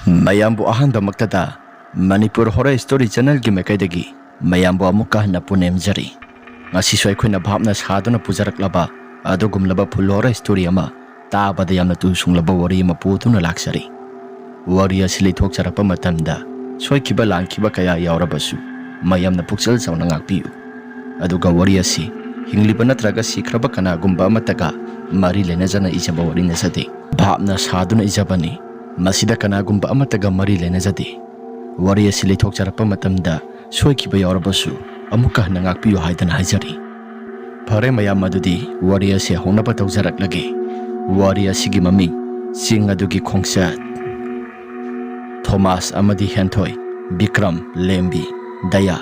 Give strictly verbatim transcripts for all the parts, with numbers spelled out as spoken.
ꯃꯌꯥꯝꯕꯨ ꯑꯍꯥꯟꯕꯃꯛꯇꯗ Manipur horror story ꯆꯦꯅꯦꯜꯒꯤ ꯃꯥꯏꯀꯩꯗꯒꯤ ꯃꯌꯥꯝꯕꯨ ꯑꯃꯨꯛꯀ ꯍꯟꯅ ꯄꯨꯅꯦꯝꯖꯔꯤ꯫ ꯉꯁꯤꯁꯨ ꯑꯩꯈꯣꯏꯅ ꯚꯥꯞꯅ ꯁꯥꯗꯨꯅ ꯄꯨꯖꯔꯛꯂꯕ ꯑꯗꯨꯒꯨꯝꯂꯕ ꯐꯨꯜ ꯍꯣꯔꯔ ꯁ꯭ꯇꯣꯔꯤ ꯑꯃ, ꯇꯥꯕꯗ ꯌꯥꯝꯅ ꯇꯨ ꯁꯨꯡꯂꯕ ꯋꯥꯔꯤ ꯑꯃ ꯄꯨꯗꯨꯅ ꯂꯥꯛꯆꯔꯤ꯫ ꯋꯥꯔꯤ ꯑꯁꯤ ꯂꯤꯊꯣꯛꯆꯔꯛꯄ ꯃꯇꯝꯗ ꯁꯣꯏꯈꯤꯕ ꯂꯥꯟꯈꯤꯕ ꯀꯌꯥ ꯌꯥꯎꯔꯕꯁꯨ ꯃꯌꯥꯝꯅ ꯄꯨꯛꯆꯦꯜ ꯆꯥꯎꯅ ꯉꯥꯛꯄꯤꯌꯨ꯫ ꯑꯗꯨꯒ ꯋꯥꯔꯤ ꯑꯁꯤ ꯍꯤꯡꯂꯤꯕ ꯅꯠꯇ꯭ꯔꯒ ꯁꯤꯈ꯭ꯔꯕ ꯀꯅꯥꯒꯨꯝꯕ ꯑꯃꯠꯇꯒ ꯃꯔꯤ ꯂꯩꯅꯖꯅ ꯏꯖꯕ ꯋꯥꯔꯤ ꯅꯠꯆꯗꯦ꯫ ꯚꯥꯞꯅ ꯁꯥꯗꯨꯅ ꯏꯖꯕꯅꯤ꯫ ꯃꯁꯤꯗ ꯀꯅꯥꯒꯨꯝꯕ ꯑꯃꯠꯇꯒ ꯃꯔꯤ ꯂꯩꯅꯖꯗꯦ꯫ ꯋꯥꯔꯤ ꯑꯁꯤ ꯂꯤꯊꯣꯛꯆꯔꯛꯄ ꯃꯇꯝꯗ ꯁꯣꯏꯈꯤꯕ ꯌꯥꯎꯔꯕꯁꯨ ꯑꯃꯨꯛꯀ ꯍꯟꯅ ꯉꯥꯛꯄꯤꯌꯨ ꯍꯥꯏꯗꯅ ꯍꯥꯏꯖꯔꯤ꯫ ꯐꯔꯦ ꯃꯌꯥꯝ, ꯑꯗꯨꯗꯤ ꯋꯥꯔꯤ ꯑꯁꯤ ꯍꯧꯅꯕ ꯇꯧꯖꯔꯛꯂꯒꯦ꯫ ꯋꯥꯔꯤ ꯑꯁꯤꯒꯤ ꯃꯃꯤꯡ ꯆꯤꯡ ꯑꯗꯨꯒꯤ ꯈꯣꯡꯆꯠ꯫ ꯊꯣꯃꯥꯁ ꯑꯃꯗꯤ ꯍꯦꯟꯊꯣꯏ, ꯕꯤꯀ꯭ꯔꯝ, ꯂꯦꯝꯕꯤ, ꯗꯌꯥ,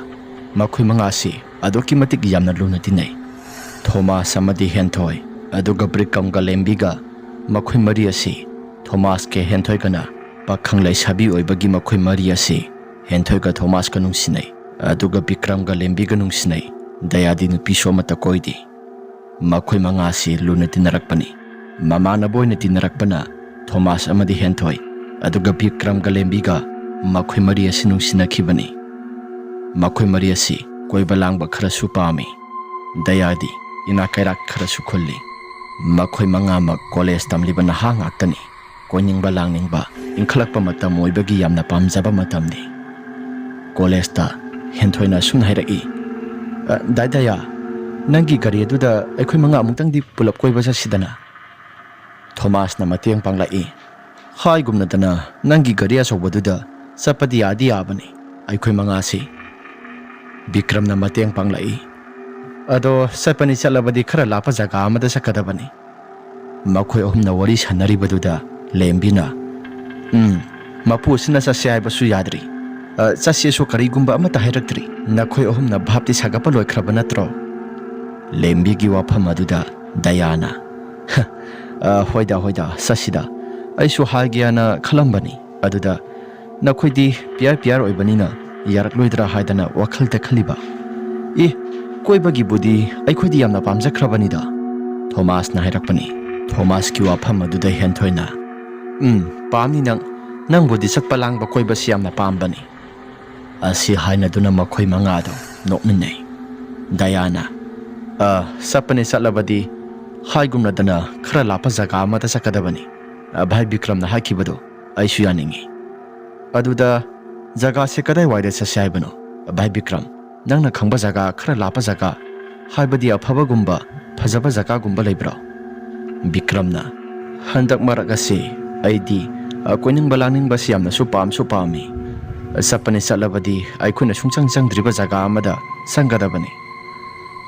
ꯃꯈꯣꯏ ꯃꯉꯥ ꯑꯁꯤ ꯑꯗꯨꯛꯀꯤ ꯃꯇꯤꯛ ꯌꯥꯝꯅ ꯂꯨꯅ ꯇꯤꯟꯅꯩ꯫ ꯊꯣꯃꯥꯁ ꯑꯃꯗꯤ ꯍꯦꯟꯊꯣꯏ, ꯑꯗꯨꯒ ꯕꯤꯀ꯭ꯔꯝꯒ ꯂꯦꯝꯕꯤꯒ, ꯃꯈꯣꯏ ꯃꯔꯤ ꯑꯁꯤ ꯊꯣꯃꯥꯁꯀ ꯍꯦꯟꯊꯣꯏꯒꯅ ꯄꯥꯈꯪ ꯂꯩꯁꯥꯕꯤ ꯑꯣꯏꯕꯒꯤ ꯃꯈꯣꯏ ꯃꯔꯤ ꯑꯁꯤ ꯍꯦꯟꯊꯣꯏꯒ ꯊꯣꯃꯥꯁꯀ ꯅꯨꯡꯁꯤꯅꯩ, ꯑꯗꯨꯒ ꯕꯤꯀ꯭ꯔꯝꯒ ꯂꯦꯝꯕꯤꯒ ꯅꯨꯡꯁꯤꯅꯩ꯫ ꯗꯌꯥꯗꯤ ꯅꯨꯄꯤꯁꯨ ꯑꯃꯠꯇ ꯀꯣꯏꯗꯦ꯫ ꯃꯈꯣꯏ ꯃꯉꯥ ꯑꯁꯤ ꯂꯨꯅ ꯇꯤꯟꯅꯔꯛꯄꯅꯤ꯫ ꯃꯃꯥꯟꯅꯕ ꯑꯣꯏꯅ ꯇꯤꯟꯅꯔꯛꯄꯅ ꯊꯣꯃꯥꯁ ꯑꯃꯗꯤ ꯍꯦꯟꯊꯣꯏ, ꯑꯗꯨꯒ ꯕꯤꯀ꯭ꯔꯝꯒ ꯂꯦꯝꯕꯤꯒ ꯃꯈꯣꯏ ꯃꯔꯤ ꯑꯁꯤ ꯅꯨꯡꯁꯤꯅꯈꯤꯕꯅꯤ꯫ ꯃꯈꯣꯏ ꯃꯔꯤ ꯑꯁꯤ ꯀꯣꯏꯕ ꯂꯥꯡꯕ ꯈꯔꯁꯨ ꯄꯥꯝꯃꯤ꯫ ꯗꯌꯥꯗꯤ ꯏꯅꯥꯛ ꯀꯩꯔꯥꯛ ꯈꯔꯁꯨ ꯈꯨꯜꯂꯤ꯫ ꯃꯈꯣꯏ ꯃꯉꯥꯃꯛ ꯀꯣꯂꯦꯖ ꯇꯝꯂꯤꯕ ꯅꯍꯥ ꯉꯥꯛꯇꯅꯤ꯫ ꯀꯣꯏꯅꯤꯡꯕ ꯂꯥꯡꯅꯤꯡꯕ, ꯏꯟꯈꯠꯂꯛꯄ ꯃꯇꯝ ꯑꯣꯏꯕꯒꯤ ꯌꯥꯝꯅ ꯄꯥꯝꯖꯕ ꯃꯇꯝꯅꯤ꯫ ꯀꯣꯂꯦꯖꯇ ꯍꯦꯟꯊꯣꯏꯅ ꯑꯁꯨꯝꯅ ꯍꯥꯏꯔꯛꯏ, "ꯑ, ꯗꯥ ꯗꯌꯥ, ꯅꯪꯒꯤ ꯒꯥꯔꯤ ꯑꯗꯨꯗ ꯑꯩꯈꯣꯏ ꯃꯉꯥ ꯑꯃꯨꯛꯇꯪꯗꯤ ꯄꯨꯂꯞ ꯀꯣꯏꯕ ꯆꯠꯁꯤꯗꯅ?" ꯊꯣꯃꯥꯁꯅ ꯃꯇꯦꯡ ꯄꯥꯡꯂꯛꯏ꯫ "ꯍꯥꯏꯒꯨꯝꯅꯗꯅ ꯅꯪꯒꯤ ꯒꯥꯔꯤ ꯑꯆꯧꯕꯗꯨꯗ ꯆꯠꯄꯗꯤ ꯌꯥꯗꯤ ꯌꯥꯕꯅꯤ, ꯑꯩꯈꯣꯏ ꯃꯉꯥꯁꯤ꯫" ꯕꯤꯀ꯭ꯔꯝꯅ ꯃꯇꯦꯡ ꯄꯥꯡꯂꯛꯏ꯫ "ꯑꯗꯣ ꯆꯠꯄꯅꯤ ꯆꯠꯂꯕꯗꯤ ꯈꯔ ꯂꯥꯞꯄ ꯖꯒꯥ ꯑꯃꯗ ꯆꯠꯀꯗꯕꯅꯤ꯫" ꯃꯈꯣꯏ ꯑꯍꯨꯝꯅ ꯋꯥꯔꯤ ꯁꯥꯟꯅꯔꯤꯕꯗꯨꯗ ꯂꯦꯝꯕꯤꯅ, "ꯎꯝ, ꯃꯄꯨ ꯑꯁꯤꯅ ꯆꯠꯁꯦ ꯍꯥꯏꯕꯁꯨ ꯌꯥꯗ꯭ꯔꯤ꯫ ꯑ, ꯆꯠꯁꯦꯁꯨ ꯀꯔꯤꯒꯨꯝꯕ ꯑꯃꯠꯇ ꯍꯥꯏꯔꯛꯇ꯭ꯔꯤ꯫ ꯅꯈꯣꯏ ꯑꯍꯨꯝꯅ ꯚꯥꯞꯇꯤ ꯁꯥꯒꯠꯄ ꯂꯣꯏꯈ꯭ꯔꯕ ꯅꯠꯇ꯭ꯔꯣ?" ꯂꯦꯝꯕꯤꯒꯤ ꯋꯥꯐꯝ ꯑꯗꯨꯗ ꯗꯌꯥꯅ, "ꯑ, ꯍꯣꯏꯗ, ꯍꯣꯏꯗ, ꯆꯠꯁꯤꯗ꯫ ꯑꯩꯁꯨ ꯍꯥꯏꯒꯦꯅ ꯈꯜꯂꯝꯕꯅꯤ꯫ ꯑꯗꯨꯗ ꯅꯈꯣꯏꯗꯤ ꯄꯤꯌꯔ ꯄꯤꯌꯔ ꯑꯣꯏꯕꯅꯤꯅ ꯌꯥꯔꯛꯂꯣꯏꯗ꯭ꯔꯥ ꯍꯥꯏꯗꯅ ꯋꯥꯈꯜꯗ ꯈꯜꯂꯤꯕ꯫ ꯑꯦ, ꯀꯣꯏꯕꯒꯤꯕꯨꯗꯤ ꯑꯩꯈꯣꯏꯗꯤ ꯌꯥꯝꯅ ꯄꯥꯝꯖꯈ꯭ꯔꯕꯅꯤꯗ꯫" ꯊꯣꯃꯥꯁꯅ ꯍꯥꯏꯔꯛꯄꯅꯤ꯫ ꯊꯣꯃꯥꯁꯀꯤ ꯋꯥꯐꯝ ꯑꯗꯨꯗ ꯍꯦꯟꯊꯣꯏꯅ, "ꯎꯝ, ꯄꯥꯝꯅꯤ ꯅꯪ꯫ ꯅꯪꯕꯨꯗꯤ ꯆꯠꯄ ꯂꯥꯡꯕ ꯀꯣꯏꯕꯁꯤ ꯌꯥꯝꯅ ꯄꯥꯝꯕꯅꯤ꯫ ꯑꯁꯤ ꯍꯥꯏꯅꯗꯨꯅ ꯃꯈꯣꯏ ꯃꯉꯥꯗꯣ ꯅꯣꯛꯃꯤꯟꯅꯩ꯫ ꯗꯌꯥꯅ, "ꯑ, ꯆꯠꯄꯅꯦ, ꯆꯠꯂꯕꯗꯤ ꯍꯥꯏꯒꯨꯝꯅꯗꯅ ꯈꯔ ꯂꯥꯞꯄ ꯖꯒꯥ ꯑꯃꯗ ꯆꯠꯀꯗꯕꯅꯤ꯫ ꯑ, ꯚꯥꯏ ꯕꯤꯀ꯭ꯔꯝꯅ ꯍꯥꯏꯈꯤꯕꯗꯣ ꯑꯩꯁꯨ ꯌꯥꯅꯤꯡꯉꯤ꯫ ꯑꯗꯨꯗ ꯖꯒꯥꯁꯦ ꯀꯗꯥꯏꯋꯥꯏꯗ ꯆꯠꯁꯦ ꯍꯥꯏꯕꯅꯣ, ꯚꯥꯏ ꯕꯤꯀ꯭ꯔꯝ? ꯅꯪꯅ ꯈꯪꯕ ꯖꯒꯥ, ꯈꯔ ꯂꯥꯞꯄ ꯖꯒꯥ, ꯍꯥꯏꯕꯗꯤ ꯑꯐꯕꯒꯨꯝꯕ, ꯐꯖꯕ ꯖꯒꯥꯒꯨꯝꯕ ꯂꯩꯕ꯭ꯔꯣ?" ꯕꯤꯀ꯭ꯔꯝꯅ, "ꯍꯟꯗꯛ ꯃꯔꯛ ꯑꯁꯤ ꯑꯩꯗꯤ, ꯑ, ꯀꯣꯏꯅꯤꯡꯕ ꯂꯥꯡꯅꯤꯡꯕꯁꯤ ꯌꯥꯝꯅꯁꯨ ꯄꯥꯝꯁꯨ ꯄꯥꯝꯃꯤ꯫ ꯆꯠꯄꯅꯤ, ꯆꯠꯂꯕꯗꯤ ꯑꯩꯈꯣꯏꯅ ꯁꯨꯡꯆꯪ ꯆꯪꯗ꯭ꯔꯤꯕ ꯖꯒꯥ ꯑꯃꯗ ꯆꯪꯒꯗꯕꯅꯤ꯫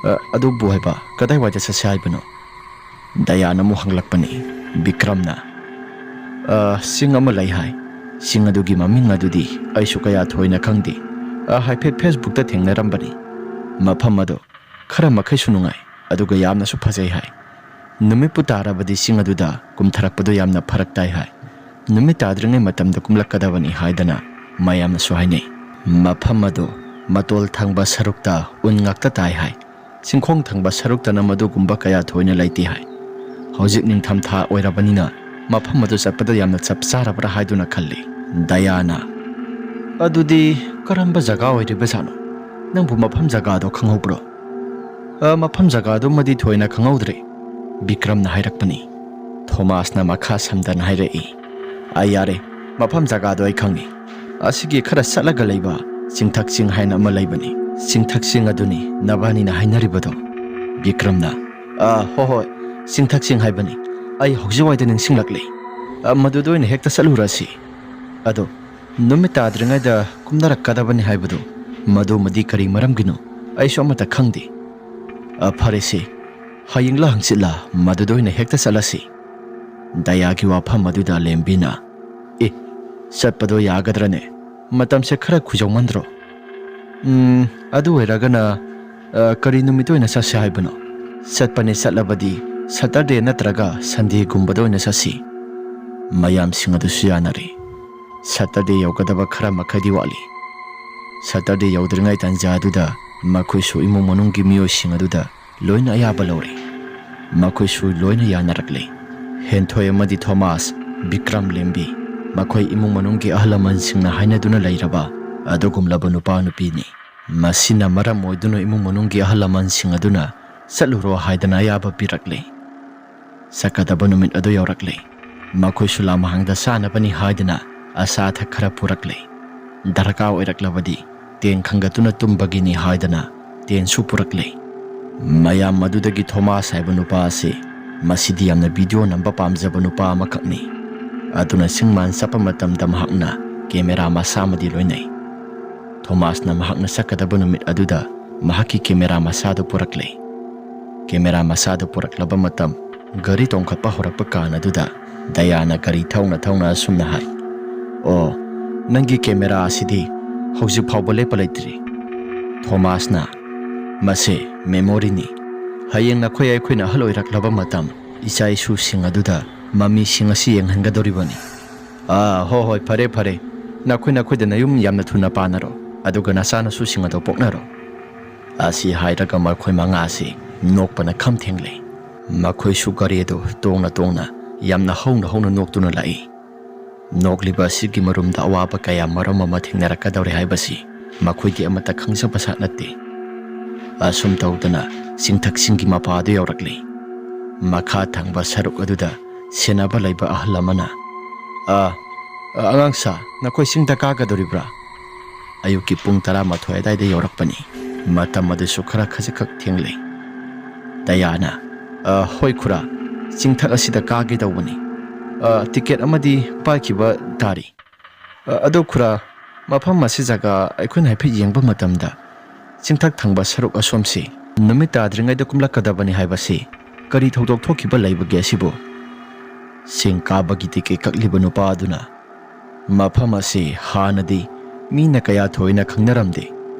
ꯑ, ꯑꯗꯨꯕꯨ ꯍꯥꯏꯕ, ꯀꯗꯥꯏꯋꯥꯏꯗ ꯆꯠꯁꯦ ꯍꯥꯏꯕꯅꯣ?" ꯗꯌꯥꯅ ꯑꯃꯨꯛ ꯍꯪꯂꯛꯄꯅꯤ꯫ ꯕꯤꯀ꯭ꯔꯝꯅ, "ꯑ, ꯆꯤꯡ ꯑꯃ ꯂꯩ ꯍꯥꯏ꯫ ꯆꯤꯡ ꯑꯗꯨꯒꯤ ꯃꯃꯤꯡ ꯑꯗꯨꯗꯤ ꯑꯩꯁꯨ ꯀꯌꯥ ꯊꯣꯏꯅ ꯈꯪꯗꯦ꯫ ꯑ, ꯍꯥꯏꯐꯦꯠ Facebookꯇ ꯊꯦꯡꯅꯔꯝꯕꯅꯤ꯫ ꯃꯐꯝ ꯑꯗꯨ ꯈꯔ ꯃꯈꯩꯁꯨ ꯅꯨꯡꯉꯥꯏ, ꯑꯗꯨꯒ ꯌꯥꯝꯅꯁꯨ ꯐꯖꯩ ꯍꯥꯏ꯫ ꯅꯨꯃꯤꯠꯄꯨ ꯇꯥꯔꯕꯗꯤ ꯆꯤꯡ ꯑꯗꯨꯗ ꯀꯨꯝꯊꯔꯛꯄꯗꯨ ꯌꯥꯝꯅ ꯐꯔꯛ ꯇꯥꯏ ꯍꯥꯏ꯫ ꯅꯨꯃꯤꯠ ꯇꯥꯗ꯭ꯔꯤꯉꯩ ꯃꯇꯝꯗ ꯀꯨꯝꯂꯛꯀꯗꯕꯅꯤ ꯍꯥꯏꯗꯅ ꯃꯌꯥꯝꯅꯁꯨ ꯍꯥꯏꯅꯩ꯫ ꯃꯐꯝ ꯑꯗꯨ ꯃꯇꯣꯜ ꯊꯪꯕ ꯁꯔꯨꯛꯇ ꯎꯟ ꯉꯥꯛꯇ ꯇꯥꯏ ꯍꯥꯏ꯫ ꯆꯤꯡꯈꯣꯡ ꯊꯪꯕ ꯁꯔꯨꯛꯇꯅ ꯃꯗꯨꯒꯨꯝꯕ ꯀꯌꯥ ꯊꯣꯏꯅ ꯂꯩꯇꯦ ꯍꯥꯏ꯫ ꯍꯧꯖꯤꯛ ꯅꯤꯡꯊꯝꯊꯥ ꯑꯣꯏꯔꯕꯅꯤꯅ ꯃꯐꯝ ꯑꯗꯨ ꯆꯠꯄꯗ ꯌꯥꯝꯅ ꯆꯞ ꯆꯥꯔꯕ꯭ꯔꯥ ꯍꯥꯏꯗꯨꯅ ꯈꯜꯂꯤ꯫" ꯗꯌꯥꯅ, "ꯑꯗꯨꯗꯤ ꯀꯔꯝꯕ ꯖꯒꯥ ꯑꯣꯏꯔꯤꯕꯖꯥꯠꯅꯣ? ꯅꯪꯕꯨ ꯃꯐꯝ ꯖꯒꯥꯗꯣ ꯈꯪꯍꯧꯕ꯭ꯔꯣ?" "ꯑ, ꯃꯐꯝ ꯖꯒꯥꯗꯨꯃꯗꯤ ꯊꯣꯏꯅ ꯈꯪꯍꯧꯗ꯭ꯔꯦ꯫" ꯕꯤꯀ꯭ꯔꯝꯅ ꯍꯥꯏꯔꯛꯄꯅꯤ꯫ ꯊꯣꯃꯥꯁꯅ ꯃꯈꯥ ꯁꯝꯗꯅ ꯍꯥꯏꯔꯛꯏ, "ꯑ, ꯌꯥꯔꯦ, ꯃꯐꯝ ꯖꯒꯥꯗꯣ ꯑꯩ ꯈꯪꯉꯤ꯫ ꯑꯁꯤꯒꯤ ꯈꯔ ꯆꯠꯂꯒ ꯂꯩꯕ ꯆꯤꯡꯊꯛ ꯆꯤꯡ ꯍꯥꯏꯅ ꯑꯃ ꯂꯩꯕꯅꯤ꯫ ꯆꯤꯡꯊꯛ ꯆꯤꯡ ꯑꯗꯨꯅꯤ ꯅꯕꯥꯅꯤꯅ ꯍꯥꯏꯅꯔꯤꯕꯗꯣ꯫" ꯕꯤꯀ꯭ꯔꯝꯅ, "ꯑ, ꯍꯣ ꯍꯣꯏ, ꯆꯤꯡꯊꯛ ꯆꯤꯡ ꯍꯥꯏꯕꯅꯤ꯫ ꯑꯩ ꯍꯧꯖꯤꯛꯋꯥꯏꯗ ꯅꯤꯡꯁꯤꯡꯂꯛꯂꯦ꯫ ꯑ, ꯃꯗꯨꯗ ꯑꯣꯏꯅ ꯍꯦꯛꯇ ꯆꯠꯂꯨꯔꯁꯤ꯫ ꯑꯗꯣ ꯅꯨꯃꯤꯠ ꯇꯥꯗ꯭ꯔꯤꯉꯩꯗ ꯀꯨꯝꯅꯔꯛꯀꯗꯕꯅꯤ ꯍꯥꯏꯕꯗꯨ, ꯃꯗꯨꯃꯗꯤ ꯀꯔꯤ ꯃꯔꯝꯒꯤꯅꯣ? ꯑꯩꯁꯨ ꯑꯃꯠꯇ ꯈꯪꯗꯦ꯫" "ꯑ, ꯐꯔꯦꯁꯦ, ꯍꯌꯦꯡꯂ ꯍꯪꯆꯤꯠꯂ ꯃꯗꯨꯗ ꯑꯣꯏꯅ ꯍꯦꯛꯇ ꯆꯠꯂꯁꯤ꯫" ꯗꯌꯥꯒꯤ ꯋꯥꯐꯝ ꯑꯗꯨꯗ ꯂꯦꯝꯕꯤꯅ, "ꯑꯦ, ꯆꯠꯄꯗꯣ ꯌꯥꯒꯗ꯭ꯔꯅꯦ? ꯃꯇꯝꯁꯦ ꯈꯔ ꯈꯨꯌꯧꯃꯟꯗ꯭ꯔꯣ?" "ꯎꯝ, ꯑꯗꯨ ꯑꯣꯏꯔꯒꯅ, ꯑ, ꯀꯔꯤ ꯅꯨꯃꯤꯠ ꯑꯣꯏꯅ ꯆꯠꯁꯦ ꯍꯥꯏꯕꯅꯣ?" "ꯆꯠꯄꯅꯦ ꯆꯠꯂꯕꯗꯤ Saturday ꯅꯠꯇ꯭ꯔꯒ Sundayꯒꯨꯝꯕꯗ ꯑꯣꯏꯅ ꯆꯠꯁꯤ꯫" ꯃꯌꯥꯝꯁꯤꯡ ꯑꯗꯨꯁꯨ ꯌꯥꯅꯔꯦ꯫ Saturday ꯌꯧꯒꯗꯕ ꯈꯔ ꯃꯈꯩꯗꯤ ꯋꯥꯠꯂꯤ꯫ Saturday ꯌꯧꯗ꯭ꯔꯤꯉꯩ ꯇꯥꯟꯖꯥ ꯑꯗꯨꯗ ꯃꯈꯣꯏꯁꯨ ꯏꯃꯨꯡ ꯃꯅꯨꯡꯒꯤ ꯃꯤꯑꯣꯏꯁꯤꯡ ꯑꯗꯨꯗ ꯂꯣꯏꯅ ꯑꯌꯥꯕ ꯂꯧꯔꯦ꯫ ꯃꯈꯣꯏꯁꯨ ꯂꯣꯏꯅ ꯌꯥꯅꯔꯛꯂꯦ꯫ ꯍꯦꯟꯊꯣꯏ ꯑꯃꯗꯤ ꯊꯣꯃꯥꯁ, ꯕꯤꯀ꯭ꯔꯝ ꯂꯦꯝꯕꯤ, ꯃꯈꯣꯏ ꯏꯃꯨꯡ ꯃꯅꯨꯡꯒꯤ ꯑꯍꯜ ꯂꯃꯟꯁꯤꯡꯅ ꯍꯥꯏꯅꯗꯨꯅ ꯂꯩꯔꯕ ꯑꯗꯨꯒꯨꯝꯂꯕ ꯅꯨꯄꯥ ꯅꯨꯄꯤꯅꯤ꯫ ꯃꯁꯤꯅ ꯃꯔꯝ ꯑꯣꯏꯗꯨꯅ ꯏꯃꯨꯡ ꯃꯅꯨꯡꯒꯤ ꯑꯍꯜ ꯂꯃꯟꯁꯤꯡ ꯑꯗꯨꯅ ꯆꯠꯂꯨꯔꯣ ꯍꯥꯏꯗꯅ ꯑꯌꯥꯕ ꯄꯤꯔꯛꯂꯦ꯫ ꯆꯠꯀꯗꯕ ꯅꯨꯃꯤꯠ ꯑꯗꯨ ꯌꯧꯔꯛꯂꯦ꯫ ꯃꯈꯣꯏꯁꯨ ꯂꯥꯃꯍꯥꯡꯗ ꯆꯥꯅꯕꯅꯤ ꯍꯥꯏꯗꯨꯅ ꯑꯆꯥ ꯑꯊꯛ ꯈꯔ ꯄꯨꯔꯛꯂꯦ꯫ ꯗꯔꯀꯥꯔ ꯑꯣꯏꯔꯛꯂꯕꯗꯤ ꯇꯦꯟ ꯈꯟꯒꯠꯇꯨꯅ ꯇꯨꯝꯕꯒꯤꯅꯤ ꯍꯥꯏꯗꯅ ꯇꯦꯟꯁꯨ ꯄꯨꯔꯛꯂꯦ꯫ ꯃꯌꯥꯝ ꯑꯗꯨꯗꯒꯤ ꯊꯣꯃꯥꯁ ꯍꯥꯏꯕ ꯅꯨꯄꯥ ꯑꯁꯤ, ꯃꯁꯤꯗꯤ ꯌꯥꯝꯅ ꯚꯤꯗꯤꯑꯣ ꯅꯝꯕ ꯄꯥꯝꯖꯕ ꯅꯨꯄꯥ ꯑꯃꯈꯛꯅꯤ꯫ ꯑꯗꯨꯅ ꯆꯤꯡ ꯃꯥꯟ ꯆꯠꯄ ꯃꯇꯝꯗ ꯃꯍꯥꯛꯅ ꯀꯦꯃꯦꯔꯥ ꯃꯆꯥ ꯑꯃꯗꯤ ꯂꯣꯏꯅꯩ꯫ ꯊꯣꯃꯥꯁꯅ ꯃꯍꯥꯛꯅ ꯆꯠꯀꯗꯕ ꯅꯨꯃꯤꯠ ꯑꯗꯨꯗ ꯃꯍꯥꯛꯀꯤ ꯀꯦꯃꯦꯔꯥ ꯃꯆꯥꯗꯨ ꯄꯨꯔꯛꯂꯦ꯫ ꯀꯦꯃꯦꯔꯥ ꯃꯆꯥꯗꯨ ꯄꯨꯔꯛꯂꯕ ꯃꯇꯝ, ꯒꯥꯔꯤ ꯇꯣꯡꯈꯠꯄ ꯍꯧꯔꯛꯄ ꯀꯥꯟ ꯑꯗꯨꯗ ꯗꯌꯥꯅ ꯒꯥꯔꯤ ꯊꯧꯅ ꯊꯧꯅ ꯑꯁꯨꯝꯅ ꯍꯥꯏ, "ꯑꯣ, ꯅꯪꯒꯤ ꯀꯦꯃꯦꯔꯥ ꯑꯁꯤꯗꯤ ꯍꯧꯖꯤꯛ ꯐꯥꯎꯕ ꯂꯦꯞꯄ ꯂꯩꯇ꯭ꯔꯤ꯫ ꯊꯣꯃꯥꯁꯅ, ꯃꯁꯦ ꯃꯦꯃꯣꯔꯤꯅꯤ꯫ ꯍꯌꯦꯡ ꯅꯈꯣꯏ ꯑꯩꯈꯣꯏꯅ ꯑꯍꯜ ꯑꯣꯏꯔꯛꯂꯕ ꯃꯇꯝ, ꯏꯆꯥ ꯏꯁꯨꯁꯤꯡ ꯑꯗꯨꯗ ꯃꯃꯤꯁꯤꯡ ꯑꯁꯤ ꯌꯦꯡꯍꯟꯒꯗꯧꯔꯤꯕꯅꯤ꯫ ꯑꯥ, ꯍꯣ ꯍꯣꯏ, ꯐꯔꯦ ꯐꯔꯦ꯫ ꯅꯈꯣꯏ ꯅꯈꯣꯏꯗ ꯅꯌꯨꯝ ꯌꯥꯝꯅ ꯊꯨꯅ ꯄꯥꯟꯅꯔꯣ, ꯑꯗꯨꯒ ꯅꯆꯥꯅꯁꯨꯁꯤꯡ ꯑꯗꯨ ꯄꯣꯛꯅꯔꯣ"꯫ ꯑꯁꯤ ꯍꯥꯏꯔꯒ ꯃꯈꯣꯏ ꯃꯉꯥ ꯑꯁꯤ ꯅꯣꯛꯄꯅ ꯈꯝ ꯊꯦꯡꯂꯦ꯫ ꯃꯈꯣꯏꯁꯨ ꯒꯥꯔꯤ ꯑꯗꯨ ꯇꯣꯡꯅ ꯇꯣꯡꯅ ꯌꯥꯝꯅ ꯍꯧꯅ ꯍꯧꯅ ꯅꯣꯛꯇꯨꯅ ꯂꯥꯛꯏ꯫ ꯅꯣꯛꯂꯤꯕ ꯑꯁꯤꯒꯤ ꯃꯔꯨꯝꯗ ꯑꯋꯥꯕ ꯀꯌꯥ ꯃꯔꯨꯝ ꯑꯃ ꯊꯦꯡꯅꯔꯛꯀꯗꯧꯔꯦ ꯍꯥꯏꯕꯁꯤ ꯃꯈꯣꯏꯗꯤ ꯑꯃꯠꯇ ꯈꯪꯖꯕ ꯁꯥꯠ ꯅꯠꯇꯦ꯫ ꯑꯁꯨꯝ ꯇꯧꯗꯅ ꯆꯤꯡꯊꯛꯁꯤꯡꯒꯤ ꯃꯄꯥ ꯑꯗꯨ ꯌꯧꯔꯛꯂꯤ꯫ ꯃꯈꯥ ꯊꯪꯕ ꯁꯔꯨꯛ ꯑꯗꯨꯗ ꯁꯦꯟꯅꯕ ꯂꯩꯕ ꯑꯍꯜ ꯑꯃꯅ, "ꯑ, ꯑ, ꯑꯉꯥꯡꯁꯥ, ꯅꯈꯣꯏ ꯆꯤꯡꯗ ꯀꯥꯒꯗꯧꯔꯤꯕ꯭ꯔꯥ?" ꯑꯌꯨꯛꯀꯤ ꯄꯨꯡ ꯇꯔꯥꯃꯥꯊꯣꯏ ꯑꯗꯨꯋꯥꯏꯗ ꯌꯧꯔꯛꯄꯅꯤ꯫ ꯃꯇꯝ ꯑꯗꯨꯁꯨ ꯈꯔ ꯈꯖꯤꯛꯈꯛ ꯊꯦꯡꯂꯦ꯫ ꯗꯌꯥꯅ, "ꯑ, ꯍꯣꯏ ꯈꯨꯔꯥ, ꯆꯤꯡꯊꯛ ꯑꯁꯤꯗ ꯀꯥꯒꯦ ꯇꯧꯕꯅꯤ꯫ ꯑ, ꯇꯤꯀꯦꯠ ꯑꯃꯗꯤ ꯄꯥꯏꯈꯤꯕ ꯇꯥꯔꯤ꯫ ꯑ, ꯑꯗꯣ ꯈꯨꯔꯥ, ꯃꯐꯝ ꯑꯁꯤ ꯖꯒꯥ ꯑꯩꯈꯣꯏꯅ ꯍꯥꯏꯐꯦꯠ ꯌꯦꯡꯕ ꯃꯇꯝꯗ, ꯆꯤꯡꯊꯛ ꯊꯪꯕ ꯁꯔꯨꯛ ꯑꯁꯣꯝꯁꯤ ꯅꯨꯃꯤꯠ ꯇꯥꯗ꯭ꯔꯤꯉꯩꯗ ꯀꯨꯝꯂꯛꯀꯗꯕꯅꯤ ꯍꯥꯏꯕꯁꯤ ꯀꯔꯤ ꯊꯧꯗꯣꯛ ꯊꯣꯛꯈꯤꯕ ꯂꯩꯕꯒꯦ ꯑꯁꯤꯕꯨ?" ꯆꯤꯡ ꯀꯥꯕꯒꯤ ꯇꯤꯀꯦꯠ ꯀꯛꯂꯤꯕ ꯅꯨꯄꯥ ꯑꯗꯨꯅ, "ꯃꯐꯝ ꯑꯁꯤ ꯍꯥꯟꯅꯗꯤ ꯃꯤꯅ ꯀꯌꯥ ꯊꯣꯏꯅ ꯈꯪꯅꯔꯝꯗꯦ꯫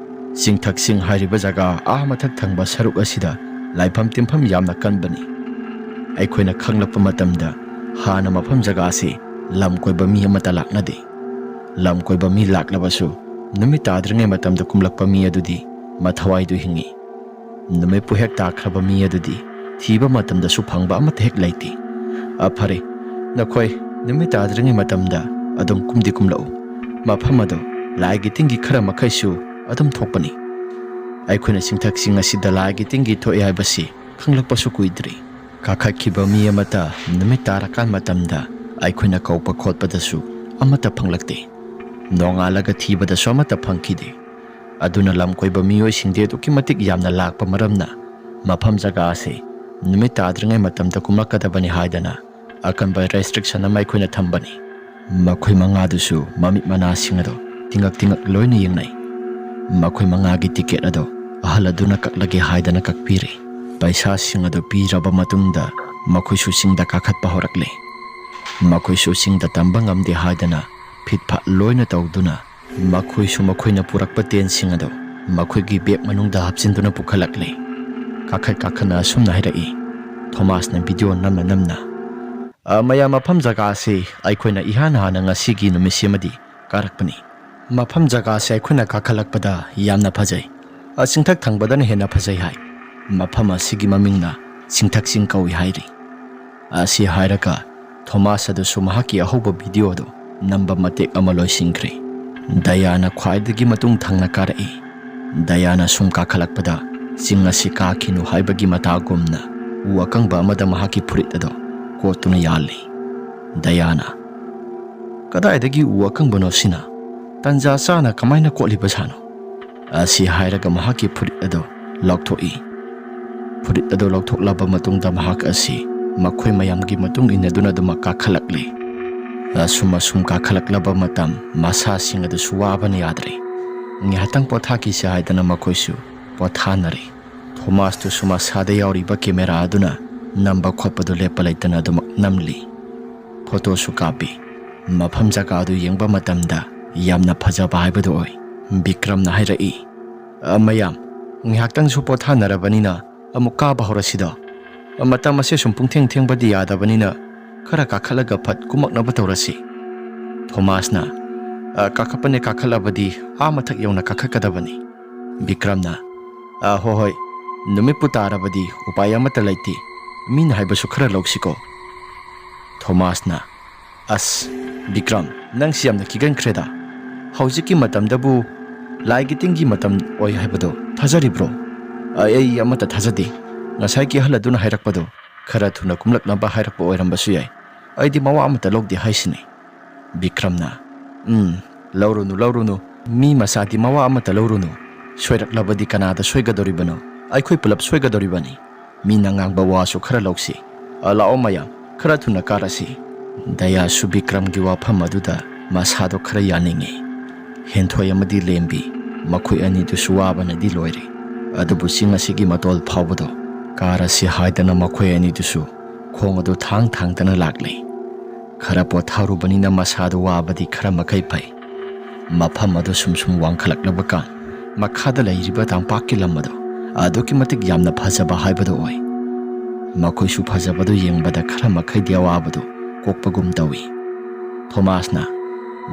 ꯆꯤꯡꯊꯛꯁꯤꯡ ꯍꯥꯏꯔꯤꯕ ꯖꯒꯥ ꯑꯥ ꯃꯊꯛ ꯊꯪꯕ ꯁꯔꯨꯛ ꯑꯁꯤꯗ ꯂꯥꯏꯐꯝ ꯇꯤꯟꯐꯝ ꯌꯥꯝꯅ ꯀꯟꯕꯅꯤ꯫ ꯑꯩꯈꯣꯏꯅ ꯈꯪꯂꯛꯄ ꯃꯇꯝꯗ ꯍꯥꯟꯅ ꯃꯐꯝ ꯖꯒꯥ ꯑꯁꯤ ꯂꯝ ꯀꯣꯏꯕ ꯃꯤ ꯑꯃꯠꯇ ꯂꯥꯛꯅꯗꯦ꯫ ꯂꯝ ꯀꯣꯏꯕ ꯃꯤ ꯂꯥꯛꯂꯕꯁꯨ ꯅꯨꯃꯤꯠ ꯇꯥꯗ꯭ꯔꯤꯉꯩ ꯃꯇꯝꯗ ꯀꯨꯝꯂꯛꯄ ꯃꯤ ꯑꯗꯨꯗꯤ ꯃꯊꯋꯥꯏꯗꯨ ꯍꯤꯡꯏ꯫ ꯅꯨꯃꯤꯠꯄꯨ ꯍꯦꯛ ꯇꯥꯈ꯭ꯔꯕ ꯃꯤ ꯑꯗꯨꯗꯤ ꯊꯤꯕ ꯃꯇꯝꯗꯁꯨ ꯐꯪꯕ ꯑꯃꯠꯇ ꯍꯦꯛ ꯂꯩꯇꯦ꯫ ꯑ, ꯐꯔꯦ, ꯅꯈꯣꯏ ꯅꯨꯃꯤꯠ ꯇꯥꯗ꯭ꯔꯤꯉꯩ ꯃꯇꯝꯗ ꯑꯗꯨꯝ ꯀꯨꯝꯗꯤ ꯀꯨꯝꯂꯛꯎ꯫ ꯃꯐꯝ ꯑꯗꯨ ꯂꯥꯏꯒꯤ ꯇꯤꯟꯒꯤ ꯈꯔ ꯃꯈꯩꯁꯨ ꯑꯗꯨꯝ ꯊꯣꯛꯄꯅꯤ꯫ ꯑꯩꯈꯣꯏꯅ ꯆꯤꯡꯊꯛꯁꯤꯡ ꯑꯁꯤꯗ ꯂꯥꯏꯒꯤ ꯇꯤꯟꯒꯤ ꯊꯣꯛꯑꯦ ꯍꯥꯏꯕꯁꯤ ꯈꯪꯂꯛꯄꯁꯨ ꯀꯨꯏꯗ꯭ꯔꯤ꯫ ꯀꯥꯈꯠꯈꯤꯕ ꯃꯤ ꯑꯃꯠꯇ ꯅꯨꯃꯤꯠ ꯇꯥꯔꯀꯥꯟ ꯃꯇꯝꯗ ꯑꯩꯈꯣꯏꯅ ꯀꯧꯕ ꯈꯣꯠꯄꯗꯁꯨ ꯑꯃꯠꯇ ꯐꯪꯂꯛꯇꯦ꯫ ꯅꯣꯡꯉꯥꯜꯂꯒ ꯊꯤꯕꯗꯁꯨ ꯑꯃꯠꯇ ꯐꯪꯈꯤꯗꯦ꯫ ꯑꯗꯨꯅ ꯂꯝ ꯀꯣꯏꯕ ꯃꯤꯑꯣꯏꯁꯤꯡꯗꯤ ꯑꯗꯨꯛꯀꯤ ꯃꯇꯤꯛ ꯌꯥꯝꯅ ꯂꯥꯛꯄ ꯃꯔꯝꯅ ꯃꯐꯝ ꯖꯒꯥ ꯑꯁꯤ ꯅꯨꯃꯤꯠ ꯇꯥꯗ꯭ꯔꯤꯉꯩ ꯃꯇꯝꯗ ꯀꯨꯝꯂꯛꯀꯗꯕꯅꯤ ꯍꯥꯏꯗꯅ ꯑꯀꯟꯕ ꯔꯦꯁꯇ꯭ꯔꯤꯛꯁꯟ ꯑꯃ ꯑꯩꯈꯣꯏꯅ ꯊꯝꯕꯅꯤ꯫ ꯃꯈꯣꯏ ꯃꯉꯥꯗꯨꯁꯨ ꯃꯃꯤꯠ ꯃꯅꯥꯁꯤꯡ ꯑꯗꯨ ꯇꯤꯡꯉꯛ ꯇꯤꯡꯉꯛ ꯂꯣꯏꯅ ꯌꯦꯡꯅꯩ꯫ ꯃꯈꯣꯏ ꯃꯉꯥꯒꯤ ꯇꯤꯀꯦꯠ ꯑꯗꯨ ꯑꯍꯜ ꯑꯗꯨꯅ ꯀꯛꯂꯒꯦ ꯍꯥꯏꯗꯅ ꯀꯛꯄꯤꯔꯦ꯫ ꯄꯩꯁꯥꯁꯤꯡ ꯑꯗꯨ ꯄꯤꯔꯕ ꯃꯇꯨꯡꯗ ꯃꯈꯣꯏꯁꯨ ꯆꯤꯡꯗ ꯀꯥꯈꯠꯄ ꯍꯧꯔꯛꯂꯦ꯫ ꯃꯈꯣꯏꯁꯨ ꯆꯤꯡꯗ ꯇꯝꯕ ꯉꯝꯗꯦ ꯍꯥꯏꯗꯅ ꯐꯤꯠ ꯐꯥꯠ ꯂꯣꯏꯅ ꯇꯧꯗꯨꯅ ꯃꯈꯣꯏꯁꯨ ꯃꯈꯣꯏꯅ ꯄꯨꯔꯛꯄ ꯇꯦꯟꯁꯤꯡ ꯑꯗꯨ ꯃꯈꯣꯏꯒꯤ ꯕꯦꯒ ꯃꯅꯨꯡꯗ ꯍꯥꯞꯆꯤꯟꯗꯨꯅ ꯄꯨꯈꯠꯂꯛꯂꯦ꯫ ꯀꯥꯈꯠ ꯀꯥꯈꯠꯅ ꯑꯁꯨꯝꯅ ꯍꯥꯏꯔꯛꯏ, ꯊꯣꯃꯥꯁꯅ ꯚꯤꯗꯤꯑꯣ ꯅꯝꯅ ꯅꯝꯅ꯫ "ꯑ, ꯃꯌꯥꯝ, ꯃꯐꯝ ꯖꯒꯥ ꯑꯁꯤ ꯑꯩꯈꯣꯏꯅ ꯏꯍꯥꯟ ꯍꯥꯟꯅ ꯉꯁꯤꯒꯤ ꯅꯨꯃꯤꯠꯁꯤꯃꯗꯤ ꯀꯥꯔꯛꯄꯅꯤ꯫ ꯃꯐꯝ ꯖꯒꯥ ꯑꯁꯤ ꯑꯩꯈꯣꯏꯅ ꯀꯥꯈꯠꯂꯛꯄꯗ ꯌꯥꯝꯅ ꯐꯖꯩ꯫ ꯑ, ꯆꯤꯡꯊꯛ ꯊꯪꯕꯗꯅ ꯍꯦꯟꯅ ꯐꯖꯩ ꯍꯥꯏ꯫ ꯃꯐꯝ ꯑꯁꯤꯒꯤ ꯃꯃꯤꯡꯅ ꯆꯤꯡꯊꯛ ꯆꯤꯡ ꯀꯧꯏ" ꯍꯥꯏꯔꯤ꯫ ꯑꯁꯤ ꯍꯥꯏꯔꯒ ꯊꯣꯃꯥꯁ ꯑꯗꯨꯁꯨ ꯃꯍꯥꯛꯀꯤ ꯑꯍꯧꯕ ꯚꯤꯗꯤꯑꯣ ꯑꯗꯨ ꯅꯝꯕ ꯃꯇꯦꯛ ꯑꯃ ꯂꯣꯏꯁꯤꯟꯈ꯭ꯔꯦ꯫ ꯗꯌꯥꯅ ꯈ꯭ꯋꯥꯏꯗꯒꯤ ꯃꯇꯨꯡ ꯊꯪꯅ ꯀꯥꯔꯛꯏ꯫ ꯗꯌꯥꯅ ꯁꯨꯝ ꯀꯥꯈꯠꯂꯛꯄꯗ ꯆꯤꯡ ꯑꯁꯤ ꯀꯥꯈꯤꯅꯨ ꯍꯥꯏꯕꯒꯤ ꯃꯇꯥꯒꯨꯝꯅ ꯎ ꯑꯀꯪꯕ ꯑꯃꯗ ꯃꯍꯥꯛꯀꯤ ꯐꯨꯔꯤꯠ ꯑꯗꯨ ꯀꯣꯠꯇꯨꯅ ꯌꯥꯜꯂꯤ꯫ ꯗꯌꯥꯅ, "ꯀꯗꯥꯏꯗꯒꯤ ꯎ ꯑꯀꯪꯕꯅꯣ ꯁꯤꯅ? ꯇꯟꯖꯥ ꯆꯥꯅ ꯀꯃꯥꯏꯅ ꯀꯣꯠꯂꯤꯕ ꯁꯥꯅꯣ?" ꯑꯁꯤ ꯍꯥꯏꯔꯒ ꯃꯍꯥꯛꯀꯤ ꯐꯨꯔꯤꯠ ꯑꯗꯨ ꯂꯧꯊꯣꯛꯏ꯫ ꯐꯨꯔꯤꯠ ꯑꯗꯨ ꯂꯧꯊꯣꯛꯂꯕ ꯃꯇꯨꯡꯗ ꯃꯍꯥꯛ ꯑꯁꯤ ꯃꯈꯣꯏ ꯃꯌꯥꯝꯒꯤ ꯃꯇꯨꯡ ꯏꯟꯅꯗꯨꯅ ꯑꯗꯨꯃꯛ ꯀꯥꯈꯠꯂꯛꯂꯤ꯫ ꯑꯁꯨꯝ ꯑꯁꯨꯝ ꯀꯥꯈꯠꯂꯛꯂꯕ ꯃꯇꯝ ꯃꯁꯥꯁꯤꯡ ꯑꯗꯨꯁꯨ ꯋꯥꯕꯅ ꯌꯥꯗ꯭ꯔꯦ꯫ ꯉꯥꯏꯍꯥꯛꯇꯪ ꯄꯣꯊꯥꯈꯤꯁꯦ ꯍꯥꯏꯗꯅ ꯃꯈꯣꯏꯁꯨ ꯄꯣꯊꯥꯅꯔꯦ꯫ ꯊꯣꯃꯥꯁꯇꯨꯁꯨ ꯃꯁꯥꯗ ꯌꯥꯎꯔꯤꯕ ꯀꯦꯃꯦꯔꯥ ꯑꯗꯨꯅ ꯅꯝꯕ ꯈꯣꯠꯄꯗꯨ ꯂꯦꯞꯄ ꯂꯩꯇꯅ ꯑꯗꯨꯃꯛ ꯅꯝꯂꯤ꯫ ꯐꯣꯇꯣꯁꯨ ꯀꯥꯞꯄꯤ꯫ ꯃꯐꯝ ꯖꯒꯥꯗꯨ ꯌꯦꯡꯕ ꯃꯇꯝꯗ ꯌꯥꯝꯅ ꯐꯖꯕ ꯍꯥꯏꯕꯗꯨ ꯑꯣꯏ꯫ ꯕꯤꯀ꯭ꯔꯝꯅ ꯍꯥꯏꯔꯛꯏ, "ꯑ, ꯃꯌꯥꯝ, ꯉꯥꯏꯍꯥꯛꯇꯪꯁꯨ ꯄꯣꯊꯥꯅꯔꯕꯅꯤꯅ ꯑꯃꯨꯛ ꯀꯥꯕ ꯍꯧꯔꯁꯤꯗꯣ꯫ ꯃꯇꯝ ꯑꯁꯦ ꯁꯨꯝ ꯄꯨꯡꯊꯦꯡ ꯊꯦꯡꯕꯗꯤ ꯌꯥꯗꯕꯅꯤꯅ ꯈꯔ ꯀꯥꯈꯠꯂꯒ ꯐꯠ ꯀꯨꯝꯃꯛꯅꯕ ꯇꯧꯔꯁꯤ"꯫ ꯊꯣꯃꯥꯁꯅ, "ꯑ, ꯀꯥꯈꯠꯄꯅꯦ, ꯀꯥꯈꯠꯂꯕꯗꯤ ꯑꯥ ꯃꯊꯛ ꯌꯧꯅ ꯀꯥꯈꯠꯀꯗꯕꯅꯤ"꯫ ꯕꯤꯀ꯭ꯔꯝꯅ, "ꯑ, ꯍꯣ ꯍꯣꯏ, ꯅꯨꯃꯤꯠꯄꯨ ꯇꯥꯔꯕꯗꯤ ꯎꯄꯥꯏ ꯑꯃꯠꯇ ꯂꯩꯇꯦ, ꯃꯤꯅ ꯍꯥꯏꯕꯁꯨ ꯈꯔ ꯂꯧꯁꯤꯀꯣ"꯫ ꯊꯣꯃꯥꯁꯅ, ꯑꯁ, ꯕꯤꯀ꯭ꯔꯝ, ꯅꯪꯁꯤ ꯌꯥꯝꯅ ꯀꯤꯒꯟꯈ꯭ꯔꯦꯗ꯫ ꯍꯧꯖꯤꯛꯀꯤ ꯃꯇꯝꯗꯕꯨ ꯂꯥꯏꯒꯤ ꯇꯤꯟꯒꯤ ꯃꯇꯝ ꯑꯣꯏ ꯍꯥꯏꯕꯗꯣ ꯊꯥꯖꯔꯤꯕ꯭ꯔꯣ? ꯑꯩ, ꯑꯩ ꯑꯃꯠꯇ ꯊꯥꯖꯗꯦ꯫ ꯉꯁꯥꯏꯒꯤ ꯑꯍꯜ ꯑꯗꯨꯅ ꯍꯥꯏꯔꯛꯄꯗꯣ ꯈꯔ ꯊꯨꯅ ꯀꯨꯝꯂꯛꯅꯕ ꯍꯥꯏꯔꯛꯄ ꯑꯣꯏꯔꯝꯕꯁꯨ ꯌꯥꯏ꯫ ꯑꯩꯗꯤ ꯃꯋꯥ ꯑꯃꯠꯇ ꯂꯧꯗꯦ ꯍꯥꯏꯁꯤꯅꯤ꯫ ꯕꯤꯀ꯭ꯔꯝꯅ, "ꯎꯝ, ꯂꯧꯔꯨꯅꯨ, ꯂꯧꯔꯨꯅꯨ꯫ ꯃꯤ ꯃꯆꯥꯗꯤ ꯃꯋꯥ ꯑꯃꯠꯇ ꯂꯧꯔꯨꯅꯨ꯫ ꯁꯣꯏꯔꯛꯂꯕꯗꯤ ꯀꯅꯥꯗ ꯁꯣꯏꯒꯗꯧꯔꯤꯕꯅꯣ? ꯑꯩꯈꯣꯏ ꯄꯨꯂꯞ ꯁꯣꯏꯒꯗꯧꯔꯤꯕꯅꯤ꯫ ꯃꯤꯅ ꯉꯥꯡꯕ ꯋꯥꯁꯨ ꯈꯔ ꯂꯧꯁꯤ꯫ ꯑ, ꯂꯥꯛꯑꯣ ꯃꯌꯥꯝ, ꯈꯔ ꯊꯨꯅ ꯀꯥꯔꯁꯤ꯫" ꯗꯌꯥꯁꯨ ꯕꯤꯀ꯭ꯔꯝꯒꯤ ꯋꯥꯐꯝ ꯑꯗꯨꯗ ꯃꯁꯥꯗꯣ ꯈꯔ ꯌꯥꯅꯤꯡꯉꯤ꯫ ꯍꯦꯟꯊꯣꯏ ꯑꯃꯗꯤ ꯂꯦꯝꯕꯤ, ꯃꯈꯣꯏ ꯑꯅꯤꯗꯨꯁꯨ ꯋꯥꯕꯅꯗꯤ ꯂꯣꯏꯔꯦ꯫ ꯑꯗꯨꯕꯨ ꯆꯤꯡ ꯑꯁꯤꯒꯤ ꯃꯇꯣꯜ ꯐꯥꯎꯕꯗꯣ ꯀꯥꯔꯁꯤ ꯍꯥꯏꯗꯅ ꯃꯈꯣꯏ ꯑꯅꯤꯗꯨꯁꯨ ꯈꯣꯡ ꯑꯗꯨ ꯊꯥꯡ ꯊꯥꯡꯗꯅ ꯂꯥꯛꯂꯤ꯫ ꯈꯔ ꯄꯣꯊꯥꯔꯨꯕꯅꯤꯅ ꯃꯁꯥꯗꯨ ꯋꯥꯕꯗꯤ ꯈꯔ ꯃꯈꯩ ꯐꯩ꯫ ꯃꯐꯝ ꯑꯗꯨ ꯁꯨꯝ ꯁꯨꯝ ꯋꯥꯡꯈꯠꯂꯛꯂꯕ ꯀꯥꯟ, ꯃꯈꯥꯗ ꯂꯩꯔꯤꯕ ꯇꯝꯄꯥꯛꯀꯤ ꯂꯝ ꯑꯗꯨ ꯑꯗꯨꯛꯀꯤ ꯃꯇꯤꯛ ꯌꯥꯝꯅ ꯐꯖꯕ ꯍꯥꯏꯕꯗꯨ ꯑꯣꯏ꯫ ꯃꯈꯣꯏꯁꯨ ꯐꯖꯕꯗꯨ ꯌꯦꯡꯕꯗ ꯈꯔ ꯃꯈꯩꯗꯤ ꯑꯋꯥꯕꯗꯨ ꯀꯣꯛꯄꯒꯨꯝ ꯇꯧꯏ꯫ ꯊꯣꯃꯥꯁꯅ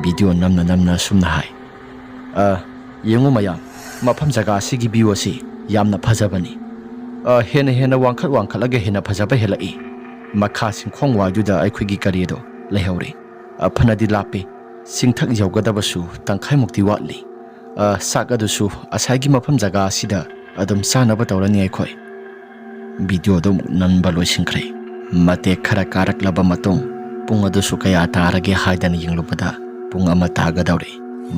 ꯚꯤꯗꯤꯑꯣ ꯅꯝꯅ ꯅꯝꯅ ꯑꯁꯨꯝꯅ ꯍꯥꯏ, "ꯑ, ꯌꯦꯡꯉꯨ ꯃꯌꯥꯝ, ꯃꯐꯝ ꯖꯒꯥ ꯑꯁꯤꯒꯤ ꯚ꯭ꯌꯨ ꯑꯁꯤ ꯌꯥꯝꯅ ꯐꯖꯕꯅꯤ꯫ ꯑ, ꯍꯦꯟꯅ ꯍꯦꯟꯅ ꯋꯥꯡꯈꯠ ꯋꯥꯡꯈꯠꯂꯒ ꯍꯦꯟꯅ ꯐꯖꯕ ꯍꯦꯜꯂꯛꯏ꯫ ꯃꯈꯥ ꯆꯤꯡꯈꯣꯡ ꯋꯥꯏꯗꯨꯗ ꯑꯩꯈꯣꯏꯒꯤ ꯒꯥꯔꯤ ꯑꯗꯨ ꯂꯩꯍꯧꯔꯦ꯫ ꯑ, ꯐꯅꯗꯤ ꯂꯥꯞꯄꯤ꯫ ꯆꯤꯡꯊꯛ ꯌꯧꯒꯗꯕꯁꯨ ꯇꯪꯈꯥꯏꯃꯨꯛꯇꯤ ꯋꯥꯠꯂꯤ꯫ ꯑ, ꯆꯥꯛ ꯑꯗꯨꯁꯨ ꯑꯁꯥꯏꯒꯤ ꯃꯐꯝ ꯖꯒꯥ ꯑꯁꯤꯗ ꯑꯗꯨꯝ ꯆꯥꯅꯕ ꯇꯧꯔꯅꯤ ꯑꯩꯈꯣꯏ꯫" ꯚꯤꯗꯤꯑꯣꯗꯨ ꯑꯃꯨꯛ ꯅꯝꯕ ꯂꯣꯏꯁꯤꯟꯈ꯭ꯔꯦ꯫ ꯃꯇꯦꯛ ꯈꯔ ꯀꯥꯔꯛꯂꯕ ꯃꯇꯨꯡ, ꯄꯨꯡ ꯑꯗꯨꯁꯨ ꯀꯌꯥ ꯇꯥꯔꯒꯦ ꯍꯥꯏꯗꯅ ꯌꯦꯡꯂꯨꯕꯗ ꯄꯨꯡ ꯑꯃ ꯇꯥꯒꯗꯧꯔꯦ꯫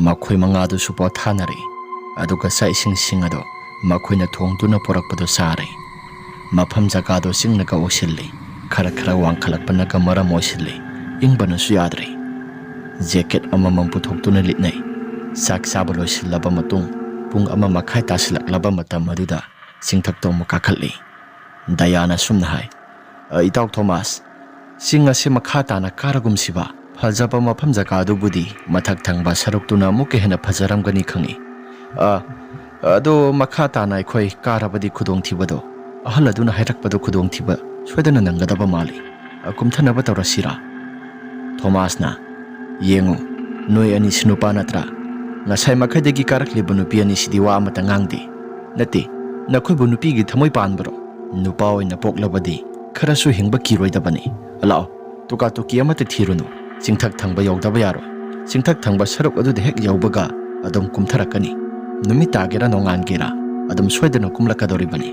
ꯃꯈꯣꯏ ꯃꯉꯥꯗꯨꯁꯨ ꯄꯣꯊꯥꯅꯔꯦ꯫ ꯑꯗꯨꯒ ꯆꯥꯛ ꯏꯁꯤꯡꯁꯤꯡ ꯑꯗꯨ ꯃꯈꯣꯏꯅ ꯊꯣꯡꯗꯨꯅ ꯄꯨꯔꯛꯄꯗꯨ ꯆꯥꯔꯦ꯫ ꯃꯐꯝ ꯖꯒꯥꯗꯨ ꯆꯤꯡꯅꯒ ꯑꯣꯏꯁꯤꯜꯂꯤ꯫ ꯈꯔ ꯈꯔ ꯋꯥꯡꯈꯠꯂꯛꯄꯅꯒ ꯃꯔꯝ ꯑꯣꯏꯁꯤꯜꯂꯤ꯫ ꯏꯪꯕꯅꯁꯨ ꯌꯥꯗ꯭ꯔꯦ꯫ ꯖꯦꯀꯦꯠ ꯑꯃꯃꯝ ꯄꯨꯊꯣꯛꯇꯨꯅ ꯂꯤꯠꯅꯩ꯫ ꯆꯥꯛ ꯆꯥꯕ ꯂꯣꯏꯁꯤꯜꯂꯕ ꯃꯇꯨꯡ, ꯄꯨꯡ ꯑꯃ ꯃꯈꯥꯏ ꯇꯥꯁꯤꯜꯂꯛꯂꯕ ꯃꯇꯝ ꯑꯗꯨꯗ ꯆꯤꯡꯊꯛꯇ ꯑꯃꯨꯛ ꯀꯥꯈꯠꯂꯤ꯫ ꯗꯌꯥꯅ ꯑꯁꯨꯝꯅ ꯍꯥꯏ, "ꯑ, ꯏꯇꯥꯎ ꯊꯣꯃꯥꯁ, ꯆꯤꯡ ꯑꯁꯤ ꯃꯈꯥ ꯇꯥꯅ ꯀꯥꯔꯒꯨꯝꯁꯤꯕ꯫ ꯐꯖꯕ ꯃꯐꯝ ꯖꯒꯥ ꯑꯗꯨꯕꯨꯗꯤ ꯃꯊꯛ ꯊꯪꯕ ꯁꯔꯨꯛꯇꯨꯅ ꯑꯃꯨꯛꯀ ꯍꯦꯟꯅ ꯐꯖꯔꯝꯒꯅꯤ ꯈꯪꯏ꯫ ꯑ, ꯑꯗꯣ ꯃꯈꯥ ꯇꯥꯅ ꯑꯩꯈꯣꯏ ꯀꯥꯔꯕꯗꯤ ꯈꯨꯗꯣꯡꯊꯤꯕꯗꯣ ꯑꯍꯜ ꯑꯗꯨꯅ ꯍꯥꯏꯔꯛꯄꯗꯣ ꯈꯨꯗꯣꯡꯊꯤꯕ ꯁꯣꯏꯗꯅ ꯅꯪꯒꯗꯕ ꯃꯥꯜꯂꯤ꯫ ꯑ, ꯀꯨꯝꯊꯅꯕ ꯇꯧꯔꯁꯤꯔꯥ?" ꯊꯣꯃꯥꯁꯅ, "ꯌꯦꯡꯉꯨ, ꯅꯣꯏ ꯑꯅꯤꯁꯤ ꯅꯨꯄꯥ ꯅꯠꯇ꯭ꯔꯥ? ꯉꯁꯥꯏ ꯃꯈꯩꯗꯒꯤ ꯀꯥꯔꯛꯂꯤꯕ ꯅꯨꯄꯤ ꯑꯅꯤꯁꯤꯗꯤ ꯋꯥ ꯑꯃꯠꯇ ꯉꯥꯡꯗꯦ꯫ ꯅꯠꯇꯦ, ꯅꯈꯣꯏꯕꯨ ꯅꯨꯄꯤꯒꯤ ꯊꯃꯣꯏ ꯄꯥꯟꯕ꯭ꯔꯣ? ꯅꯨꯄꯥ ꯑꯣꯏꯅ ꯄꯣꯛꯂꯕꯗꯤ ꯈꯔꯁꯨ ꯍꯤꯡꯕ ꯀꯤꯔꯣꯏꯗꯕꯅꯤ꯫ ꯂꯥꯛꯑꯣ, ꯇꯨꯀꯥ ꯇꯨꯀꯤ ꯑꯃꯠꯇ ꯊꯤꯔꯨꯅꯨ꯫ ꯆꯤꯡꯊꯛ ꯊꯪꯕ ꯌꯧꯗꯕ ꯌꯥꯔꯣꯏ꯫ ꯆꯤꯡꯊꯛ ꯊꯪꯕ ꯁꯔꯨꯛ ꯑꯗꯨꯗ ꯍꯦꯛ ꯌꯧꯕꯒ ꯑꯗꯨꯝ ꯀꯨꯝꯊꯔꯛꯀꯅꯤ꯫ ꯅꯨꯃꯤꯠ ꯇꯥꯒꯦꯔꯥ ꯅꯣꯡꯉꯥꯟꯒꯦꯔꯥ, ꯑꯗꯨꯝ ꯁꯣꯏꯗꯅ ꯀꯨꯝꯂꯛꯀꯗꯧꯔꯤꯕꯅꯤ꯫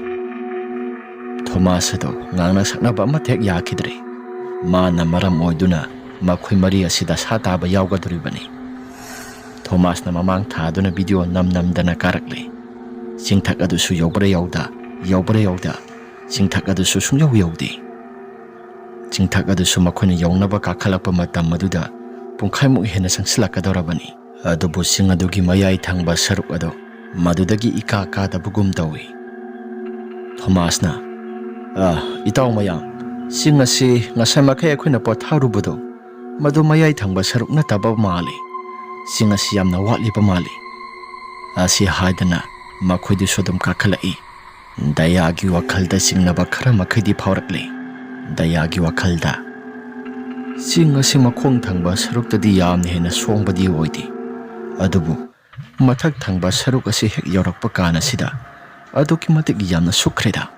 ꯊꯣꯃꯥꯁ ꯑꯗꯨ ꯉꯥꯡꯅ ꯁꯛꯅꯕ ꯑꯃꯠꯇ ꯍꯦꯛ ꯌꯥꯈꯤꯗ꯭ꯔꯦ꯫ ꯃꯥꯅ ꯃꯔꯝ ꯑꯣꯏꯗꯨꯅ ꯃꯈꯣꯏ ꯃꯔꯤ ꯑꯁꯤꯗ ꯁꯥ ꯇꯥꯕ ꯌꯥꯎꯒꯗꯧꯔꯤꯕꯅꯤ꯫ ꯊꯣꯃꯥꯁꯅ ꯃꯃꯥꯡ ꯊꯥꯗꯨꯅ ꯚꯤꯗꯤꯑꯣ ꯅꯝ ꯅꯝꯗꯅ ꯀꯥꯔꯛꯂꯦ꯫ ꯆꯤꯡꯊꯛ ꯑꯗꯨꯁꯨ ꯌꯧꯕ꯭ꯔꯥ ꯌꯧꯗ, ꯌꯧꯕ꯭ꯔꯥ ꯌꯧꯗ, ꯆꯤꯡꯊꯛ ꯑꯗꯨꯁꯨ ꯁꯨꯡꯌꯧ ꯌꯧꯗꯦ꯫ ꯆꯤꯡꯊꯛ ꯑꯗꯨꯁꯨ ꯃꯈꯣꯏꯅ ꯌꯧꯅꯕ ꯀꯥꯈꯠꯂꯛꯄ ꯃꯇꯝ ꯑꯗꯨꯗ ꯄꯨꯡꯈꯥꯏꯃꯨꯛ ꯍꯦꯟꯅ ꯆꯪꯁꯤꯜꯂꯛꯀꯗꯧꯔꯕꯅꯤ꯫ ꯑꯗꯨꯕꯨ ꯆꯤꯡ ꯑꯗꯨꯒꯤ ꯃꯌꯥꯏ ꯊꯪꯕ ꯁꯔꯨꯛ ꯑꯗꯨ ꯃꯗꯨꯗꯒꯤ ꯏꯀꯥ ꯀꯥꯗꯕꯒꯨꯝ ꯇꯧꯏ꯫ ꯊꯣꯃꯥꯁꯅ, "ꯑ, ꯏꯇꯥꯎ ꯃꯌꯥꯝ, ꯆꯤꯡ ꯑꯁꯤ ꯉꯁꯥꯏ ꯃꯈꯩ ꯑꯩꯈꯣꯏꯅ ꯄꯣꯊꯥꯔꯨꯕꯗꯣ, ꯃꯗꯨ ꯃꯌꯥꯏ ꯊꯪꯕ ꯁꯔꯨꯛ ꯅꯠꯇꯕ ꯃꯥꯜꯂꯤ꯫ ꯆꯤꯡ ꯑꯁꯤ ꯌꯥꯝꯅ ꯋꯥꯠꯂꯤꯕ ꯃꯥꯜꯂꯤ"꯫ ꯑꯁꯤ ꯍꯥꯏꯗꯅ ꯃꯈꯣꯏꯗꯨꯁꯨ ꯑꯗꯨꯝ ꯀꯥꯈꯠꯂꯛꯏ꯫ ꯗꯌꯥꯒꯤ ꯋꯥꯈꯜꯗ ꯆꯤꯡꯅꯕ ꯈꯔ ꯃꯈꯩꯗꯤ ꯐꯥꯎꯔꯛꯂꯤ꯫ ꯗꯌꯥꯒꯤ ꯋꯥꯈꯜꯗ, "ꯆꯤꯡ ꯑꯁꯤ ꯃꯈꯣꯡ ꯊꯪꯕ ꯁꯔꯨꯛꯇꯗꯤ ꯌꯥꯝꯅ ꯍꯦꯟꯅ ꯁꯣꯡꯕꯗꯤ ꯑꯣꯏꯗꯦ, ꯑꯗꯨꯕꯨ ꯃꯊꯛ ꯊꯪꯕ ꯁꯔꯨꯛ ꯑꯁꯤ ꯍꯦꯛ ꯌꯧꯔꯛꯄ ꯀꯥꯟ ꯑꯁꯤꯗ ꯑꯗꯨꯛꯀꯤ ꯃꯇꯤꯛ ꯌꯥꯝꯅ ꯁꯨꯛꯈ꯭ꯔꯦꯗ꯫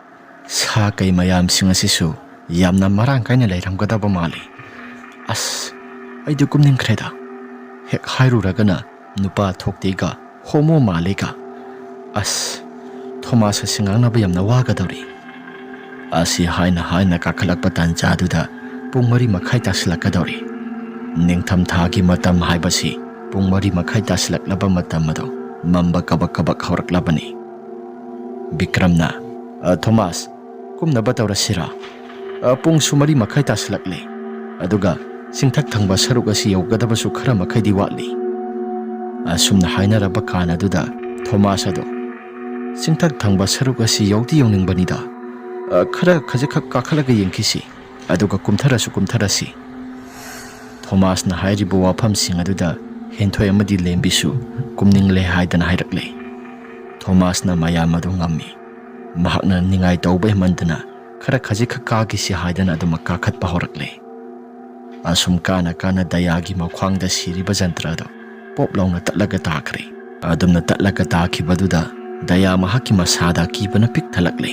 ꯁꯥ ꯀꯩ ꯃꯌꯥꯝꯁꯤꯡ ꯑꯁꯤꯁꯨ ꯌꯥꯝꯅ ꯃꯔꯥꯡ ꯀꯥꯏꯅ ꯂꯩꯔꯝꯒꯗꯕ ꯃꯥꯜꯂꯤ꯫ ꯑꯁ, ꯑꯩꯗꯤ ꯀꯨꯝꯅꯤꯡꯈ꯭ꯔꯦꯗ꯫ ꯍꯦꯛ ꯍꯥꯏꯔꯨꯔꯒꯅ ꯅꯨꯄꯥ ꯊꯣꯛꯇꯦꯒ, ꯍꯣꯃꯣ ꯃꯥꯜꯂꯦꯒ꯫ ꯑꯁ, ꯊꯣꯃꯥꯁ ꯑꯁꯤ ꯉꯥꯡꯅꯕ ꯌꯥꯝꯅ ꯋꯥꯒꯗꯧꯔꯤ"꯫ ꯑꯁꯤ ꯍꯥꯏꯅ ꯍꯥꯏꯅ ꯀꯥꯈꯠꯂꯛꯄ ꯇꯥꯟꯖꯥꯗꯨꯗ ꯄꯨꯡ ꯃꯔꯤ ꯃꯈꯥꯏ ꯇꯥꯁꯤꯜꯂꯛꯀꯗꯧꯔꯤ꯫ ꯅꯤꯡꯊꯝꯊꯥꯒꯤ ꯃꯇꯝ ꯍꯥꯏꯕꯁꯤ ꯄꯨꯡ ꯃꯔꯤ ꯃꯈꯥꯏ ꯇꯥꯁꯤꯜꯂꯛꯂꯕ ꯃꯇꯝ ꯑꯗꯨ ꯃꯝꯕ ꯀꯕꯛ ꯀꯕꯛ ꯍꯧꯔꯛꯂꯕꯅꯤ꯫ ꯕꯤꯀ꯭ꯔꯝꯅ, "ꯑ, ꯊꯣꯃꯥꯁ, ꯀꯨꯝꯅꯕ ꯇꯧꯔꯁꯤꯔꯥ? ꯑ, ꯄꯨꯡꯁꯨ ꯃꯔꯤ ꯃꯈꯥꯏ ꯇꯥꯁꯤꯜꯂꯛꯂꯦ, ꯑꯗꯨꯒ ꯆꯤꯡꯊꯛ ꯊꯪꯕ ꯁꯔꯨꯛ ꯑꯁꯤ ꯌꯧꯒꯗꯕꯁꯨ ꯈꯔ ꯃꯈꯩꯗꯤ ꯋꯥꯠꯂꯤ"꯫ ꯑꯁꯨꯝꯅ ꯍꯥꯏꯅꯔꯕ ꯀꯥꯟ ꯑꯗꯨꯗ ꯊꯣꯃꯥꯁ ꯑꯗꯣ, "ꯆꯤꯡꯊꯛ ꯊꯪꯕ ꯁꯔꯨꯛ ꯑꯁꯤ ꯌꯧꯗꯤ ꯌꯧꯅꯤꯡꯕꯅꯤꯗ꯫ ꯑ, ꯈꯔ ꯈꯖꯤꯛꯈꯛ ꯀꯥꯈꯠꯂꯒ ꯌꯦꯡꯈꯤꯁꯤ, ꯑꯗꯨꯒ ꯀꯨꯝꯊꯔꯁꯨ ꯀꯨꯝꯊꯔꯁꯤ"꯫ ꯊꯣꯃꯥꯁꯅ ꯍꯥꯏꯔꯤꯕ ꯋꯥꯐꯝꯁꯤꯡ ꯑꯗꯨꯗ ꯍꯦꯟꯊꯣꯏ ꯑꯃꯗꯤ ꯂꯦꯝꯕꯤꯁꯨ ꯀꯨꯝꯅꯤꯡꯂꯦ ꯍꯥꯏꯗꯅ ꯍꯥꯏꯔꯛꯂꯦ꯫ ꯊꯣꯃꯥꯁꯅ ꯃꯌꯥꯝ ꯑꯗꯨ ꯉꯝꯃꯤ꯫ ꯃꯍꯥꯛꯅ ꯅꯤꯡꯉꯥꯏ ꯇꯧꯕ ꯍꯦꯟꯃꯟꯗꯅ ꯈꯔ ꯈꯖꯤꯛꯈꯛ ꯀꯥꯈꯤꯁꯤ ꯍꯥꯏꯗꯅ ꯑꯗꯨꯃꯛ ꯀꯥꯈꯠꯄ ꯍꯧꯔꯛꯂꯦ꯫ ꯑꯁꯨꯝ ꯀꯥꯅ ꯀꯥꯅ ꯗꯌꯥꯒꯤ ꯃꯈ꯭ꯋꯥꯡꯗ ꯁꯤꯔꯤꯕ ꯖꯟꯇ꯭ꯔ ꯑꯗꯨ ꯄꯣꯞ ꯂꯥꯎꯅ ꯇꯠꯂꯒ ꯇꯥꯈ꯭ꯔꯦ꯫ ꯑꯗꯨꯝꯅ ꯇꯠꯂꯒ ꯇꯥꯈꯤꯕꯗꯨꯗ ꯗꯌꯥ ꯃꯍꯥꯛꯀꯤ ꯃꯁꯥꯗ ꯑꯀꯤꯕꯅ ꯄꯤꯛ ꯊꯜꯂꯛꯂꯦ꯫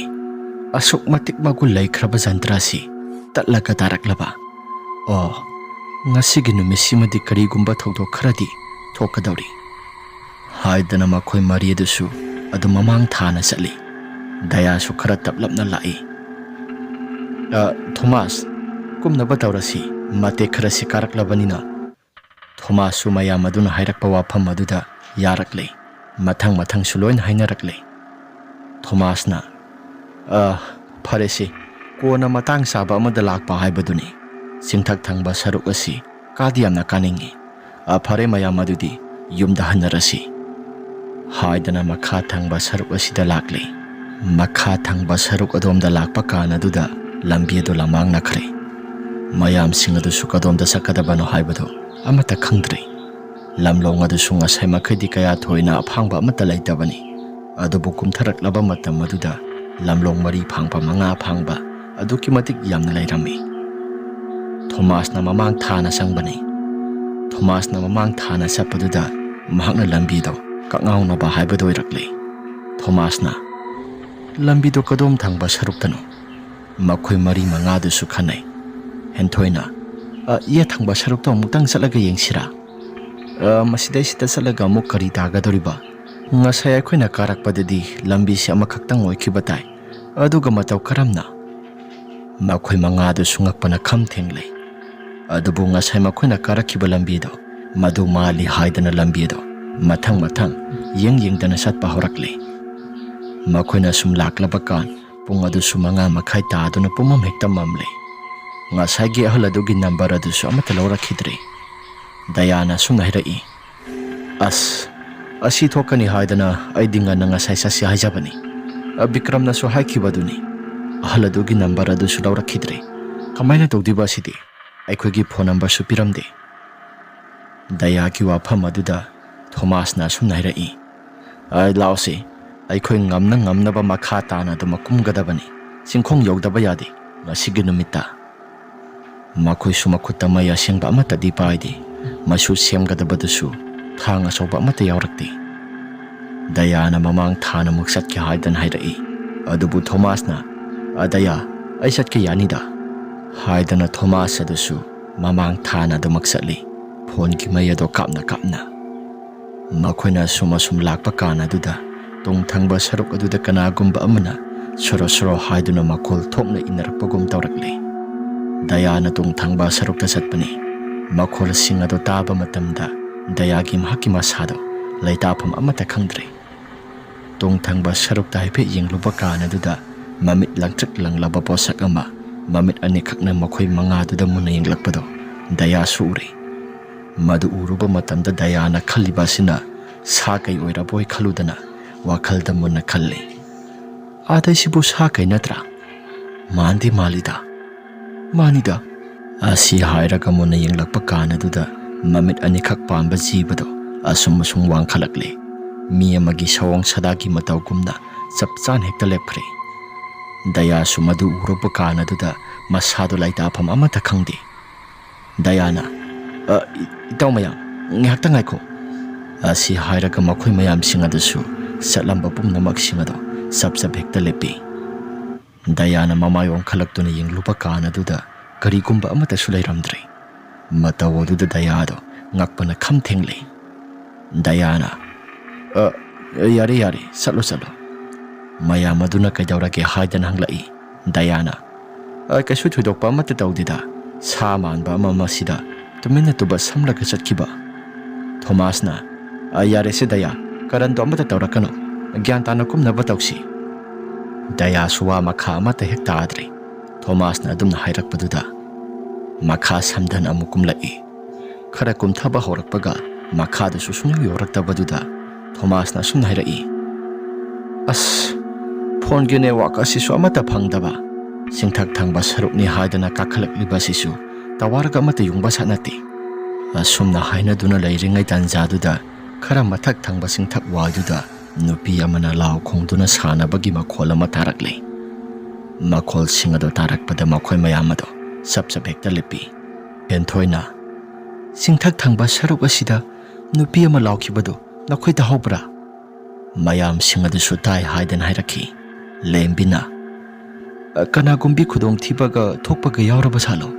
ꯑꯁꯨꯛ ꯃꯇꯤꯛ ꯃꯒꯨꯟ ꯂꯩꯈ꯭ꯔꯕ ꯖꯟꯇ꯭ꯔ ꯑꯁꯤ ꯇꯠꯂꯒ ꯇꯥꯔꯛꯂꯕ? ꯑꯣ, "ꯉꯁꯤꯒꯤ ꯅꯨꯃꯤꯠꯁꯤꯃꯗꯤ ꯀꯔꯤꯒꯨꯝꯕ ꯊꯧꯗꯣꯛ ꯈꯔꯗꯤ ꯊꯣꯛꯀꯗꯧꯔꯤ" ꯍꯥꯏꯗꯅ ꯃꯈꯣꯏ ꯃꯔꯤ ꯑꯗꯨꯁꯨ ꯑꯗꯨꯝ ꯃꯃꯥꯡ ꯊꯥꯅ ꯆꯠꯂꯤ꯫ ꯗꯌꯥꯁꯨ ꯈꯔ ꯇꯞꯂꯞꯅ ꯂꯥꯛꯏ꯫ "ꯑ, ꯊꯣꯃꯥꯁ, ꯀꯨꯝꯅꯕ ꯇꯧꯔꯁꯤ, ꯃꯇꯦꯛ ꯈꯔꯁꯤ ꯀꯥꯔꯛꯂꯕꯅꯤꯅ"꯫ ꯊꯣꯃꯥꯁꯁꯨ ꯃꯌꯥꯝ ꯑꯗꯨꯅ ꯍꯥꯏꯔꯛꯄ ꯋꯥꯐꯝ ꯑꯗꯨꯗ ꯌꯥꯔꯛꯂꯦ꯫ ꯃꯊꯪ ꯃꯊꯪꯁꯨ ꯂꯣꯏꯅ ꯍꯥꯏꯅꯔꯛꯂꯦ꯫ ꯊꯣꯃꯥꯁꯅ, "ꯑ, ꯐꯔꯦꯁꯦ, ꯀꯣꯟꯅ ꯃꯇꯥꯡ ꯆꯥꯕ ꯑꯃꯗ ꯂꯥꯛꯄ ꯍꯥꯏꯕꯗꯨꯅꯤ꯫ ꯆꯤꯡꯊꯛ ꯊꯪꯕ ꯁꯔꯨꯛ ꯑꯁꯤ ꯀꯥꯗꯤ ꯌꯥꯝꯅ ꯀꯥꯅꯤꯡꯏ꯫ ꯑ, ꯐꯔꯦ ꯃꯌꯥꯝ, ꯑꯗꯨꯗꯤ ꯌꯨꯝꯗ ꯍꯟꯅꯔꯁꯤ" ꯍꯥꯏꯗꯅ ꯃꯈꯥ ꯊꯪꯕ ꯁꯔꯨꯛ ꯑꯁꯤꯗ ꯂꯥꯛꯂꯦ꯫ ꯃꯈꯥ ꯊꯪꯕ ꯁꯔꯨꯛ ꯑꯗꯣꯝꯗ ꯂꯥꯛꯄ ꯀꯥꯟ ꯑꯗꯨꯗ ꯂꯝꯕꯤ ꯑꯗꯨ ꯂꯝꯃꯥꯡꯅꯈ꯭ꯔꯦ꯫ ꯃꯌꯥꯝꯁꯤꯡ ꯑꯗꯨꯁꯨ ꯀꯗꯣꯝꯗ ꯆꯠꯀꯗꯕꯅꯣ ꯍꯥꯏꯕꯗꯨ ꯑꯃꯠꯇ ꯈꯪꯗ꯭ꯔꯦ꯫ ꯂꯝꯂꯣꯡ ꯑꯗꯨꯁꯨ ꯉꯁꯥꯏ ꯃꯈꯩꯗꯤ ꯀꯌꯥ ꯊꯣꯏꯅ ꯑꯐꯥꯡꯕ ꯑꯃꯠꯇ ꯂꯩꯇꯕꯅꯤ꯫ ꯑꯗꯨꯕꯨ ꯀꯨꯝꯊꯔꯛꯂꯕ ꯃꯇꯝ ꯑꯗꯨꯗ ꯂꯝꯂꯣꯡ ꯃꯔꯤ ꯐꯥꯡꯕ, ꯃꯉꯥ ꯐꯥꯡꯕ ꯑꯗꯨꯛꯀꯤ ꯃꯇꯤꯛ ꯌꯥꯝꯅ ꯂꯩꯔꯝꯃꯤ꯫ ꯊꯣꯃꯥꯁꯅ ꯃꯃꯥꯡ ꯊꯥꯅ ꯆꯪꯕꯅꯤ꯫ ꯊꯣꯃꯥꯁꯅ ꯃꯃꯥꯡ ꯊꯥꯅ ꯆꯠꯄꯗꯨꯗ ꯃꯍꯥꯛꯅ ꯂꯝꯕꯤꯗꯣ ꯀꯛꯉꯥꯎꯅꯕ ꯍꯥꯏꯕꯗꯨ ꯑꯣꯏꯔꯛꯂꯦ꯫ ꯊꯣꯃꯥꯁꯅ, "ꯂꯝꯕꯤꯗꯣ ꯀꯗꯣꯝ ꯊꯪꯕ ꯁꯔꯨꯛꯇꯅꯣ?" ꯃꯈꯣꯏ ꯃꯔꯤ ꯃꯉꯥꯗꯨꯁꯨ ꯈꯟꯅꯩ꯫ ꯍꯦꯟꯊꯣꯏꯅ, "ꯑ, ꯌꯦꯠ ꯊꯪꯕ ꯁꯔꯨꯛꯇꯣ ꯑꯃꯨꯛꯇꯪ ꯆꯠꯂꯒ ꯌꯦꯡꯁꯤꯔꯥ? ꯑ, ꯃꯁꯤꯗꯩꯁꯤꯗ ꯆꯠꯂꯒ ꯑꯃꯨꯛ ꯀꯔꯤ ꯇꯥꯒꯗꯧꯔꯤꯕ? ꯉꯁꯥꯏ ꯑꯩꯈꯣꯏꯅ ꯀꯥꯔꯛꯄꯗꯗꯤ ꯂꯝꯕꯤꯁꯦ ꯑꯃꯈꯛꯇꯪ ꯑꯣꯏꯈꯤꯕ ꯇꯥꯏ, ꯑꯗꯨꯒ ꯃꯇꯧ ꯀꯔꯝꯅ?" ꯃꯈꯣꯏ ꯃꯉꯥꯗꯨꯁꯨ ꯉꯛꯄꯅ ꯈꯝ ꯊꯦꯡꯂꯦ꯫ ꯑꯗꯨꯕꯨ ꯉꯁꯥꯏ ꯃꯈꯣꯏꯅ ꯀꯥꯔꯛꯈꯤꯕ ꯂꯝꯕꯤꯗꯣ, ꯃꯗꯨ ꯃꯥꯜꯂꯤ ꯍꯥꯏꯗꯅ ꯂꯝꯕꯤ ꯑꯗꯣ ꯃꯊꯪ ꯃꯊꯪ ꯌꯦꯡ ꯌꯦꯡꯗꯅ ꯆꯠꯄ ꯍꯧꯔꯛꯂꯦ꯫ ꯃꯈꯣꯏꯅ ꯁꯨꯝ ꯂꯥꯛꯂꯕ ꯀꯥꯟ, ꯄꯨꯡ ꯑꯗꯨꯁꯨ ꯃꯉꯥ ꯃꯈꯥꯏ ꯇꯥꯗꯨꯅ ꯄꯨꯝꯃꯝ ꯍꯦꯛꯇ ꯃꯝꯂꯦ꯫ ꯉꯁꯥꯏꯒꯤ ꯑꯍꯜ ꯑꯗꯨꯒꯤ ꯅꯝꯕꯔ ꯑꯗꯨꯁꯨ ꯑꯃꯠꯇ ꯂꯧꯔꯛꯈꯤꯗ꯭ꯔꯦ꯫ ꯗꯌꯥꯅ ꯑꯁꯨꯝꯅ ꯍꯥꯏꯔꯛꯏ, "ꯑꯁ, ꯑꯁꯤ ꯊꯣꯛꯀꯅꯤ ꯍꯥꯏꯗꯅ ꯑꯩꯗꯤ ꯉꯟꯅ ꯉꯁꯥꯏ ꯆꯠꯁꯤ ꯍꯥꯏꯖꯕꯅꯤ꯫ ꯑ, ꯕꯤꯀ꯭ꯔꯝꯅꯁꯨ ꯍꯥꯏꯈꯤꯕꯗꯨꯅꯤ꯫ ꯑꯍꯜ ꯑꯗꯨꯒꯤ ꯅꯝꯕꯔ ꯑꯗꯨꯁꯨ ꯂꯧꯔꯛꯈꯤꯗ꯭ꯔꯦ꯫ ꯀꯃꯥꯏꯅ ꯇꯧꯗꯣꯏꯕ ꯑꯁꯤꯗꯤ? ꯑꯩꯈꯣꯏꯒꯤ ꯐꯣꯟ ꯅꯝꯕꯔꯁꯨ ꯄꯤꯔꯝꯗꯦ"꯫ ꯗꯌꯥꯒꯤ ꯋꯥꯐꯝ ꯑꯗꯨꯗ ꯊꯣꯃꯥꯁꯅ ꯑꯁꯨꯝꯅ ꯍꯥꯏꯔꯛꯏ, "ꯑ, ꯂꯥꯛꯑꯣꯁꯦ, ꯑꯩꯈꯣꯏ ꯉꯝꯅ ꯉꯝꯅꯕ ꯃꯈꯥ ꯇꯥꯅ ꯑꯗꯨꯃꯛ ꯀꯨꯝꯒꯗꯕꯅꯤ꯫ ꯆꯤꯡꯈꯣꯡ ꯌꯧꯗꯕ ꯌꯥꯗꯦ ꯉꯁꯤꯒꯤ ꯅꯨꯃꯤꯠꯇ"꯫ ꯃꯈꯣꯏꯁꯨ ꯃꯈꯨꯠꯇ ꯃꯩ ꯑꯁꯦꯡꯕ ꯑꯃꯠꯇꯗꯤ ꯄꯥꯏꯗꯦ꯫ ꯃꯩꯁꯨ ꯁꯦꯝꯒꯗꯕꯗꯨꯁꯨ ꯊꯥꯡ ꯑꯆꯧꯕ ꯑꯃꯠꯇ ꯌꯥꯎꯔꯛꯇꯦ꯫ ꯗꯌꯥꯅ ꯃꯃꯥꯡ ꯊꯥꯅ ꯑꯃꯨꯛ ꯆꯠꯀꯦ ꯍꯥꯏꯗꯅ ꯍꯥꯏꯔꯛꯏ꯫ ꯑꯗꯨꯕꯨ ꯊꯣꯃꯥꯁꯅ, "ꯑ, ꯗꯌꯥ, ꯑꯩ ꯆꯠꯀꯦ ꯌꯥꯅꯤꯗ" ꯍꯥꯏꯗꯅ ꯊꯣꯃꯥꯁ ꯑꯗꯨꯁꯨ ꯃꯃꯥꯡ ꯊꯥꯅ ꯑꯗꯨꯃꯛ ꯆꯠꯂꯤ, ꯐꯣꯟꯒꯤ ꯃꯩ ꯑꯗꯣ ꯀꯥꯞꯅ ꯀꯥꯞꯅ꯫ ꯃꯈꯣꯏꯅ ꯑꯁꯨꯝ ꯑꯁꯨꯝ ꯂꯥꯛꯄ ꯀꯥꯟ ꯑꯗꯨꯗ ꯇꯨꯡ ꯊꯪꯕ ꯁꯔꯨꯛ ꯑꯗꯨꯗ ꯀꯅꯥꯒꯨꯝꯕ ꯑꯃꯅ ꯁꯣꯔꯣ ꯁꯣꯔꯣ ꯍꯥꯏꯗꯨꯅ ꯃꯈꯣꯜ ꯊꯣꯛꯅ ꯏꯟꯅꯔꯛꯄꯒꯨꯝ ꯇꯧꯔꯛꯂꯤ꯫ ꯗꯌꯥꯅ ꯇꯨꯡ ꯊꯪꯕ ꯁꯔꯨꯛꯇ ꯆꯠꯄꯅꯤ꯫ ꯃꯈꯣꯜꯁꯤꯡ ꯑꯗꯨ ꯇꯥꯕ ꯃꯇꯝꯗ ꯗꯌꯥꯒꯤ ꯃꯍꯥꯛꯀꯤ ꯃꯁꯥꯗꯣ ꯂꯩꯇꯥꯐꯝ ꯑꯃꯠꯇ ꯈꯪꯗ꯭ꯔꯦ꯫ ꯇꯨꯡ ꯊꯪꯕ ꯁꯔꯨꯛꯇ ꯍꯥꯏꯐꯦꯠ ꯌꯦꯡꯂꯨꯕ ꯀꯥꯟ ꯑꯗꯨꯗ ꯃꯃꯤꯠ ꯂꯪꯇ꯭ꯔꯤꯛ ꯂꯪꯂꯕ ꯄꯣꯠꯁꯛ ꯑꯃ ꯃꯃꯤꯠ ꯑꯅꯤꯈꯛꯅ ꯃꯈꯣꯏ ꯃꯉꯥꯗꯨꯗ ꯃꯨꯟꯅ ꯌꯦꯡꯂꯛꯄꯗꯣ ꯗꯌꯥꯁꯨ ꯎꯔꯦ꯫ ꯃꯗꯨ ꯎꯔꯨꯕ ꯃꯇꯝꯗ ꯗꯌꯥꯅ ꯈꯜꯂꯤꯕ ꯑꯁꯤꯅ ꯁꯥ ꯀꯩ ꯑꯣꯏꯔꯕꯣꯏ ꯈꯜꯂꯨꯗꯅ ꯋꯥꯈꯜꯗ ꯃꯨꯟꯅ ꯈꯜꯂꯤ꯫ "ꯑꯥꯗꯩꯁꯤꯕꯨ ꯁꯥ ꯀꯩ ꯅꯠꯇ꯭ꯔꯥ? ꯃꯥꯟꯗꯤ ꯃꯥꯜꯂꯤꯗ꯫ ꯃꯥꯅꯤꯗ," ꯑꯁꯤ ꯍꯥꯏꯔꯒ ꯃꯨꯟꯅ ꯌꯦꯡꯂꯛꯄ ꯀꯥꯟ ꯑꯗꯨꯗ ꯃꯃꯤꯠ ꯑꯅꯤꯈꯛ ꯄꯥꯟꯕ ꯖꯤꯕꯗꯣ ꯑꯁꯨꯝ ꯑꯁꯨꯝ ꯋꯥꯡꯈꯠꯂꯛꯂꯦ꯫ ꯃꯤ ꯑꯃꯒꯤ ꯁꯑꯣꯡ ꯁꯥꯗꯥꯒꯤ ꯃꯇꯧꯒꯨꯝꯅ ꯆꯞ ꯆꯥꯅ ꯍꯦꯛꯇ ꯂꯦꯞꯈ꯭ꯔꯦ꯫ ꯗꯌꯥꯁꯨ ꯃꯗꯨ ꯎꯔꯨꯕ ꯀꯥꯟ ꯑꯗꯨꯗ ꯃꯁꯥꯗꯣ ꯂꯩꯇꯥꯐꯝ ꯑꯃꯠꯇ ꯈꯪꯗꯦ꯫ ꯗꯌꯥꯅ, "ꯑ, ꯏ-, ꯏꯇꯥꯎ ꯃꯌꯥꯝ, ꯉꯥꯏꯍꯥꯛꯇ ꯉꯥꯏꯈꯣ," ꯑꯁꯤ ꯍꯥꯏꯔꯒ ꯃꯈꯣꯏ ꯃꯌꯥꯝꯁꯤꯡ ꯑꯗꯨꯁꯨ ꯆꯠꯂꯝꯕ ꯄꯨꯝꯅꯃꯛꯁꯤꯡ ꯑꯗꯣ ꯆꯞ ꯆꯞ ꯍꯦꯛꯇ ꯂꯦꯞꯄꯤ꯫ ꯗꯌꯥꯅ ꯃꯃꯥꯏ ꯑꯣꯟꯈꯠꯂꯛꯇꯨꯅ ꯌꯦꯡꯂꯨꯕ ꯀꯥꯟ ꯑꯗꯨꯗ ꯀꯔꯤꯒꯨꯝꯕ ꯑꯃꯠꯇꯁꯨ ꯂꯩꯔꯝꯗ꯭ꯔꯦ꯫ ꯃꯇꯧ ꯑꯗꯨꯗ ꯗꯌꯥꯗꯣ ꯉꯛꯄꯅ ꯈꯝ ꯊꯦꯡꯂꯦ꯫ ꯗꯌꯥꯅ, "ꯑ, ꯌꯥꯔꯦ, ꯌꯥꯔꯦ, ꯆꯠꯂꯣ, ꯆꯠꯂꯣ꯫" ꯃꯌꯥꯝ ꯑꯗꯨꯅ "ꯀꯩꯗꯧꯔꯒꯦ?" ꯍꯥꯏꯗꯅ ꯍꯪꯂꯛꯏ꯫ ꯗꯌꯥꯅ, "ꯑ, ꯀꯩꯁꯨ ꯊꯣꯏꯗꯣꯛꯄ ꯑꯃꯠꯇ ꯇꯧꯗꯦꯗ, ꯁꯥ ꯃꯥꯟꯕ ꯑꯃ ꯃꯁꯤꯗ ꯇꯨꯃꯤꯟꯅ ꯇꯨꯕ ꯁꯝꯂꯒ ꯆꯠꯈꯤꯕ꯫" ꯊꯣꯃꯥꯁꯅ, "ꯑ, ꯌꯥꯔꯦꯁꯦ ꯗꯌꯥ, ꯀꯔꯟꯗꯣ ꯑꯃꯠꯇ ꯇꯧꯔꯛꯀꯅꯨ, ꯒ꯭ꯌꯥꯟ ꯇꯥꯅ ꯀꯨꯝꯅꯕ ꯇꯧꯁꯤ꯫" ꯗꯌꯥꯁꯨ ꯋꯥ ꯃꯈꯥ ꯑꯃꯠꯇ ꯍꯦꯛ ꯇꯥꯗ꯭ꯔꯦ꯫ ꯊꯣꯃꯥꯁꯅ ꯑꯗꯨꯝꯅ ꯍꯥꯏꯔꯛꯄꯗꯨꯗ ꯃꯈꯥ ꯁꯝꯗꯟ ꯑꯃꯨꯛ ꯀꯨꯝꯂꯛꯏ꯫ ꯈꯔ ꯀꯨꯝꯊꯕ ꯍꯧꯔꯛꯄꯒ ꯃꯈꯥꯗꯁꯨ ꯁꯨꯡꯌꯧ ꯌꯧꯔꯛꯇꯕꯗꯨꯗ ꯊꯣꯃꯥꯁꯅ ꯑꯁꯨꯝꯅ ꯍꯥꯏꯔꯛꯏ, "ꯑꯁ, ꯐꯣꯟꯒꯤ ꯅꯦꯠꯋꯥꯛ ꯑꯁꯤꯁꯨ ꯑꯃꯠꯇ ꯐꯪꯗꯕ, ꯆꯤꯡꯊꯛ ꯊꯪꯕ ꯁꯔꯨꯛꯅꯤ ꯍꯥꯏꯗꯅ ꯀꯥꯈꯠꯂꯛꯂꯤꯕ ꯑꯁꯤꯁꯨ ꯇꯋꯥꯔꯒ ꯑꯃꯠꯇ ꯌꯨꯡꯕ ꯁꯥꯠ ꯅꯠꯇꯦ꯫" ꯑꯁꯨꯝꯅ ꯍꯥꯏꯅꯗꯨꯅ ꯂꯩꯔꯤꯉꯩ ꯇꯥꯟꯖꯥꯗꯨꯗ ꯈꯔ ꯃꯊꯛ ꯊꯪꯕ ꯆꯤꯡꯊꯛ ꯋꯥꯏꯗꯨꯗ ꯅꯨꯄꯤ ꯑꯃꯅ ꯂꯥꯎ ꯈꯣꯡꯗꯨꯅ ꯁꯥꯟꯅꯕꯒꯤ ꯃꯈꯣꯜ ꯑꯃ ꯇꯥꯔꯛꯂꯦ꯫ ꯃꯈꯣꯜꯁꯤꯡ ꯑꯗꯨ ꯇꯥꯔꯛꯄꯗ ꯃꯈꯣꯏ ꯃꯌꯥꯝ ꯑꯗꯨ ꯆꯞ ꯆꯞ ꯍꯦꯛꯇ ꯂꯦꯞꯄꯤ꯫ ꯍꯦꯟꯊꯣꯏꯅ, "ꯆꯤꯡꯊꯛ ꯊꯪꯕ ꯁꯔꯨꯛ ꯑꯁꯤꯗ ꯅꯨꯄꯤ ꯑꯃ ꯂꯥꯎꯈꯤꯕꯗꯨ ꯅꯈꯣꯏ ꯇꯥꯍꯧꯕ꯭ꯔꯥ?" ꯃꯌꯥꯝꯁꯤꯡ ꯑꯗꯨꯁꯨ ꯇꯥꯏ ꯍꯥꯏꯗꯅ ꯍꯥꯏꯔꯛꯈꯤ꯫ ꯂꯦꯝꯕꯤꯅ, "ꯑ, ꯀꯅꯥꯒꯨꯝꯕꯤ ꯈꯨꯗꯣꯡꯊꯤꯕꯒ ꯊꯣꯛꯄꯒ ꯌꯥꯎꯔꯕ ꯖꯥꯠꯂꯣ?"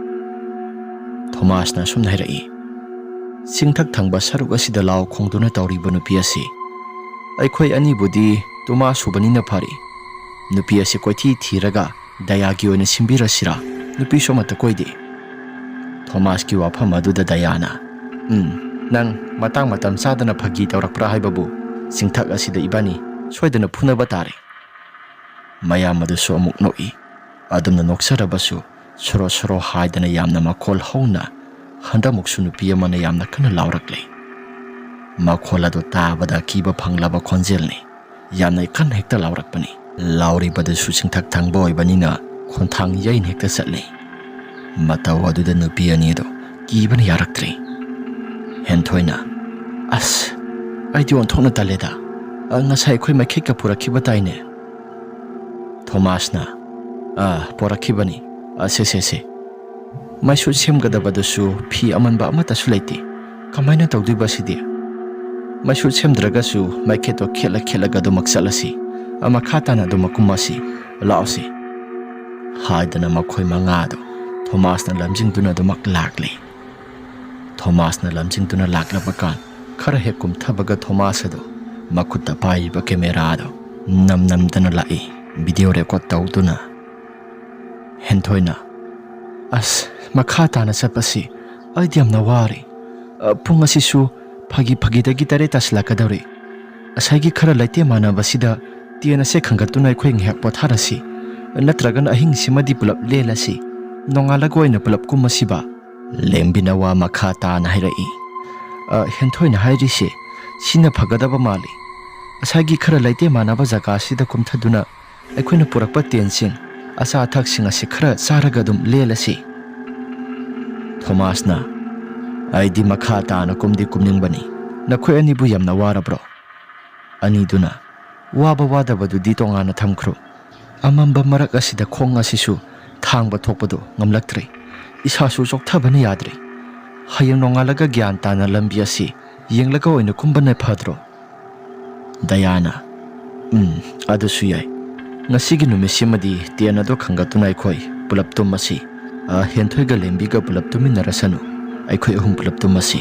ꯊꯣꯃꯥꯁꯅ ꯑꯁꯨꯝꯅ ꯍꯥꯏꯔꯛꯏ, "ꯆꯤꯡꯊꯛ ꯊꯪꯕ ꯁꯔꯨꯛ ꯑꯁꯤꯗ ꯂꯥꯎ ꯈꯣꯡꯗꯨꯅ ꯇꯧꯔꯤꯕ ꯅꯨꯄꯤ ꯑꯁꯤ, ꯑꯩꯈꯣꯏ ꯑꯅꯤꯕꯨꯗꯤ ꯇꯨꯃꯥ ꯁꯨꯕꯅꯤꯅ ꯐꯔꯤ, ꯅꯨꯄꯤ ꯑꯁꯤ ꯀꯣꯏꯊꯤ ꯊꯤꯔꯒ ꯗꯌꯥꯒꯤ ꯑꯣꯏꯅ ꯁꯤꯟꯕꯤꯔꯁꯤꯔꯥ? ꯅꯨꯄꯤꯁꯨ ꯑꯃꯠꯇ ꯀꯣꯏꯗꯦ꯫" ꯊꯣꯃꯥꯁꯀꯤ ꯋꯥꯐꯝ ꯑꯗꯨꯗ ꯗꯌꯥꯅ, "ꯎꯝ, ꯅꯪ ꯃꯇꯥꯡ ꯃꯇꯝ ꯆꯥꯗꯅ ꯐꯥꯒꯤ ꯇꯧꯔꯛꯄ꯭ꯔꯥ ꯍꯥꯏꯕꯕꯨ, ꯆꯤꯡꯊꯛ ꯑꯁꯤꯗ ꯏꯕꯥꯅꯤ ꯁꯣꯏꯗꯅ ꯐꯨꯅꯕ ꯇꯥꯔꯦ꯫" ꯃꯌꯥꯝ ꯑꯗꯨꯁꯨ ꯑꯃꯨꯛ ꯅꯣꯛꯏ꯫ ꯑꯗꯨꯝꯅ ꯅꯣꯛꯆꯔꯕꯁꯨ ꯁꯣꯔꯣ ꯁꯣꯔꯣ ꯍꯥꯏꯗꯅ ꯌꯥꯝꯅ ꯃꯈꯣꯜ ꯍꯧꯅ ꯍꯟꯗꯛꯃꯨꯛꯁꯨ ꯅꯨꯄꯤ ꯑꯃꯅ ꯌꯥꯝꯅ ꯀꯟꯅ ꯂꯥꯎꯔꯛꯂꯦ꯫ ꯃꯈꯣꯜ ꯑꯗꯨ ꯇꯥꯕꯗ ꯑꯀꯤꯕ ꯐꯪꯂꯕ ꯈꯣꯟꯖꯦꯜꯅꯤ꯫ ꯌꯥꯝꯅ ꯀꯟꯅ ꯍꯦꯛꯇ ꯂꯥꯎꯔꯛꯄꯅꯤ꯫ ꯂꯥꯎꯔꯤꯕꯗꯨꯁꯨ ꯆꯤꯡꯊꯛ ꯊꯪꯕ ꯑꯣꯏꯕꯅꯤꯅ ꯈꯣꯟꯊꯥꯡ ꯌꯩꯅ ꯍꯦꯛꯇ ꯆꯠꯂꯤ꯫ ꯃꯇꯧ ꯑꯗꯨꯗ ꯅꯨꯄꯤ ꯑꯅꯤ ꯑꯗꯨ ꯀꯤꯕꯅ ꯌꯥꯔꯛꯇ꯭ꯔꯦ꯫ ꯍꯦꯟꯊꯣꯏꯅ, "ꯑꯁ, ꯑꯩꯗꯤ ꯑꯣꯟꯊꯣꯛꯅ ꯇꯜꯂꯦꯗ꯫ ꯑ, ꯉꯁꯥꯏ ꯑꯩꯈꯣꯏ ꯃꯩꯈꯦꯠꯀ ꯄꯨꯔꯛꯈꯤꯕ ꯇꯥꯏꯅꯦ?" ꯊꯣꯃꯥꯁꯅ, "ꯑꯥ, ꯄꯣꯔꯛꯈꯤꯕꯅꯤ꯫ ꯑ, ꯁꯦ, ꯁꯦ, ꯁꯦ꯫ ꯃꯩꯁꯨꯠ ꯁꯦꯝꯒꯗꯕꯗꯨꯁꯨ ꯐꯤ ꯑꯃꯟꯕ ꯑꯃꯠꯇꯁꯨ ꯂꯩꯇꯦ꯫ ꯀꯃꯥꯏꯅ ꯇꯧꯗꯣꯏꯕ ꯁꯤꯗꯤ? ꯃꯩꯁꯨꯠ ꯁꯦꯝꯗ꯭ꯔꯒꯁꯨ ꯃꯩꯈꯦꯠꯇꯣ ꯈꯦꯠꯂ ꯈꯦꯠꯂꯒ ꯑꯗꯨꯃꯛ ꯆꯠꯂꯁꯤ꯫ ꯑ, ꯃꯈꯥ ꯇꯥꯅ ꯑꯗꯨꯃꯛ ꯀꯨꯝꯃꯁꯤ꯫ ꯂꯥꯛꯑꯣꯁꯤ꯫" ꯍꯥꯏꯗꯅ ꯃꯈꯣꯏ ꯃꯉꯥꯗꯨ ꯊꯣꯃꯥꯁꯅ ꯂꯝꯖꯤꯡꯗꯨꯅ ꯑꯗꯨꯃꯛ ꯂꯥꯛꯂꯦ꯫ ꯊꯣꯃꯥꯁꯅ ꯂꯝꯖꯤꯡꯗꯨꯅ ꯂꯥꯛꯂꯕ ꯀꯥꯟ ꯈꯔ ꯍꯦꯛ ꯀꯨꯝꯊꯕꯒ ꯊꯣꯃꯥꯁ ꯑꯗꯨ ꯃꯈꯨꯠꯇ ꯄꯥꯏꯔꯤꯕ ꯀꯦꯃꯦꯔꯥ ꯑꯗꯨ ꯅꯝ ꯅꯝꯗꯅ ꯂꯥꯛꯏ, ꯚꯤꯗꯤꯑꯣ ꯔꯦꯀꯣꯔꯗ ꯇꯧꯗꯨꯅ꯫ ꯍꯦꯟꯊꯣꯏꯅ, "ꯑꯁ, ꯃꯈꯥ ꯇꯥꯅ ꯆꯠꯄꯁꯤ ꯑꯩꯗꯤ ꯌꯥꯝꯅ ꯋꯥꯔꯦ꯫ ꯑ, ꯄꯨꯡ ꯑꯁꯤꯁꯨ ꯐꯥꯒꯤ ꯐꯥꯒꯤꯗꯒꯤ ꯇꯔꯦꯠ ꯇꯥꯁꯤꯜꯂꯛꯀꯗꯧꯔꯦ꯫ ꯉꯁꯥꯏꯒꯤ ꯈꯔ ꯂꯩꯇꯦꯝ ꯃꯥꯟꯅꯕꯁꯤꯗ ꯇꯦꯟ ꯑꯁꯦ ꯈꯟꯒꯠꯇꯨꯅ ꯑꯩꯈꯣꯏ ꯉꯥꯏꯍꯥꯛ ꯄꯣꯊꯥꯔꯁꯤ, ꯅꯠꯇ꯭ꯔꯒꯅ ꯑꯍꯤꯡꯁꯤꯃꯗꯤ ꯄꯨꯂꯞ ꯂꯦꯜꯂꯁꯤ꯫ ꯅꯣꯡꯉꯥꯜꯂꯒ ꯑꯣꯏꯅ ꯄꯨꯂꯞ ꯀꯨꯝꯃꯁꯤꯕ?" ꯂꯦꯝꯕꯤꯅ ꯋꯥ ꯃꯈꯥ ꯇꯥꯅ ꯍꯥꯏꯔꯛꯏ, "ꯑ, ꯍꯦꯟꯊꯣꯏꯅ ꯍꯥꯏꯔꯤꯁꯦ ꯁꯤꯅ ꯐꯒꯗꯕ ꯃꯥꯜꯂꯤ꯫ ꯉꯁꯥꯏꯒꯤ ꯈꯔ ꯂꯩꯇꯦꯝ ꯃꯥꯟꯅꯕ ꯖꯒꯥꯁꯤꯗ ꯀꯨꯝꯊꯗꯨꯅ ꯑꯩꯈꯣꯏꯅ ꯄꯨꯔꯛꯄ ꯇꯦꯟꯁꯤꯡ, ꯑꯆꯥ ꯑꯊꯛꯁꯤꯡ ꯑꯁꯤ ꯈꯔ ꯆꯥꯔꯒ ꯑꯗꯨꯝ ꯂꯦꯜꯂꯁꯤ꯫" ꯊꯣꯃꯥꯁꯅ, "ꯑꯩꯗꯤ ꯃꯈꯥ ꯇꯥꯅ ꯀꯨꯝꯗꯤ ꯀꯨꯝꯅꯤꯡꯕꯅꯤ꯫ ꯅꯈꯣꯏ ꯑꯅꯤꯕꯨ ꯌꯥꯝꯅ ꯋꯥꯔꯕ꯭ꯔꯣ?" ꯑꯅꯤꯗꯨꯅ, "ꯋꯥꯕ ꯋꯥꯗꯕꯗꯨꯗꯤ ꯇꯣꯉꯥꯟꯅ ꯊꯝꯈ꯭ꯔꯣ꯫ ꯑꯃꯝꯕ ꯃꯔꯛ ꯑꯁꯤꯗ ꯈꯣꯡ ꯑꯁꯤꯁꯨ ꯊꯥꯡꯕ ꯊꯣꯛꯄꯗꯨ ꯉꯝꯂꯛꯇ꯭ꯔꯦ꯫ ꯏꯁꯥꯁꯨ ꯆꯣꯛꯊꯕꯅ ꯌꯥꯗ꯭ꯔꯦ꯫ ꯍꯌꯦꯡ ꯅꯣꯡꯉꯥꯜꯂꯒ ꯒ꯭ꯌꯥꯟ ꯇꯥꯅ ꯂꯝꯕꯤ ꯑꯁꯤ ꯌꯦꯡꯂꯒ ꯑꯣꯏꯅ ꯀꯨꯝꯕꯅ ꯐꯗ꯭ꯔꯣ?" ꯗꯌꯥꯅ, "ꯎꯝ, ꯑꯗꯨꯁꯨ ꯌꯥꯏ꯫ ꯉꯁꯤꯒꯤ ꯅꯨꯃꯤꯠꯁꯤꯃꯗꯤ ꯇꯦꯟ ꯑꯗꯨ ꯈꯟꯒꯠꯇꯨꯅ ꯑꯩꯈꯣꯏ ꯄꯨꯂꯞ ꯇꯨꯝꯃꯁꯤ꯫ "ꯑ, ꯍꯦꯟꯊꯣꯏꯒ ꯂꯦꯝꯕꯤꯒ ꯄꯨꯂꯞ ꯇꯨꯃꯤꯟꯅꯔꯁꯅꯨ, ꯑꯩꯈꯣꯏ ꯑꯍꯨꯝ ꯄꯨꯂꯞ ꯇꯨꯝꯃꯁꯤ"꯫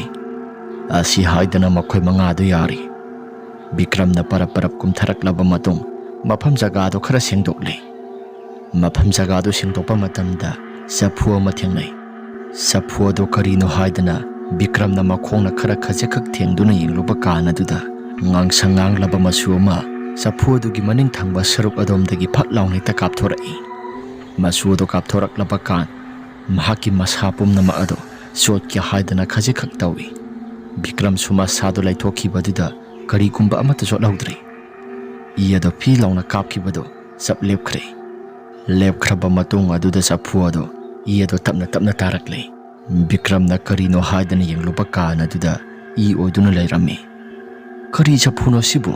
ꯑꯁꯤ ꯍꯥꯏꯗꯅ ꯃꯈꯣꯏ ꯃꯉꯥꯗꯨ ꯌꯥꯔꯤ꯫ ꯕꯤꯀ꯭ꯔꯝꯅ ꯄꯔꯞ ꯄꯔꯞ ꯀꯨꯝꯊꯔꯛꯂꯕ ꯃꯇꯨꯡ, ꯃꯐꯝ ꯖꯒꯥꯗꯨ ꯈꯔ ꯁꯦꯡꯗꯣꯛꯂꯤ꯫ ꯃꯐꯝ ꯖꯒꯥꯗꯨ ꯁꯦꯡꯗꯣꯛꯄ ꯃꯇꯝꯗ ꯆꯐꯨ ꯑꯃ ꯊꯦꯡꯅꯩ꯫ ꯆꯐꯨ ꯑꯗꯨ ꯀꯔꯤꯅꯣ ꯍꯥꯏꯗꯅ ꯕꯤꯀ꯭ꯔꯝꯅ ꯃꯈꯣꯡꯅ ꯈꯔ ꯈꯖꯤꯛꯈꯛ ꯊꯦꯡꯗꯨꯅ ꯌꯦꯡꯂꯨꯕ ꯀꯥꯟ ꯑꯗꯨꯗ, ꯉꯥꯡꯁꯪ ꯉꯥꯡꯂꯕ ꯃꯆꯨ ꯑꯃ ꯆꯐꯨ ꯑꯗꯨꯒꯤ ꯃꯅꯤꯡ ꯊꯪꯕ ꯁꯔꯨꯛ ꯑꯗꯣꯝꯗꯒꯤ ꯐꯠ ꯂꯥꯎꯅ ꯍꯦꯛꯇ ꯀꯥꯞꯊꯣꯔꯛꯏ꯫ ꯃꯆꯨ ꯑꯗꯨ ꯀꯥꯞꯊꯣꯔꯛꯂꯕ ꯀꯥꯟ, ꯃꯍꯥꯛꯀꯤ ꯃꯁꯥ ꯄꯨꯝꯅꯃꯛ ꯑꯗꯨ ꯆꯣꯠꯀꯦ ꯍꯥꯏꯗꯅ ꯈꯖꯤꯛꯈꯛ ꯇꯧꯏ꯫ ꯕꯤꯀ꯭ꯔꯝꯁꯨ ꯃꯁꯥꯗꯨ ꯂꯩꯊꯣꯛꯈꯤꯕꯗꯨꯗ ꯀꯔꯤꯒꯨꯝꯕ ꯑꯃꯠꯇ ꯆꯣꯠꯍꯧꯗ꯭ꯔꯤ꯫ ꯏ ꯑꯗꯨ ꯐꯤ ꯂꯥꯎꯅ ꯀꯥꯞꯈꯤꯕꯗꯨ ꯆꯞ ꯂꯦꯞꯈ꯭ꯔꯦ꯫ ꯂꯦꯞꯈ꯭ꯔꯕ ꯃꯇꯨꯡ ꯑꯗꯨꯗ ꯆꯐꯨ ꯑꯗꯨ ꯏ ꯑꯗꯨ ꯇꯞꯅ ꯇꯞꯅ ꯇꯥꯔꯛꯂꯦ꯫ ꯕꯤꯀ꯭ꯔꯝꯅ ꯀꯔꯤꯅꯣ ꯍꯥꯏꯗꯅ ꯌꯦꯡꯂꯨꯕ ꯀꯥꯟ ꯑꯗꯨꯗ ꯏ ꯑꯣꯏꯗꯨꯅ ꯂꯩꯔꯝꯃꯤ꯫ "ꯀꯔꯤ ꯆꯐꯨꯅꯣ ꯁꯤꯕꯨ?"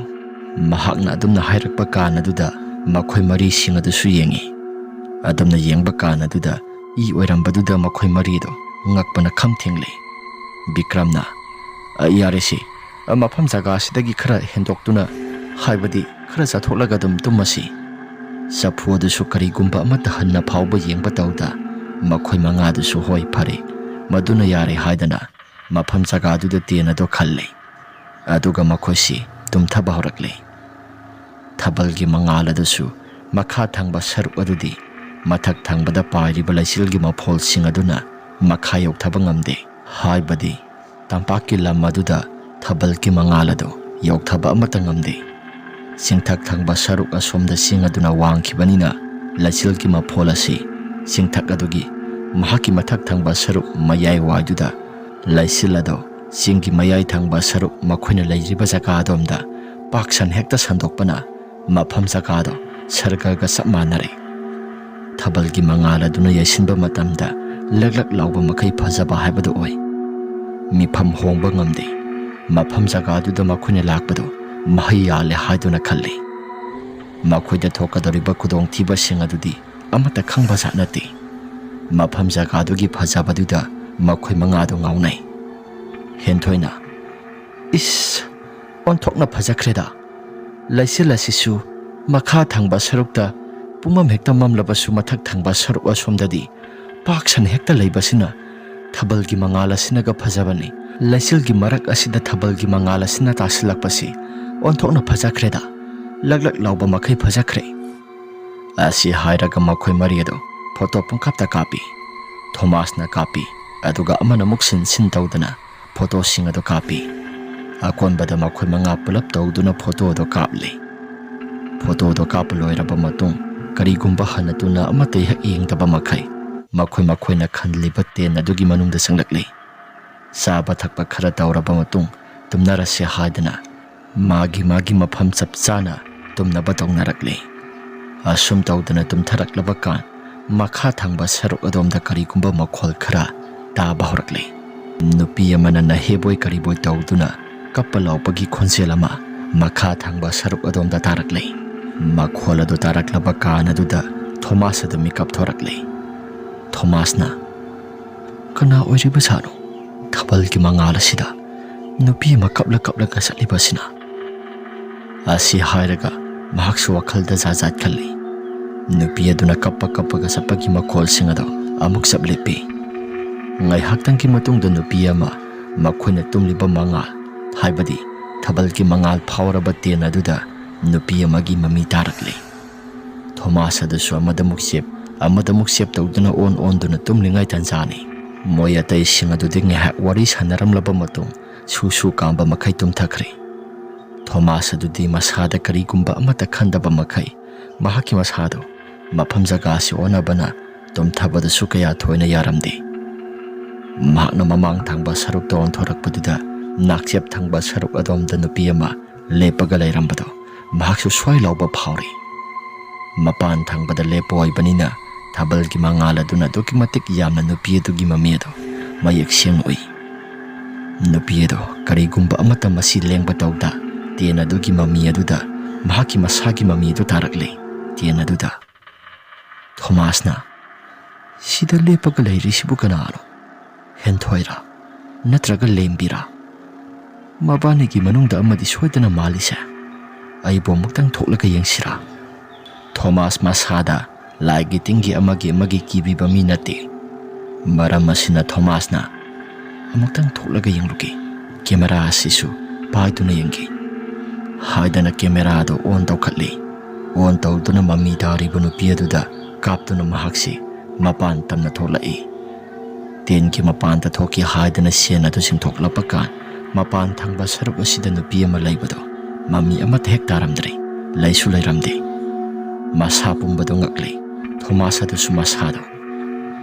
ꯃꯍꯥꯛꯅ ꯑꯗꯨꯝꯅ ꯍꯥꯏꯔꯛꯄ ꯀꯥꯟ ꯑꯗꯨꯗ ꯃꯈꯣꯏ ꯃꯔꯤꯁꯤꯡ ꯑꯗꯨꯁꯨ ꯌꯦꯡꯉꯤ꯫ ꯑꯗꯨꯝꯅ ꯌꯦꯡꯕ ꯀꯥꯟ ꯑꯗꯨꯗ ꯏ ꯑꯣꯏꯔꯝꯕꯗꯨꯗ ꯃꯈꯣꯏ ꯃꯔꯤꯗꯣ ꯉꯛꯄꯅ ꯈꯝ ꯊꯦꯡꯂꯦ꯫ ꯕꯤꯀ꯭ꯔꯝꯅ, "ꯑ, ꯌꯥꯔꯦꯁꯦ, ꯑ, ꯃꯐꯝ ꯖꯒꯥꯁꯤꯗꯒꯤ ꯈꯔ ꯍꯦꯟꯗꯣꯛꯇꯨꯅ, ꯍꯥꯏꯕꯗꯤ ꯈꯔ ꯆꯠꯊꯣꯛꯂꯒ ꯑꯗꯨꯝ ꯇꯨꯝꯃꯁꯤ"꯫ ꯆꯐꯨ ꯑꯗꯨꯁꯨ ꯀꯔꯤꯒꯨꯝꯕ ꯑꯃꯠꯇ ꯍꯟꯅ ꯐꯥꯎꯕ ꯌꯦꯡꯕ ꯇꯧꯗ, ꯃꯈꯣꯏ ꯃꯉꯥꯗꯨꯁꯨ "ꯍꯣꯏ, ꯐꯔꯦ, ꯃꯗꯨꯅ ꯌꯥꯔꯦ" ꯍꯥꯏꯗꯅ ꯃꯐꯝ ꯖꯒꯥꯗꯨꯗ ꯇꯦꯟ ꯑꯗꯨ ꯈꯜꯂꯦ꯫ ꯑꯗꯨꯒ ꯃꯈꯣꯏꯁꯤ ꯇꯨꯝꯊꯕ ꯍꯧꯔꯛꯂꯦ꯫ ꯊꯥꯕꯜꯒꯤ ꯃꯉꯥꯜ ꯑꯗꯨꯁꯨ ꯃꯈꯥ ꯊꯪꯕ ꯁꯔꯨꯛ ꯑꯗꯨꯗꯤ ꯃꯊꯛ ꯊꯪꯕꯗ ꯄꯥꯏꯔꯤꯕ ꯂꯩꯆꯤꯜꯒꯤ ꯃꯐꯣꯜꯁꯤꯡ ꯑꯗꯨꯅ ꯃꯈꯥ ꯌꯧꯊꯕ ꯉꯝꯗꯦ꯫ ꯍꯥꯏꯕꯗꯤ ꯇꯝꯄꯥꯛꯀꯤ ꯂꯝ ꯑꯗꯨꯗ ꯊꯥꯕꯜꯒꯤ ꯃꯉꯥꯜ ꯑꯗꯨ ꯌꯧꯊꯕ ꯑꯃꯠꯇ ꯉꯝꯗꯦ꯫ ꯆꯤꯡꯊꯛ ꯊꯪꯕ ꯁꯔꯨꯛ ꯑꯁꯣꯝꯗ ꯆꯤꯡ ꯑꯗꯨꯅ ꯋꯥꯡꯈꯤꯕꯅꯤꯅ, ꯂꯩꯆꯤꯜꯒꯤ ꯃꯐꯣꯜ ꯑꯁꯤ ꯆꯤꯡꯊꯛ ꯑꯗꯨꯒꯤ ꯃꯍꯥꯛꯀꯤ ꯃꯊꯛ ꯊꯪꯕ ꯁꯔꯨꯛ ꯃꯌꯥꯏ ꯋꯥꯏꯗꯨꯗ, ꯂꯩꯆꯤꯜ ꯑꯗꯨ ꯆꯤꯡꯒꯤ ꯃꯌꯥꯏ ꯊꯪꯕ ꯁꯔꯨꯛ ꯃꯈꯣꯏꯅ ꯂꯩꯔꯤꯕ ꯖꯒꯥ ꯑꯗꯣꯝꯗ ꯄꯥꯛ ꯁꯟ ꯍꯦꯛꯇ ꯁꯟꯗꯣꯛꯄꯅ ꯃꯐꯝ ꯖꯒꯥꯗꯣ ꯁꯔꯒꯒ ꯆꯞ ꯃꯥꯟꯅꯔꯦ꯫ ꯊꯥꯕꯜꯒꯤ ꯃꯉꯥꯜ ꯑꯗꯨꯅ ꯌꯩꯁꯤꯟꯕ ꯃꯇꯝꯗ ꯂꯛ ꯂꯛ ꯂꯥꯎꯕ ꯃꯈꯩ ꯐꯖꯕ ꯍꯥꯏꯕꯗꯨ ꯑꯣꯏ꯫ ꯃꯤꯐꯝ ꯍꯣꯡꯕ ꯉꯝꯗꯦ꯫ ꯃꯐꯝ ꯖꯒꯥꯗꯨꯗ ꯃꯈꯣꯏꯅ ꯂꯥꯛꯄꯗꯨ ꯃꯍꯩ ꯌꯥꯜꯂꯦ ꯍꯥꯏꯗꯨꯅ ꯈꯜꯂꯤ꯫ ꯃꯈꯣꯏꯗ ꯊꯣꯛꯀꯗꯧꯔꯤꯕ ꯈꯨꯗꯣꯡꯊꯤꯕꯁꯤꯡ ꯑꯗꯨꯗꯤ ꯑꯃꯠꯇ ꯈꯪꯕꯖꯥꯠ ꯅꯠꯇꯦ꯫ ꯃꯐꯝ ꯖꯒꯥꯗꯨꯒꯤ ꯐꯖꯕꯗꯨꯗ ꯃꯈꯣꯏ ꯃꯉꯥꯗꯨ ꯉꯥꯎꯅꯩ꯫ ꯍꯦꯟꯊꯣꯏꯅ, "ꯏꯁ, ꯑꯣꯟꯊꯣꯛꯅ ꯐꯖꯈ꯭ꯔꯦꯗ꯫ ꯂꯩꯆꯤꯜ ꯑꯁꯤꯁꯨ ꯃꯈꯥ ꯊꯪꯕ ꯁꯔꯨꯛꯇ ꯄꯨꯝꯃꯝ ꯍꯦꯛꯇ ꯃꯝꯂꯕꯁꯨ, ꯃꯊꯛ ꯊꯪꯕ ꯁꯔꯨꯛ ꯑꯁꯣꯝꯗꯗꯤ ꯄꯥꯛ ꯁꯟꯅ ꯍꯦꯛꯇ ꯂꯩꯕꯁꯤꯅ ꯊꯥꯕꯜꯒꯤ ꯃꯉꯥꯜ ꯑꯁꯤꯅꯒ ꯐꯖꯕꯅꯤ꯫ ꯂꯩꯆꯤꯜꯒꯤ ꯃꯔꯛ ꯑꯁꯤꯗ ꯊꯥꯕꯜꯒꯤ ꯃꯉꯥꯜ ꯑꯁꯤꯅ ꯇꯥꯁꯤꯜꯂꯛꯄꯁꯤ ꯑꯣꯟꯊꯣꯛꯅ ꯐꯖꯈ꯭ꯔꯦꯗ꯫ ꯂꯛ ꯂꯛ ꯂꯥꯎꯕ ꯃꯈꯩ ꯐꯖꯈ꯭ꯔꯦ꯫ ꯑꯁꯤ ꯍꯥꯏꯔꯒ ꯃꯈꯣꯏ ꯃꯔꯤ ꯑꯗꯨ ꯐꯣꯇꯣ ꯄꯨꯡꯀꯥꯞꯇ ꯀꯥꯞꯄꯤ꯫ ꯊꯣꯃꯥꯁꯅ ꯀꯥꯞꯄꯤ, ꯑꯗꯨꯒ ꯑꯃꯅ ꯑꯃꯨꯛ ꯁꯤꯟ ꯁꯤꯟ ꯇꯧꯗꯅ ꯐꯣꯇꯣꯁꯤꯡ ꯑꯗꯨ ꯀꯥꯞꯄꯤ꯫ ꯑꯀꯣꯟꯕꯗ ꯃꯈꯣꯏ ꯃꯉꯥ ꯄꯨꯂꯞ ꯇꯧꯗꯨꯅ ꯐꯣꯇꯣꯗꯣ ꯀꯥꯞꯂꯤ꯫ ꯐꯣꯇꯣꯗꯣ ꯀꯥꯞꯄ ꯂꯣꯏꯔꯕ ꯃꯇꯨꯡ, ꯀꯔꯤꯒꯨꯝꯕ ꯍꯟꯅ ꯇꯨꯅ ꯑꯃꯠꯇ ꯍꯦꯛ ꯌꯦꯡꯗꯕ ꯃꯈꯩ, ꯃꯈꯣꯏ ꯃꯈꯣꯏꯅ ꯈꯜꯂꯤꯕ ꯇꯦꯟ ꯑꯗꯨꯒꯤ ꯃꯅꯨꯡꯗ ꯆꯪꯂꯛꯂꯤ꯫ ꯆꯥꯕ ꯊꯛꯄ ꯈꯔ ꯇꯧꯔꯕ ꯃꯇꯨꯡ, ꯇꯨꯝꯅꯔꯁꯦ ꯍꯥꯏꯗꯅ ꯃꯥꯒꯤ ꯃꯥꯒꯤ ꯃꯐꯝ ꯆꯞ ꯆꯥꯅ ꯇꯨꯝꯅꯕ ꯇꯧꯅꯔꯛꯂꯤ꯫ ꯑꯁꯨꯝ ꯇꯧꯗꯅ ꯇꯨꯝꯊꯔꯛꯂꯕ ꯀꯥꯟ, ꯃꯈꯥ ꯊꯪꯕ ꯁꯔꯨꯛ ꯑꯗꯣꯝꯗ ꯀꯔꯤꯒꯨꯝꯕ ꯃꯈꯣꯜ ꯈꯔ ꯇꯥꯕ ꯍꯧꯔꯛꯂꯤ꯫ ꯅꯨꯄꯤ ꯑꯃꯅ ꯅꯍꯦꯕꯣꯏ ꯀꯔꯤꯕꯣꯏ ꯇꯧꯗꯨꯅ ꯀꯞꯄ ꯂꯥꯎꯕꯒꯤ ꯈꯣꯟꯖꯦꯜ ꯑꯃ ꯃꯈꯥ ꯊꯪꯕ ꯁꯔꯨꯛ ꯑꯗꯣꯝꯗ ꯇꯥꯔꯛꯂꯤ꯫ ꯃꯈꯣꯜ ꯑꯗꯨ ꯇꯥꯔꯛꯂꯕ ꯀꯥꯟ ꯑꯗꯨꯗ ꯊꯣꯃꯥꯁ ꯑꯗꯨ ꯃꯤꯀꯞ ꯊꯣꯔꯛꯂꯤ꯫ ꯊꯣꯃꯥꯁꯅ, "ꯀꯅꯥ ꯑꯣꯏꯔꯤꯕꯖꯥꯠꯅꯣ ꯊꯥꯕꯜꯒꯤ ꯃꯉꯥꯜ ꯑꯁꯤꯗ ꯅꯨꯄꯤ ꯑꯃ ꯀꯞꯂ ꯀꯞꯂꯒ ꯆꯠꯂꯤꯕꯁꯤꯅ?" ꯑꯁꯤ ꯍꯥꯏꯔꯒ ꯃꯍꯥꯛꯁꯨ ꯋꯥꯈꯜꯗ ꯖꯥꯠ ꯖꯥꯠ ꯈꯜꯂꯤ꯫ ꯅꯨꯄꯤ ꯑꯗꯨꯅ ꯀꯞꯄ ꯀꯞꯄꯒ ꯆꯠꯄꯒꯤ ꯃꯈꯣꯜꯁꯤꯡ ꯑꯗꯨ ꯑꯃꯨꯛ ꯆꯞ ꯂꯦꯞꯄꯤ꯫ ꯉꯥꯏꯍꯥꯛꯇꯪꯒꯤ ꯃꯇꯨꯡꯗ ꯅꯨꯄꯤ ꯑꯃ, ꯃꯈꯣꯏꯅ ꯇꯨꯝꯂꯤꯕ ꯃꯉꯥꯜ, ꯍꯥꯏꯕꯗꯤ ꯊꯥꯕꯜꯒꯤ ꯃꯉꯥꯜ ꯐꯥꯎꯔꯕ ꯇꯦꯟ ꯑꯗꯨꯗ ꯅꯨꯄꯤ ꯑꯃꯒꯤ ꯃꯃꯤ ꯇꯥꯔꯛꯂꯤ꯫ ꯊꯣꯃꯥꯁ ꯑꯗꯨꯁꯨ ꯑꯃꯗꯃꯨꯛ ꯆꯦꯞ, ꯑꯃꯗꯃꯨꯛ ꯆꯦꯞ ꯇꯧꯗꯨꯅ ꯑꯣꯟ ꯑꯣꯟꯗꯨꯅ ꯇꯨꯝꯂꯤꯉꯩ ꯇꯟꯖꯥꯅꯤ꯫ ꯃꯣꯏ ꯑꯇꯩꯁꯤꯡ ꯑꯗꯨꯗꯤ ꯉꯥꯏꯍꯥꯛ ꯋꯥꯔꯤ ꯁꯥꯟꯅꯔꯝꯂꯕ ꯃꯇꯨꯡ ꯁꯨ ꯁꯨ ꯀꯥꯝꯕ ꯃꯈꯩ ꯇꯨꯝꯊꯈ꯭ꯔꯦ꯫ ꯊꯣꯃꯥꯁ ꯑꯗꯨꯗꯤ ꯃꯁꯥꯗ ꯀꯔꯤꯒꯨꯝꯕ ꯑꯃꯠꯇ ꯈꯟꯗꯕ ꯃꯈꯩ ꯃꯍꯥꯛꯀꯤ ꯃꯁꯥꯗꯨ ꯃꯐꯝ ꯖꯒꯥꯁꯤ ꯑꯣꯟꯅꯕꯅ ꯇꯨꯝꯊꯕꯗꯁꯨ ꯀꯌꯥ ꯊꯣꯏꯅ ꯌꯥꯔꯝꯗꯦ꯫ ꯃꯍꯥꯛꯅ ꯃꯃꯥꯡ ꯊꯪꯕ ꯁꯔꯨꯛꯇ ꯑꯣꯟꯊꯣꯔꯛꯄꯗꯨꯗ ꯅꯥꯛꯆꯦꯞ ꯊꯪꯕ ꯁꯔꯨꯛ ꯑꯗꯣꯝꯗ ꯅꯨꯄꯤ ꯑꯃ ꯂꯦꯞꯄꯒ ꯂꯩꯔꯝꯕꯗꯣ ꯃꯍꯥꯛꯁꯨ ꯁ꯭ꯋꯥꯏ ꯂꯥꯎꯕ ꯐꯥꯎꯔꯤ꯫ ꯃꯄꯥꯟ ꯊꯪꯕꯗ ꯂꯦꯞꯄ ꯑꯣꯏꯕꯅꯤꯅ ꯊꯥꯕꯜꯒꯤ ꯃꯉꯥꯜ ꯑꯗꯨꯅ ꯑꯗꯨꯛꯀꯤ ꯃꯇꯤꯛ ꯌꯥꯝꯅ ꯅꯨꯄꯤ ꯑꯗꯨꯒꯤ ꯃꯃꯤ ꯑꯗꯨ ꯃꯌꯦꯛ ꯁꯦꯡꯅ ꯎꯏ꯫ ꯅꯨꯄꯤ ꯑꯗꯨ ꯀꯔꯤꯒꯨꯝꯕ ꯑꯃꯠꯇ ꯃꯁꯤ ꯂꯦꯡꯕ ꯇꯧꯗ ꯇꯦꯟ ꯑꯗꯨꯒꯤ ꯃꯃꯤ ꯑꯗꯨꯗ ꯃꯍꯥꯛꯀꯤ ꯃꯁꯥꯒꯤ ꯃꯃꯤ ꯑꯗꯨ ꯇꯥꯔꯛꯂꯤ꯫ ꯇꯦꯟ ꯑꯗꯨꯗ ꯊꯣꯃꯥꯁꯅ, "ꯁꯤꯗ ꯂꯦꯞꯄꯒ ꯂꯩꯔꯤꯁꯤꯕꯨ ꯀꯅꯥꯅꯣ? ꯍꯦꯟꯊꯣꯏꯔꯥ? ꯅꯠꯇ꯭ꯔꯒ ꯂꯦꯝꯕꯤꯔꯥ? ꯃꯕꯥꯅꯤꯒꯤ ꯃꯅꯨꯡꯗ ꯑꯃꯗꯤ ꯁꯣꯏꯗꯅ ꯃꯥꯜꯂꯤꯁꯦ꯫ ꯑꯩꯕꯨ ꯑꯃꯨꯛꯇꯪ ꯊꯣꯛꯂꯒ ꯌꯦꯡꯁꯤꯔꯥ?" ꯊꯣꯃꯥꯁ ꯃꯁꯥꯗ ꯂꯥꯏꯒꯤ ꯇꯤꯟꯒꯤ ꯑꯃꯒꯤ ꯑꯃꯒꯤ ꯀꯤꯕꯤꯕ ꯃꯤ ꯅꯠꯇꯦ꯫ ꯃꯔꯝ ꯑꯁꯤꯅ ꯊꯣꯃꯥꯁꯅ "ꯑꯃꯨꯛꯇꯪ ꯊꯣꯛꯂꯒ ꯌꯦꯡꯂꯨꯒꯦ, ꯀꯦꯃꯦꯔꯥ ꯑꯁꯤꯁꯨ ꯄꯥꯏꯗꯨꯅ ꯌꯦꯡꯒꯦ" ꯍꯥꯏꯗꯅ ꯀꯦꯃꯦꯔꯥꯗꯨ ꯑꯣꯟ ꯇꯧꯈꯠꯂꯤ꯫ ꯑꯣꯟ ꯇꯧꯗꯨꯅ ꯃꯃꯤ ꯇꯥꯔꯤꯕ ꯅꯨꯄꯤ ꯑꯗꯨꯗ ꯀꯥꯞꯇꯨꯅ ꯃꯍꯥꯛꯁꯤ ꯃꯄꯥꯟ ꯇꯝꯅ ꯊꯣꯛꯂꯛꯏ꯫ ꯇꯦꯟꯒꯤ ꯃꯄꯥꯟꯗ ꯊꯣꯛꯀꯦ ꯍꯥꯏꯗꯅ ꯁꯦꯟ ꯑꯗꯨ ꯆꯤꯡꯊꯣꯛꯂꯛꯄ ꯀꯥꯟ, ꯃꯄꯥꯟ ꯊꯪꯕ ꯁꯔꯨꯛ ꯑꯁꯤꯗ ꯅꯨꯄꯤ ꯑꯃ ꯂꯩꯕꯗꯣ ꯃꯃꯤ ꯑꯃꯠꯇ ꯍꯦꯛ ꯇꯥꯔꯝꯗ꯭ꯔꯦ, ꯂꯩꯁꯨ ꯂꯩꯔꯝꯗꯦ꯫ ꯃꯁꯥ ꯄꯨꯝꯕꯗꯣ ꯉꯛꯂꯤ꯫ ꯊꯣꯃꯥꯁ ꯑꯗꯨꯁꯨ ꯃꯁꯥꯗꯣ,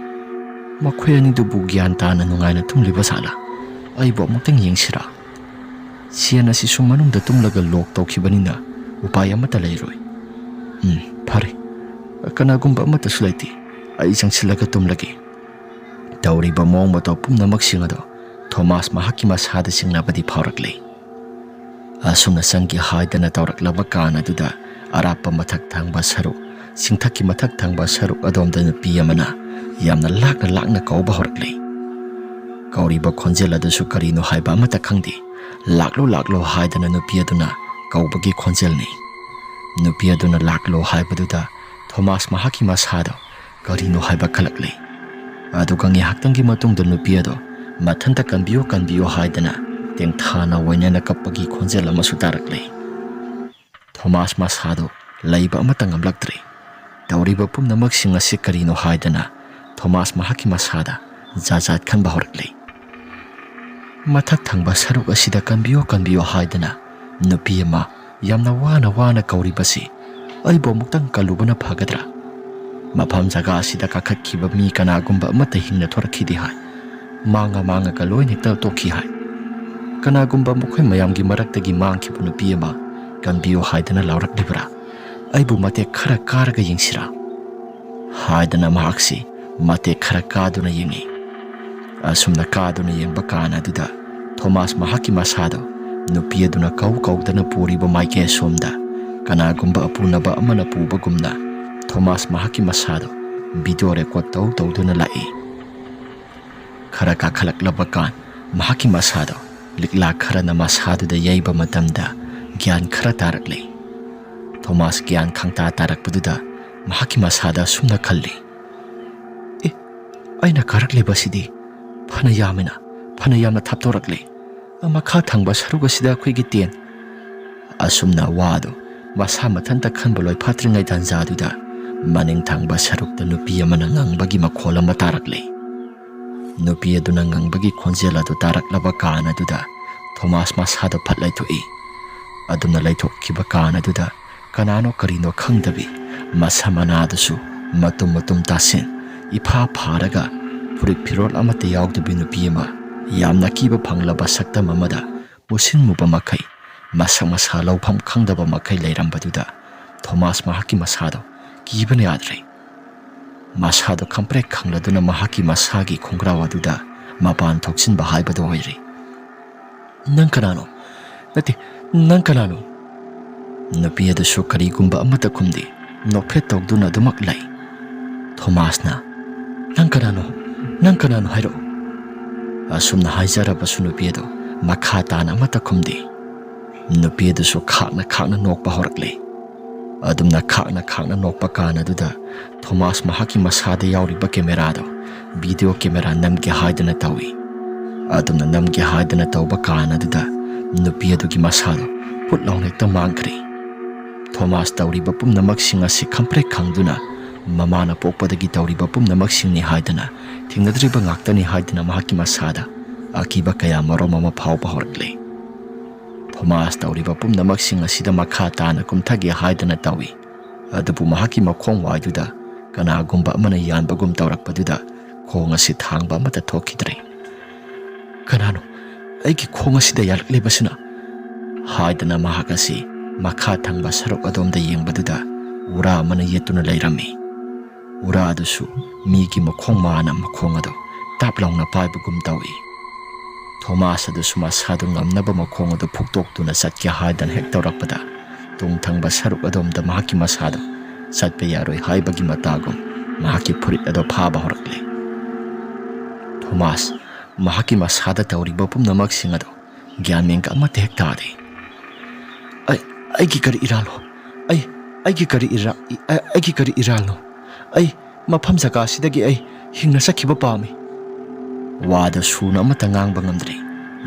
"ꯃꯈꯣꯏ ꯑꯅꯤꯗꯨꯕꯨ ꯒ꯭ꯌꯥꯟ ꯇꯥꯅ ꯅꯨꯡꯉꯥꯏꯅ ꯇꯨꯝꯂꯤꯕ ꯖꯥꯠꯂꯥ? ꯑꯩꯕꯨ ꯑꯃꯨꯛꯇꯪ ꯌꯦꯡꯁꯤꯔꯥ? ꯁꯦꯟ ꯑꯁꯤꯁꯨ ꯃꯅꯨꯡꯗ ꯇꯨꯝꯂꯒ ꯂꯣꯛ ꯇꯧꯈꯤꯕꯅꯤꯅ ꯎꯄꯥꯏ ꯑꯃꯠꯇ ꯂꯩꯔꯣꯏ꯫ ꯎꯝ, ꯐꯔꯦ꯫ ꯀꯅꯥꯒꯨꯝꯕ ꯑꯃꯠꯇꯁꯨ ꯂꯩꯇꯦ꯫ ꯑꯩ ꯆꯪꯁꯤꯜꯂꯒ ꯇꯨꯝꯂꯒꯦ"꯫ ꯇꯧꯔꯤꯕ ꯃꯑꯣꯡ ꯃꯇꯧ ꯄꯨꯝꯅꯃꯛꯁꯤꯡ ꯑꯗꯣ ꯊꯣꯃꯥꯁ ꯃꯍꯥꯛꯀꯤ ꯃꯁꯥꯗ ꯆꯤꯡꯅꯕꯗꯤ ꯐꯥꯎꯔꯛꯂꯦ꯫ ꯑꯁꯨꯝꯅ ꯆꯪꯒꯦ ꯍꯥꯏꯗꯅ ꯇꯧꯔꯛꯂꯕ ꯀꯥꯟ ꯑꯗꯨꯗ ꯑꯔꯥꯞꯄ ꯃꯊꯛ ꯊꯪꯕ ꯁꯔꯨꯛ, ꯆꯤꯡꯊꯛꯀꯤ ꯃꯊꯛ ꯊꯪꯕ ꯁꯔꯨꯛ ꯑꯗꯣꯝꯗ ꯅꯨꯄꯤ ꯑꯃꯅ ꯌꯥꯝꯅ ꯂꯥꯛꯅ ꯂꯥꯛꯅ ꯀꯧꯕ ꯍꯧꯔꯛꯂꯦ꯫ ꯀꯧꯔꯤꯕ ꯈꯣꯟꯖꯦꯜ ꯑꯗꯨꯁꯨ ꯀꯔꯤꯅꯣ ꯍꯥꯏꯕ ꯑꯃꯠꯇ ꯈꯪꯗꯦ꯫ "ꯂꯥꯛꯂꯣ, ꯂꯥꯛꯂꯣ" ꯍꯥꯏꯗꯅ ꯅꯨꯄꯤ ꯑꯗꯨꯅ ꯀꯧꯕꯒꯤ ꯈꯣꯟꯖꯦꯜꯅꯤ꯫ ꯅꯨꯄꯤ ꯑꯗꯨꯅ "ꯂꯥꯛꯂꯣ" ꯍꯥꯏꯕꯗꯨꯗ ꯊꯣꯃꯥꯁ ꯃꯍꯥꯛꯀꯤ ꯃꯁꯥꯗꯣ ꯀꯔꯤꯅꯣ ꯍꯥꯏꯕ ꯈꯜꯂꯛꯂꯦ꯫ ꯑꯗꯨꯒ ꯉꯥꯏꯍꯥꯛꯇꯪꯒꯤ ꯃꯇꯨꯡꯗ ꯅꯨꯄꯤ ꯑꯗꯣ ꯃꯊꯟꯇ "ꯀꯟꯕꯤꯌꯨ, ꯀꯟꯕꯤꯌꯨ" ꯍꯥꯏꯗꯅ ꯇꯦꯡꯊꯥꯅ ꯑꯣꯏꯅꯅ ꯀꯞꯄꯒꯤ ꯈꯣꯟꯖꯦꯜ ꯑꯃꯁꯨ ꯇꯥꯔꯛꯂꯦ꯫ ꯊꯣꯃꯥꯁ ꯃꯁꯥꯗꯣ ꯂꯩꯕ ꯑꯃꯠꯇ ꯉꯝꯂꯛꯇ꯭ꯔꯦ꯫ ꯇꯧꯔꯤꯕ ꯄꯨꯝꯅꯃꯛꯁꯤꯡ ꯑꯁꯤ ꯀꯔꯤꯅꯣ ꯍꯥꯏꯗꯅ ꯊꯣꯃꯥꯁ ꯃꯍꯥꯛꯀꯤ ꯃꯁꯥꯗ ꯖꯥꯠ ꯖꯥꯠ ꯈꯟꯕ ꯍꯧꯔꯛꯂꯦ꯫ ꯃꯊꯛ ꯊꯪꯕ ꯁꯔꯨꯛ ꯑꯁꯤꯗ "ꯀꯟꯕꯤꯌꯨ, ꯀꯟꯕꯤꯌꯨ" ꯍꯥꯏꯗꯅ ꯅꯨꯄꯤ ꯑꯃ ꯌꯥꯝꯅ ꯋꯥꯅ ꯋꯥꯅ ꯀꯧꯔꯤꯕꯁꯤ ꯑꯩꯕꯨ ꯑꯃꯨꯛꯇꯪ ꯀꯜꯂꯨꯕꯅ ꯐꯒꯗ꯭ꯔꯥ? ꯃꯐꯝ ꯖꯒꯥ ꯑꯁꯤꯗ ꯀꯥꯈꯠꯈꯤꯕ ꯃꯤ ꯀꯅꯥꯒꯨꯝꯕ ꯑꯃꯠꯇ ꯍꯤꯡꯅ ꯊꯣꯔꯛꯈꯤꯗꯦ ꯍꯥꯏ꯫ ꯃꯥꯡꯉ ꯃꯥꯡꯉꯒ ꯂꯣꯏꯅ ꯍꯦꯛꯇ ꯇꯣꯛꯈꯤ ꯍꯥꯏ꯫ ꯀꯅꯥꯒꯨꯝꯕ ꯃꯈꯣꯏ ꯃꯌꯥꯝꯒꯤ ꯃꯔꯛꯇꯒꯤ ꯃꯥꯡꯈꯤꯕ ꯅꯨꯄꯤ ꯑꯃ "ꯀꯟꯕꯤꯌꯨ" ꯍꯥꯏꯗꯅ ꯂꯥꯎꯔꯛꯂꯤꯕ꯭ꯔꯥ? "ꯑꯩꯕꯨ ꯃꯇꯦꯛ ꯈꯔ ꯀꯥꯔꯒ ꯌꯦꯡꯁꯤꯔꯥ?" ꯍꯥꯏꯗꯅ ꯃꯍꯥꯛꯁꯤ ꯃꯇꯦꯛ ꯈꯔ ꯀꯥꯗꯨꯅ ꯌꯦꯡꯉꯤ꯫ ꯑꯁꯨꯝꯅ ꯀꯥꯗꯨꯅ ꯌꯦꯡꯕ ꯀꯥꯟ ꯑꯗꯨꯗ ꯊꯣꯃꯥꯁ ꯃꯍꯥꯛꯀꯤ ꯃꯁꯥꯗꯣ ꯅꯨꯄꯤ ꯑꯗꯨꯅ ꯀꯧ ꯀꯧꯗꯅ ꯄꯨꯔꯤꯕ ꯃꯥꯏꯀꯩ ꯑꯁꯣꯝꯗ ꯀꯅꯥꯒꯨꯝꯕ ꯑꯄꯨꯅꯕ ꯑꯃꯅ ꯄꯨꯕꯒꯨꯝꯅ ꯊꯣꯃꯥꯁ ꯃꯍꯥꯛꯀꯤ ꯃꯁꯥꯗꯣ ꯚꯤꯗꯤꯑꯣ ꯔꯦꯀꯣꯔꯗ ꯇꯧ ꯇꯧꯗꯨꯅ ꯂꯥꯛꯏ꯫ ꯈꯔ ꯀꯥꯈꯠꯂꯛꯂꯕ ꯀꯥꯟ ꯃꯍꯥꯛꯀꯤ ꯃꯁꯥꯗꯣ ꯂꯤꯛꯂꯥ ꯈꯔꯅ ꯃꯁꯥꯗꯨꯗ ꯌꯩꯕ ꯃꯇꯝꯗ ꯒ꯭ꯌꯥꯟ ꯈꯔ ꯇꯥꯔꯛꯂꯦ꯫ ꯊꯣꯃꯥꯁ ꯒ꯭ꯌꯥꯟ ꯈꯪꯇꯥ ꯇꯥꯔꯛꯄꯗꯨꯗ ꯃꯍꯥꯛꯀꯤ ꯃꯁꯥꯗ ꯑꯁꯨꯝꯅ ꯈꯜꯂꯤ, "ꯑꯦ, ꯑꯩꯅ ꯀꯥꯔꯛꯂꯤꯕꯁꯤꯗꯤ ꯐꯅ ꯌꯥꯝꯃꯤꯅ, ꯐꯅ ꯌꯥꯝꯅ ꯊꯥꯞꯇꯣꯔꯛꯂꯦ꯫ ꯃꯈꯥ ꯊꯪꯕ ꯁꯔꯨꯛ ꯑꯁꯤꯗ ꯑꯩꯈꯣꯏꯒꯤ ꯇꯦꯟ꯫ ꯑꯁꯨꯝꯅ ꯋꯥꯗꯨ ꯃꯁꯥ ꯃꯊꯟꯇ ꯈꯟꯕ ꯂꯣꯏꯐꯥꯠꯇ꯭ꯔꯤꯉꯩ ꯇꯥꯟꯖꯥꯗꯨꯗ ꯃꯅꯤꯡ ꯊꯪꯕ ꯁꯔꯨꯛꯇ ꯅꯨꯄꯤ ꯑꯃꯅ ꯉꯪꯕꯒꯤ ꯃꯈꯣꯜ ꯑꯃ ꯇꯥꯔꯛꯂꯦ꯫ ꯅꯨꯄꯤ ꯑꯗꯨꯅ ꯉꯪꯕꯒꯤ ꯈꯣꯟꯖꯦꯜ ꯑꯗꯨ ꯇꯥꯔꯛꯂꯕ ꯀꯥꯟ ꯑꯗꯨꯗ ꯊꯣꯃꯥꯁ ꯃꯁꯥꯗꯣ ꯐꯠ ꯂꯩꯊꯣꯛꯏ꯫ ꯑꯗꯨꯝꯅ ꯂꯩꯊꯣꯛꯈꯤꯕ ꯀꯥꯟ ꯑꯗꯨꯗ ꯀꯅꯥꯅꯣ ꯀꯔꯤꯅꯣ ꯈꯪꯗꯕꯤ ꯃꯁꯝ ꯃꯅꯥꯗꯨꯁꯨ ꯃꯇꯨꯝ ꯃꯇꯨꯝ ꯇꯥꯁꯤꯟ, ꯏꯐꯥ ꯐꯥꯔꯒ ꯐꯨꯔꯤꯠ ꯐꯤꯔꯣꯜ ꯑꯃꯠꯇ ꯌꯥꯎꯗꯕꯤ ꯅꯨꯄꯤ ꯑꯃ ꯌꯥꯝꯅ ꯀꯤꯕ ꯐꯪꯂꯕ ꯁꯛꯇꯝ ꯑꯃꯗ ꯃꯨꯁꯤꯟ ꯃꯨꯕ ꯃꯈꯩ, ꯃꯁꯛ ꯃꯁꯥ ꯂꯧꯐꯝ ꯈꯪꯗꯕ ꯃꯈꯩ ꯂꯩꯔꯝꯕꯗꯨꯗ ꯊꯣꯃꯥꯁ ꯃꯍꯥꯛꯀꯤ ꯃꯁꯥꯗꯣ ꯀꯤꯕꯅ ꯌꯥꯗ꯭ꯔꯦ꯫ ꯃꯁꯥꯗꯣ ꯈꯪꯄ꯭ꯔꯦꯛ ꯈꯪꯂꯗꯨꯅ ꯃꯍꯥꯛꯀꯤ ꯃꯁꯥꯒꯤ ꯈꯣꯡꯒ꯭ꯔꯥꯎ ꯑꯗꯨꯗ ꯃꯄꯥꯟ ꯊꯣꯛꯆꯤꯟꯕ ꯍꯥꯏꯕꯗꯨ ꯑꯣꯏꯔꯦ꯫ "ꯅꯪ ꯀꯅꯥꯅꯣ? ꯅꯠꯇꯦ, ꯅꯪ ꯀꯅꯥꯅꯣ?" ꯅꯨꯄꯤ ꯑꯗꯨꯁꯨ ꯀꯔꯤꯒꯨꯝꯕ ꯑꯃꯠꯇ ꯈꯨꯝꯗꯦ, ꯅꯣꯛꯐꯦꯠ ꯇꯧꯗꯨꯅ ꯑꯗꯨꯃꯛ ꯂꯩ꯫ ꯊꯣꯃꯥꯁꯅ, "ꯅꯪ ꯀꯅꯥꯅꯣ? ꯅꯪ ꯀꯅꯥꯅꯣ ꯍꯥꯏꯔꯛꯑꯣ?" ꯑꯁꯨꯝꯅ ꯍꯥꯏꯖꯔꯕꯁꯨ ꯅꯨꯄꯤ ꯑꯗꯨ ꯃꯈꯥ ꯇꯥꯅ ꯑꯃꯠꯇ ꯈꯨꯝꯗꯦ꯫ ꯅꯨꯄꯤ ꯑꯗꯨꯁꯨ ꯈꯥꯛꯅ ꯈꯥꯛꯅ ꯅꯣꯛꯄ ꯍꯧꯔꯛꯂꯦ꯫ ꯑꯗꯨꯝꯅ ꯈꯥꯛꯅ ꯈꯥꯛꯅ ꯅꯣꯛꯄ ꯀꯥꯟ ꯑꯗꯨꯗ ꯊꯣꯃꯥꯁ ꯃꯍꯥꯛꯀꯤ ꯃꯁꯥꯗ ꯌꯥꯎꯔꯤꯕ ꯀꯦꯃꯦꯔꯥꯗꯣ ꯚꯤꯗꯤꯑꯣ ꯀꯦꯃꯦꯔꯥ ꯅꯝꯒꯦ ꯍꯥꯏꯗꯅ ꯇꯧꯏ꯫ ꯑꯗꯨꯝꯅ ꯅꯝꯒꯦ ꯍꯥꯏꯗꯅ ꯇꯧꯕ ꯀꯥꯟ ꯑꯗꯨꯗ ꯅꯨꯄꯤ ꯑꯗꯨꯒꯤ ꯃꯁꯥꯗꯣ ꯄꯨꯠ ꯂꯥꯎꯅ ꯍꯦꯛꯇ ꯃꯥꯡꯈ꯭ꯔꯦ꯫ ꯊꯣꯃꯥꯁ ꯇꯧꯔꯤꯕ ꯄꯨꯝꯅꯃꯛꯁꯤꯡ ꯑꯁꯤ ꯈꯪꯄ꯭ꯔꯦꯛ ꯈꯪꯗꯨꯅ ꯃꯃꯥꯅ ꯄꯣꯛꯄꯗꯒꯤ ꯇꯧꯔꯤꯕ ꯄꯨꯝꯅꯃꯛꯁꯤꯡꯅꯤ ꯍꯥꯏꯗꯅ, ꯊꯦꯡꯅꯗ꯭ꯔꯤꯕ ꯉꯥꯛꯇꯅꯤ ꯍꯥꯏꯗꯅ ꯃꯍꯥꯛꯀꯤ ꯃꯁꯥꯗ ꯑꯀꯤꯕ ꯀꯌꯥ ꯃꯔꯨꯝ ꯑꯃ ꯐꯥꯎꯕ ꯍꯧꯔꯛꯂꯦ꯫ ꯊꯣꯃꯥꯁ ꯇꯧꯔꯤꯕ ꯄꯨꯝꯅꯃꯛꯁꯤꯡ ꯑꯁꯤꯗ ꯃꯈꯥ ꯇꯥꯅ ꯀꯨꯝꯊꯒꯦ ꯍꯥꯏꯗꯅ ꯇꯧꯏ꯫ ꯑꯗꯨꯕꯨ ꯃꯍꯥꯛꯀꯤ ꯃꯈꯣꯡ ꯋꯥꯏꯗꯨꯗ ꯀꯅꯥꯒꯨꯝꯕ ꯑꯃꯅ ꯌꯥꯟꯕꯒꯨꯝ ꯇꯧꯔꯛꯄꯗꯨꯗ ꯈꯣꯡ ꯑꯁꯤ ꯊꯥꯡꯕ ꯑꯃꯠꯇ ꯊꯣꯛꯈꯤꯗ꯭ꯔꯦ꯫ "ꯀꯅꯥꯅꯣ ꯑꯩꯒꯤ ꯈꯣꯡ ꯑꯁꯤꯗ ꯌꯥꯜꯂꯛꯂꯤꯕꯁꯤꯅ?" ꯍꯥꯏꯗꯅ ꯃꯍꯥꯛ ꯑꯁꯤ ꯃꯈꯥ ꯊꯪꯕ ꯁꯔꯨꯛ ꯑꯗꯣꯝꯗ ꯌꯦꯡꯕꯗꯨꯗ ꯎꯔꯥ ꯑꯃꯅ ꯌꯦꯠꯇꯨꯅ ꯂꯩꯔꯝꯃꯤ꯫ ꯎꯔꯥ ꯑꯗꯨꯁꯨ ꯃꯤꯒꯤ ꯃꯈꯣꯡ ꯃꯥꯅ ꯃꯈꯣꯡ ꯑꯗꯨ ꯇꯥꯞ ꯂꯥꯎꯅ ꯄꯥꯏꯕꯒꯨꯝ ꯇꯧꯏ꯫ ꯊꯣꯃꯥꯁ ꯑꯗꯨꯁꯨ ꯃꯁꯥꯗꯨ ꯉꯝꯅꯕ ꯃꯈꯣꯡ ꯑꯗꯨ ꯐꯨꯛꯇꯣꯛꯇꯨꯅ ꯆꯠꯀꯦ ꯍꯥꯏꯗꯅ ꯍꯦꯛ ꯇꯧꯔꯛꯄꯗ, ꯇꯨꯡ ꯊꯪꯕ ꯁꯔꯨꯛ ꯑꯗꯣꯝꯗ ꯃꯍꯥꯛꯀꯤ ꯃꯁꯥꯗꯨ ꯆꯠꯄ ꯌꯥꯔꯣꯏ ꯍꯥꯏꯕꯒꯤ ꯃꯇꯥꯒꯨꯝ ꯃꯍꯥꯛꯀꯤ ꯐꯨꯔꯤꯠ ꯑꯗꯨ ꯐꯥꯕ ꯍꯧꯔꯛꯂꯦ꯫ ꯊꯣꯃꯥꯁ ꯃꯍꯥꯛꯀꯤ ꯃꯁꯥꯗ ꯇꯧꯔꯤꯕ ꯄꯨꯝꯅꯃꯛꯁꯤꯡ ꯑꯗꯨ ꯒ꯭ꯌꯥꯟ ꯃꯦꯟꯒ ꯑꯃꯠꯇ ꯍꯦꯛ ꯇꯥꯗꯦ꯫ "ꯑꯩ, ꯑꯩꯒꯤ ꯀꯔꯤ ꯏꯔꯥꯜꯅꯣ? ꯑꯩ, ꯑꯩꯒꯤ ꯀꯔꯤ ꯏꯔꯥ-, ꯑꯩ, ꯑꯩꯒꯤ ꯀꯔꯤ ꯏꯔꯥꯜꯅꯣ? ꯑꯩ ꯃꯐꯝ ꯖꯒꯥꯁꯤꯗꯒꯤ ꯑꯩ ꯍꯤꯡꯅ ꯆꯠꯈꯤꯕ ꯄꯥꯝꯃꯤ꯫ ꯋꯥꯗꯨ ꯁꯨꯅ ꯑꯃꯠꯇ ꯉꯥꯡꯕ ꯉꯝꯗ꯭ꯔꯦ꯫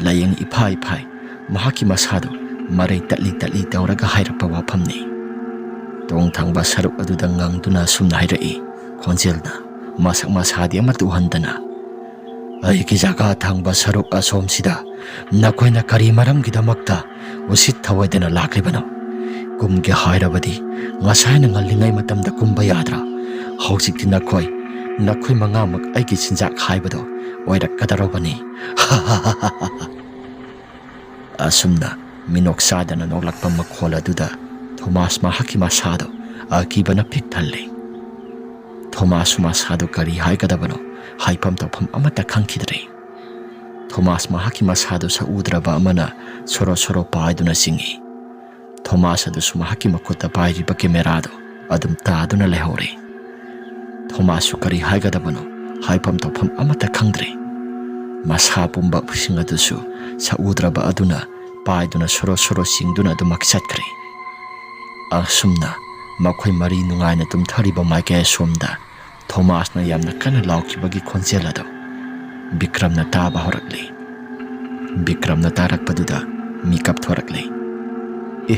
ꯂꯥꯏꯌꯦꯡ ꯏꯐꯥꯏ ꯐꯥꯏ꯫ ꯃꯍꯥꯛꯀꯤ ꯃꯁꯥꯗꯨ ꯃꯔꯩ ꯇꯠꯂꯤ ꯇꯠꯂꯤ ꯇꯧꯔꯒ ꯍꯥꯏꯔꯛꯄ ꯋꯥꯐꯝꯅꯤ꯫ ꯇꯣꯡ ꯊꯪꯕ ꯁꯔꯨꯛ ꯑꯗꯨꯗ ꯉꯪꯗꯨꯅ ꯑꯁꯨꯝꯅ ꯍꯥꯏꯔꯛꯏ, ꯈꯣꯟꯖꯦꯜꯅ ꯃꯁꯛ ꯃꯁꯥꯗꯤ ꯑꯃꯠꯇ ꯎꯍꯟꯗꯅ, "ꯑꯩꯒꯤ ꯖꯒꯥ ꯊꯪꯕ ꯁꯔꯨꯛ ꯑꯁꯣꯝꯁꯤꯗ ꯅꯈꯣꯏꯅ ꯀꯔꯤ ꯃꯔꯝꯒꯤꯗꯃꯛꯇ ꯎꯁꯤꯠ ꯊꯑꯣꯏꯗꯅ ꯂꯥꯛꯂꯤꯕꯅꯣ? ꯀꯨꯝꯒꯦ ꯍꯥꯏꯔꯕꯗꯤ ꯉꯁꯥꯏꯅ ꯉꯜꯂꯤꯉꯩ ꯃꯇꯝꯗ ꯀꯨꯝꯕ ꯌꯥꯗ꯭ꯔꯥ? ꯍꯧꯖꯤꯛꯇꯤ ꯅꯈꯣꯏ, ꯅꯈꯣꯏ ꯃꯉꯥꯃꯛ ꯑꯩꯒꯤ ꯆꯤꯟꯖꯥꯛ ꯍꯥꯏꯕꯗꯣ ꯑꯣꯏꯔꯛꯀꯗꯧꯔꯕꯅꯤ꯫" ꯑꯁꯨꯝꯅ ꯃꯤꯅꯣꯛ ꯆꯥꯗꯅ ꯅꯣꯛꯂꯛꯄ ꯃꯈꯣꯜ ꯑꯗꯨꯗ ꯊꯣꯃꯥꯁ ꯃꯍꯥꯛꯀꯤ ꯃꯁꯥꯗꯣ ꯑꯀꯤꯕꯅ ꯄꯤꯛ ꯊꯜꯂꯦ꯫ ꯊꯣꯃꯥꯁꯁꯨ ꯃꯁꯥꯗꯨ ꯀꯔꯤ ꯍꯥꯏꯒꯗꯕꯅꯣ ꯍꯥꯏꯐꯝ ꯇꯧꯐꯝ ꯑꯃꯠꯇ ꯈꯪꯈꯤꯗ꯭ꯔꯦ꯫ ꯊꯣꯃꯥꯁ ꯃꯍꯥꯛꯀꯤ ꯃꯁꯥꯗꯨ ꯁꯛꯎꯗ꯭ꯔꯕ ꯑꯃꯅ ꯁꯣꯔꯣ ꯁꯣꯔꯣ ꯄꯥꯏꯗꯨꯅ ꯆꯤꯡꯏ꯫ ꯊꯣꯃꯥꯁ ꯑꯗꯨꯁꯨ ꯃꯍꯥꯛꯀꯤ ꯃꯈꯨꯠꯇ ꯄꯥꯏꯔꯤꯕ ꯀꯦꯃꯦꯔꯥꯗꯨ ꯑꯗꯨꯝ ꯇꯥꯗꯨꯅ ꯂꯩꯍꯧꯔꯦ꯫ ꯊꯣꯃꯥꯁꯁꯨ ꯀꯔꯤ ꯍꯥꯏꯒꯗꯕꯅꯣ ꯍꯥꯏꯐꯝ ꯇꯧꯐꯝ ꯑꯃꯠꯇ ꯈꯪꯗ꯭ꯔꯦ꯫ ꯃꯁꯥ ꯄꯨꯝꯕꯁꯤꯡ ꯑꯗꯨꯁꯨ ꯁꯛꯎꯗ꯭ꯔꯕ ꯑꯗꯨꯅ ꯄꯥꯏꯗꯨꯅ ꯁꯣꯔꯣ ꯁꯣꯔꯣ ꯆꯤꯡꯗꯨꯅ ꯑꯗꯨꯃꯛ ꯆꯠꯈ꯭ꯔꯦ꯫ ꯑꯁꯨꯝꯅ ꯃꯈꯣꯏ ꯃꯔꯤ ꯅꯨꯡꯉꯥꯏꯅ ꯇꯨꯝꯊꯔꯤꯕ ꯃꯥꯏꯀꯩ ꯑꯁꯣꯝꯗ ꯊꯣꯃꯥꯁꯅ ꯌꯥꯝꯅ ꯀꯟꯅ ꯂꯥꯎꯈꯤꯕꯒꯤ ꯈꯣꯟꯖꯦꯜ ꯑꯗꯨ ꯕꯤꯀ꯭ꯔꯝꯅ ꯇꯥꯕ ꯍꯧꯔꯛꯂꯤ꯫ ꯕꯤꯀ꯭ꯔꯝꯅ ꯇꯥꯔꯛꯄꯗꯨꯗ ꯃꯤꯀꯞ ꯊꯣꯔꯛꯂꯤ꯫ "ꯑꯦ,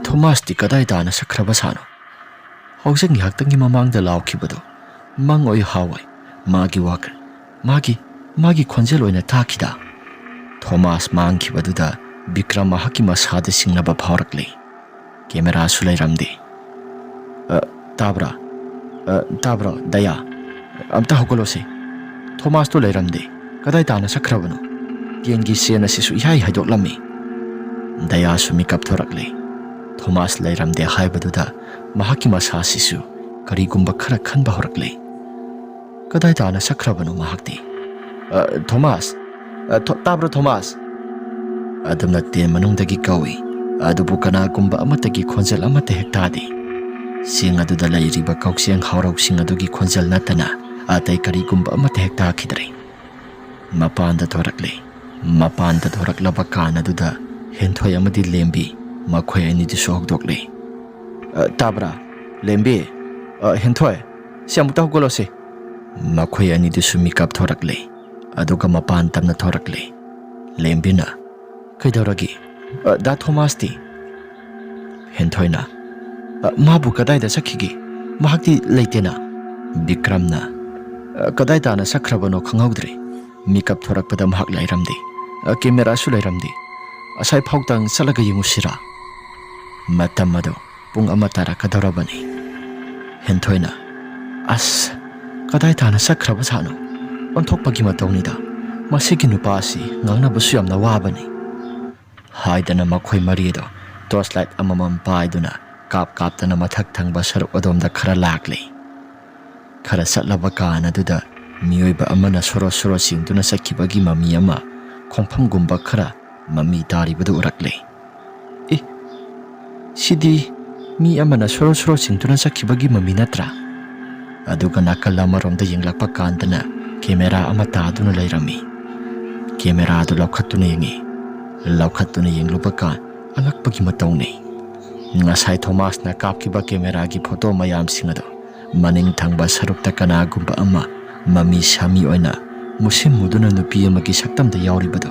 ꯊꯣꯃꯥꯁꯇꯤ ꯀꯗꯥꯏ ꯇꯥꯅ ꯆꯠꯈ꯭ꯔꯕ ꯁꯥꯅꯣ? ꯍꯧꯖꯤꯛ ꯉꯥꯏꯍꯥꯛꯇꯪꯒꯤ ꯃꯃꯥꯡꯗ ꯂꯥꯎꯈꯤꯕꯗꯣ ꯃꯪ ꯑꯣꯏ ꯍꯥꯎ ꯑꯣꯏ꯫ ꯃꯥꯒꯤ ꯋꯥꯈꯜ, ꯃꯥꯒꯤ, ꯃꯥꯒꯤ ꯈꯣꯟꯖꯦꯜ ꯑꯣꯏꯅ ꯇꯥꯈꯤꯗ?" ꯊꯣꯃꯥꯁ ꯃꯥꯡꯈꯤꯕꯗꯨꯗ ꯕꯤꯀ꯭ꯔꯝ ꯃꯍꯥꯛꯀꯤ ꯃꯁꯥꯗ ꯆꯤꯡꯅꯕ ꯐꯥꯎꯔꯛꯂꯤ꯫ ꯀꯦꯃꯦꯔꯥꯁꯨ ꯂꯩꯔꯝꯗꯦ꯫ "ꯑ, ꯇꯥꯕ꯭ꯔꯥ? ꯑ, ꯇꯥꯕ꯭ꯔꯣ, ꯗꯌꯥ? ꯑꯝꯇ ꯍꯧꯒꯠꯂꯣꯁꯦ꯫ ꯊꯣꯃꯥꯁꯇꯣ ꯂꯩꯔꯝꯗꯦ꯫ ꯀꯗꯥꯏ ꯇꯥꯅ ꯆꯠꯈ꯭ꯔꯕꯅꯣ? ꯇꯦꯟꯒꯤ ꯆꯦꯟ ꯑꯁꯤꯁꯨ ꯏꯍꯥꯏ ꯍꯥꯏꯗꯣꯛꯂꯝꯃꯤ꯫" ꯗꯌꯥꯁꯨ ꯃꯤꯀꯞ ꯊꯣꯔꯛꯂꯦ꯫ ꯊꯣꯃꯥꯁ ꯂꯩꯔꯝꯗꯦ ꯍꯥꯏꯕꯗꯨꯗ ꯃꯍꯥꯛꯀꯤ ꯃꯁꯥꯁꯤꯁꯨ ꯀꯔꯤꯒꯨꯝꯕ ꯈꯔ ꯈꯟꯕ ꯍꯧꯔꯛꯂꯦ꯫ "ꯀꯗꯥꯏ ꯇꯥꯅ ꯆꯠꯈ꯭ꯔꯕꯅꯣ ꯃꯍꯥꯛꯇꯤ? ꯑ, ꯊꯣꯃꯥꯁ! ꯑ, ꯊꯣ-, ꯇꯥꯕ꯭ꯔꯣ, ꯊꯣꯃꯥꯁ?" ꯑꯗꯨꯝꯅ ꯇꯦꯟ ꯃꯅꯨꯡꯗꯒꯤ ꯀꯧꯏ, ꯑꯗꯨꯕꯨ ꯀꯅꯥꯒꯨꯝꯕ ꯑꯃꯠꯇꯒꯤ ꯈꯣꯟꯖꯦꯜ ꯑꯃꯠꯇ ꯍꯦꯛ ꯇꯥꯗꯦ꯫ ꯆꯤꯡ ꯑꯗꯨꯗ ꯂꯩꯔꯤꯕ ꯀꯛꯆꯦꯡ ꯍꯥꯎꯔꯧꯁꯤꯡ ꯑꯗꯨꯒꯤ ꯈꯣꯟꯖꯦꯜ ꯅꯠꯇꯅ ꯑꯇꯩ ꯀꯔꯤꯒꯨꯝꯕ ꯑꯃꯠꯇ ꯍꯦꯛ ꯇꯥꯈꯤꯗ꯭ꯔꯦ꯫ ꯃꯄꯥꯟꯗ ꯊꯣꯔꯛꯂꯦ꯫ ꯃꯄꯥꯟꯗ ꯊꯣꯔꯛꯂꯕ ꯀꯥꯟ ꯑꯗꯨꯗ ꯍꯦꯟꯊꯣꯏ ꯑꯃꯗꯤ ꯂꯦꯝꯕꯤ, ꯃꯈꯣꯏ ꯑꯅꯤꯗꯨꯁꯨ ꯍꯧꯗꯣꯛꯂꯦ꯫ "ꯑ, ꯇꯥꯕ꯭ꯔꯥ? ꯂꯦꯝꯕꯤ, ꯑ, ꯍꯦꯟꯊꯣꯏ, ꯁꯤ ꯑꯃꯨꯛꯇ ꯍꯧꯒꯠꯂꯣꯁꯦ꯫ ꯃꯈꯣꯏ ꯑꯅꯤꯗꯨꯁꯨ ꯃꯤꯀꯞ ꯊꯣꯔꯛꯂꯦ, ꯑꯗꯨꯒ ꯃꯄꯥꯟ ꯇꯞꯅ ꯊꯣꯔꯛꯂꯦ꯫ ꯂꯦꯝꯕꯤꯅ, "ꯀꯩꯗꯧꯔꯒꯦ? ꯑ, ꯗꯥ ꯊꯣꯃꯥꯁꯇꯤ?" ꯍꯦꯟꯊꯣꯏꯅ, "ꯑ, ꯃꯥꯕꯨ ꯀꯗꯥꯏꯗ ꯆꯠꯈꯤꯒꯦ? ꯃꯍꯥꯛꯇꯤ ꯂꯩꯇꯦꯅ?" ꯕꯤꯀ꯭ꯔꯝꯅ, "ꯑ, ꯀꯗꯥꯏ ꯇꯥꯅ ꯆꯠꯈ꯭ꯔꯕꯅꯣ ꯈꯪꯍꯧꯗ꯭ꯔꯦ꯫ ꯃꯤꯀꯞ ꯊꯣꯔꯛꯄꯗ ꯃꯍꯥꯛ ꯂꯩꯔꯝꯗꯦ꯫ ꯑ, ꯀꯦꯃꯦꯔꯥꯁꯨ ꯂꯩꯔꯝꯗꯦ꯫ ꯑꯁꯥꯏ ꯐꯥꯎꯇꯪ ꯆꯠꯂꯒ ꯌꯦꯡꯉꯨꯁꯤꯔꯥ?" ꯃꯇꯝ ꯑꯗꯨ ꯄꯨꯡ ꯑꯃ ꯇꯥꯔꯛꯀꯗꯧꯔꯕꯅꯤ꯫ ꯍꯦꯟꯊꯣꯏꯅ, "ꯑꯁ, ꯀꯗꯥꯏ ꯇꯥꯅ ꯆꯠꯈ꯭ꯔꯕ ꯖꯥꯠꯅꯣ? ꯑꯣꯟꯊꯣꯛꯄꯒꯤ ꯃꯇꯧꯅꯤꯗ꯫ ꯃꯁꯤꯒꯤ ꯅꯨꯄꯥ ꯑꯁꯤ ꯉꯥꯡꯅꯕꯁꯨ ꯌꯥꯝꯅ ꯋꯥꯕꯅꯤ," ꯍꯥꯏꯗꯅ ꯃꯈꯣꯏ ꯃꯔꯤꯗꯣ ꯇꯣꯔꯆ ꯂꯥꯏꯠ ꯑꯃꯃꯝ ꯄꯥꯏꯗꯨꯅ ꯀꯥꯞ ꯀꯥꯞꯇꯅ ꯃꯊꯛ ꯊꯪꯕ ꯁꯔꯨꯛ ꯑꯗꯣꯝꯗ ꯈꯔ ꯂꯥꯛꯂꯦ꯫ ꯈꯔ ꯆꯠꯂꯕ ꯀꯥꯟ ꯑꯗꯨꯗ ꯃꯤꯑꯣꯏꯕ ꯑꯃꯅ ꯁꯣꯔꯣ ꯁꯣꯔꯣ ꯆꯤꯡꯗꯨꯅ ꯆꯠꯈꯤꯕꯒꯤ ꯃꯃꯤ ꯑꯃ ꯈꯣꯡꯐꯝꯒꯨꯝꯕ ꯈꯔ ꯃꯃꯤ ꯇꯥꯔꯤꯕꯗꯨ ꯎꯔꯛꯂꯦ꯫ "ꯑꯦ, ꯁꯤꯗꯤ ꯃꯤ ꯑꯃꯅ ꯁꯣꯔꯣ ꯁꯣꯔꯣ ꯆꯤꯡꯗꯨꯅ ꯆꯠꯈꯤꯕꯒꯤ ꯃꯃꯤ ꯅꯠꯇ꯭ꯔꯥ?" ꯑꯗꯨꯒ ꯅꯥꯀꯜ ꯑꯃꯔꯣꯝꯗ ꯌꯦꯡꯂꯛꯄ ꯀꯥꯟꯗꯅ ꯀꯦꯃꯦꯔꯥ ꯑꯃ ꯇꯥꯗꯨꯅ ꯂꯩꯔꯝꯃꯤ꯫ ꯀꯦꯃꯦꯔꯥꯗꯨ ꯂꯧꯈꯠꯇꯨꯅ ꯌꯦꯡꯉꯤ꯫ ꯂꯧꯈꯠꯇꯨꯅ ꯌꯦꯡꯂꯨꯕ ꯀꯥꯟ ꯑꯉꯛꯄꯒꯤ ꯃꯇꯧꯅꯤ꯫ ꯉꯁꯥꯏ ꯊꯣꯃꯥꯁꯅ ꯀꯥꯞꯈꯤꯕ ꯀꯦꯃꯦꯔꯥꯒꯤ ꯐꯣꯇꯣ ꯃꯌꯥꯝꯁꯤꯡ ꯑꯗꯣ ꯃꯅꯤꯡ ꯊꯪꯕ ꯁꯔꯨꯛꯇ ꯀꯅꯥꯒꯨꯝꯕ ꯑꯃ ꯃꯃꯤ ꯁꯥꯃꯤ ꯑꯣꯏꯅ ꯃꯨꯁꯤꯟ ꯃꯨꯗꯨꯅ ꯅꯨꯄꯤ ꯑꯃꯒꯤ ꯁꯛꯇꯝꯗ ꯌꯥꯎꯔꯤꯕꯗꯣ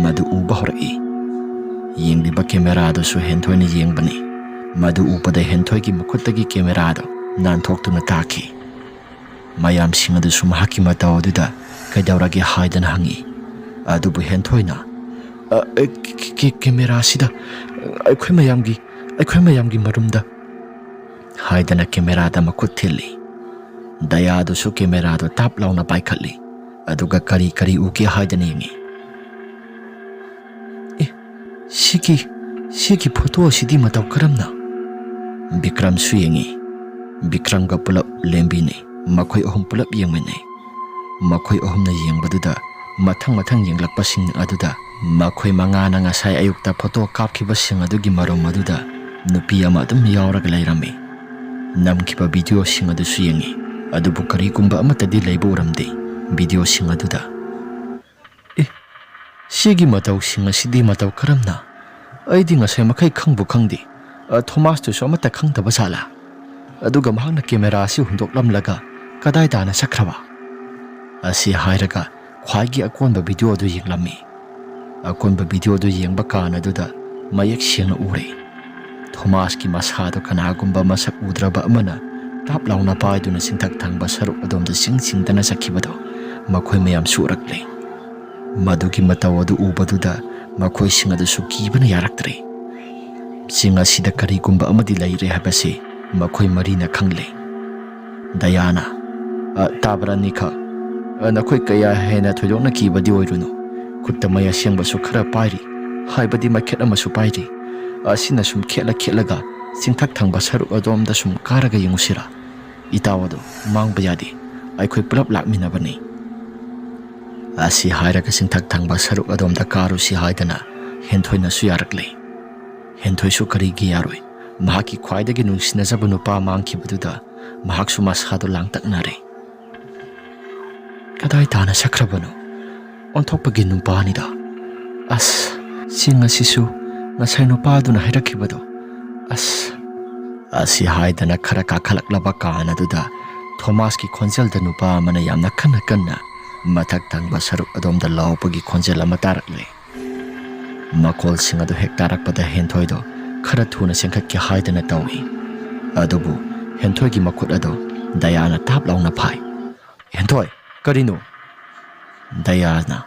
ꯃꯗꯨ ꯎꯕ ꯍꯧꯔꯛꯏ꯫ ꯌꯦꯡꯂꯤꯕ ꯀꯦꯃꯦꯔꯥꯗꯨꯁꯨ ꯍꯦꯟꯊꯣꯏꯅ ꯌꯦꯡꯕꯅꯤ꯫ ꯃꯗꯨ ꯎꯕꯗ ꯍꯦꯟꯊꯣꯏꯒꯤ ꯃꯈꯨꯠꯇꯒꯤ ꯀꯦꯃꯦꯔꯥꯗꯨ ꯅꯥꯟꯊꯣꯛꯇꯨꯅ ꯇꯥꯈꯤ꯫ ꯃꯌꯥꯝꯁꯤꯡ ꯑꯗꯨꯁꯨ ꯃꯍꯥꯛꯀꯤ ꯃꯇꯧ ꯑꯗꯨꯗ ꯀꯩꯗꯧꯔꯒꯦ ꯍꯥꯏꯗꯅ ꯍꯪꯉꯤ꯫ ꯑꯗꯨꯕꯨ ꯍꯦꯟꯊꯣꯏꯅ, "ꯑ, ꯑ, ꯀꯦ-, ꯀꯦ-, ꯀꯦꯃꯦꯔꯥꯁꯤꯗ ꯑꯩꯈꯣꯏ ꯃꯌꯥꯝꯒꯤ, ꯑꯩꯈꯣꯏ ꯃꯌꯥꯝꯒꯤ ꯃꯔꯨꯝꯗ" ꯍꯥꯏꯗꯅ ꯀꯦꯃꯦꯔꯥꯗ ꯃꯈꯨꯠ ꯊꯤꯜꯂꯤ꯫ ꯗꯌꯥꯗꯨꯁꯨ ꯀꯦꯃꯦꯔꯥꯗꯨ ꯇꯥꯞ ꯂꯥꯎꯅ ꯄꯥꯏꯈꯠꯂꯤ꯫ ꯑꯗꯨꯒ ꯀꯔꯤ ꯀꯔꯤ ꯎꯒꯦ ꯍꯥꯏꯗꯅ ꯌꯦꯡꯉꯤ꯫ "ꯑꯦ, ꯁꯤꯒꯤ, ꯁꯤꯒꯤ ꯐꯣꯇꯣ ꯑꯁꯤꯗꯤ ꯃꯇꯧ ꯀꯔꯝꯅ?" ꯕꯤꯀ꯭ꯔꯝꯁꯨ ꯌꯦꯡꯉꯤ꯫ ꯕꯤꯀ꯭ꯔꯝꯒ ꯄꯨꯂꯞ ꯂꯦꯝꯕꯤꯅꯤ꯫ ꯃꯈꯣꯏ ꯑꯍꯨꯝ ꯄꯨꯂꯞ ꯌꯦꯡꯃꯤꯟꯅꯩ꯫ ꯃꯈꯣꯏ ꯑꯍꯨꯝꯅ ꯌꯦꯡꯕꯗꯨꯗ ꯃꯊꯪ ꯃꯊꯪ ꯌꯦꯡꯂꯛꯄꯁꯤꯡ ꯑꯗꯨꯗ ꯃꯈꯣꯏ ꯃꯉꯥꯅ ꯉꯁꯥꯏ ꯑꯌꯨꯛꯇ ꯐꯣꯇꯣ ꯀꯥꯞꯈꯤꯕꯁꯤꯡ ꯑꯗꯨꯒꯤ ꯃꯔꯨꯝ ꯑꯗꯨꯗ ꯅꯨꯄꯤ ꯑꯃ ꯑꯗꯨꯝ ꯌꯥꯎꯔꯒ ꯂꯩꯔꯝꯃꯤ꯫ ꯅꯝꯈꯤꯕ ꯚꯤꯗꯤꯑꯣꯁꯤꯡ ꯑꯗꯨꯁꯨ ꯌꯦꯡꯉꯤ, ꯑꯗꯨꯕꯨ ꯀꯔꯤꯒꯨꯝꯕ ꯑꯃꯠꯇꯗꯤ ꯂꯩꯕ ꯎꯔꯝꯗꯦ ꯚꯤꯗꯤꯑꯣꯁꯤꯡ ꯑꯗꯨꯗ꯫ "ꯑꯦ, ꯁꯤꯒꯤ ꯃꯇꯧꯁꯤꯡ ꯑꯁꯤꯗꯤ ꯃꯇꯧ ꯀꯔꯝꯅ? ꯑꯩꯗꯤ ꯉꯁꯥꯏ ꯃꯈꯩ ꯈꯪꯕꯨ ꯈꯪꯗꯦ꯫ ꯑ, ꯊꯣꯃꯥꯁꯇꯨꯁꯨ ꯑꯃꯠꯇ ꯈꯪꯗꯕ ꯖꯥꯠꯂꯥ? ꯑꯗꯨꯒ ꯃꯍꯥꯛꯅ ꯀꯦꯃꯦꯔꯥ ꯑꯁꯤ ꯍꯨꯟꯗꯣꯛꯂꯝꯂꯒ "ꯀꯗꯥꯏ ꯇꯥꯅ ꯆꯠꯈ꯭ꯔꯕ?" ꯑꯁꯤ ꯍꯥꯏꯔꯒ ꯈ꯭ꯋꯥꯏꯒꯤ ꯑꯀꯣꯟꯕ ꯚꯤꯗꯤꯑꯣꯗꯨ ꯌꯦꯡꯂꯝꯃꯤ꯫ ꯑꯀꯣꯟꯕ ꯚꯤꯗꯤꯑꯣꯗꯨ ꯌꯦꯡꯕ ꯀꯥꯟ ꯑꯗꯨꯗ ꯃꯌꯦꯛ ꯁꯦꯡꯅ ꯎꯔꯦ꯫ ꯊꯣꯃꯥꯁꯀꯤ ꯃꯁꯥꯗꯣ ꯀꯅꯥꯒꯨꯝꯕ ꯃꯁꯛ ꯎꯗ꯭ꯔꯕ ꯑꯃꯅ ꯇꯥꯞ ꯂꯥꯎꯅ ꯄꯥꯏꯗꯨꯅ ꯆꯤꯡꯊꯛ ꯊꯪꯕ ꯁꯔꯨꯛ ꯑꯗꯣꯝꯗ ꯆꯤꯡ ꯆꯤꯡꯗꯅ ꯆꯠꯈꯤꯕꯗꯣ ꯃꯈꯣꯏ ꯃꯌꯥꯝꯁꯨ ꯎꯔꯛꯂꯦ꯫ ꯃꯗꯨꯒꯤ ꯃꯇꯧ ꯑꯗꯨ ꯎꯕꯗꯨꯗ ꯃꯈꯣꯏꯁꯤꯡ ꯑꯗꯨꯁꯨ ꯀꯤꯕꯅ ꯌꯥꯔꯛꯇ꯭ꯔꯦ꯫ ꯆꯤꯡ ꯑꯁꯤꯗ ꯀꯔꯤꯒꯨꯝꯕ ꯑꯃꯗꯤ ꯂꯩꯔꯦ ꯍꯥꯏꯕꯁꯤ ꯃꯈꯣꯏ ꯃꯔꯤꯅ ꯈꯪꯂꯦ꯫ ꯗꯌꯥꯅ, "ꯑ, ꯇꯥꯕ꯭ꯔꯥ ꯅꯤꯈꯛ? ꯑ, ꯅꯈꯣꯏ ꯀꯌꯥ ꯍꯦꯟꯅ ꯊꯣꯏꯗꯣꯛꯅ ꯀꯤꯕꯗꯤ ꯑꯣꯏꯔꯨꯅꯨ꯫ ꯈꯨꯠꯇ ꯃꯩ ꯑꯁꯦꯡꯕꯁꯨ ꯈꯔ ꯄꯥꯏꯔꯤ, ꯍꯥꯏꯕꯗꯤ ꯃꯩꯈꯦꯠ ꯑꯃꯁꯨ ꯄꯥꯏꯔꯤ꯫ ꯑꯁꯤꯅ ꯁꯨꯝ ꯈꯦꯠꯂ ꯈꯦꯠꯂꯒ ꯆꯤꯡꯊꯛ ꯊꯪꯕ ꯁꯔꯨꯛ ꯑꯗꯣꯝꯗ ꯁꯨꯝ ꯀꯥꯔꯒ ꯌꯦꯡꯉꯨꯁꯤꯔꯥ? ꯏꯇꯥꯎ ꯑꯗꯨ ꯃꯥꯡꯕ ꯌꯥꯗꯦ, ꯑꯩꯈꯣꯏ ꯄꯨꯂꯞ ꯂꯥꯛꯃꯤꯟꯅꯕꯅꯤ"꯫ ꯑꯁꯤ ꯍꯥꯏꯔꯒ ꯆꯤꯡꯊꯛ ꯊꯪꯕ ꯁꯔꯨꯛ ꯑꯗꯣꯝꯗ ꯀꯥꯔꯨꯁꯤ ꯍꯥꯏꯗꯅ ꯍꯦꯟꯊꯣꯏꯅꯁꯨ ꯌꯥꯔꯛꯂꯦ꯫ ꯍꯦꯟꯊꯣꯏꯁꯨ ꯀꯔꯤꯒꯤ ꯌꯥꯔꯣꯏ? ꯃꯍꯥꯛꯀꯤ ꯈ꯭ꯋꯥꯏꯗꯒꯤ ꯅꯨꯡꯁꯤꯅꯖꯕ ꯅꯨꯄꯥ ꯃꯥꯡꯈꯤꯕꯗꯨꯗ ꯃꯍꯥꯛꯁꯨ ꯃꯁꯥꯗꯣ ꯂꯥꯡꯇꯛꯅꯔꯦ꯫ "ꯀꯗꯥꯏ ꯇꯥꯅ ꯆꯠꯈ꯭ꯔꯕꯅꯣ? ꯑꯣꯟꯊꯣꯛꯄꯒꯤ ꯅꯨꯄꯥꯅꯤꯗ꯫ ꯑꯁ, ꯆꯤꯡ ꯑꯁꯤꯁꯨ ꯉꯁꯥꯏ ꯅꯨꯄꯥꯗꯨꯅ ꯍꯥꯏꯔꯛꯈꯤꯕꯗꯣ꯫ ꯑꯁ"꯫ ꯑꯁꯤ ꯍꯥꯏꯗꯅ ꯈꯔ ꯀꯥꯈꯠꯂꯛꯂꯕ ꯀꯥꯟ ꯑꯗꯨꯗ ꯊꯣꯃꯥꯁꯀꯤ ꯈꯣꯟꯖꯦꯜꯗ ꯅꯨꯄꯥ ꯑꯃꯅ ꯌꯥꯝꯅ ꯀꯟꯅ ꯀꯟꯅ ꯃꯊꯛ ꯊꯪꯕ ꯁꯔꯨꯛ ꯑꯗꯣꯝꯗ ꯂꯥꯎꯕꯒꯤ ꯈꯣꯟꯖꯦꯜ ꯑꯃ ꯇꯥꯔꯛꯂꯦ꯫ ꯃꯈꯣꯜꯁꯤꯡ ꯑꯗꯨ ꯍꯦꯛ ꯇꯥꯔꯛꯄꯗ ꯍꯦꯟꯊꯣꯏꯗꯣ ꯈꯔ ꯊꯨꯅ ꯆꯦꯟꯈꯠꯀꯦ ꯍꯥꯏꯗꯅ ꯇꯧꯏ꯫ ꯑꯗꯨꯕꯨ ꯍꯦꯟꯊꯣꯏꯒꯤ ꯃꯈꯨꯠ ꯑꯗꯨ ꯗꯌꯥꯅ ꯇꯥꯞ ꯂꯥꯎꯅ ꯐꯥꯏ꯫ "ꯍꯦꯟꯊꯣꯏ, ꯀꯔꯤꯅꯣ?" ꯗꯌꯥꯅ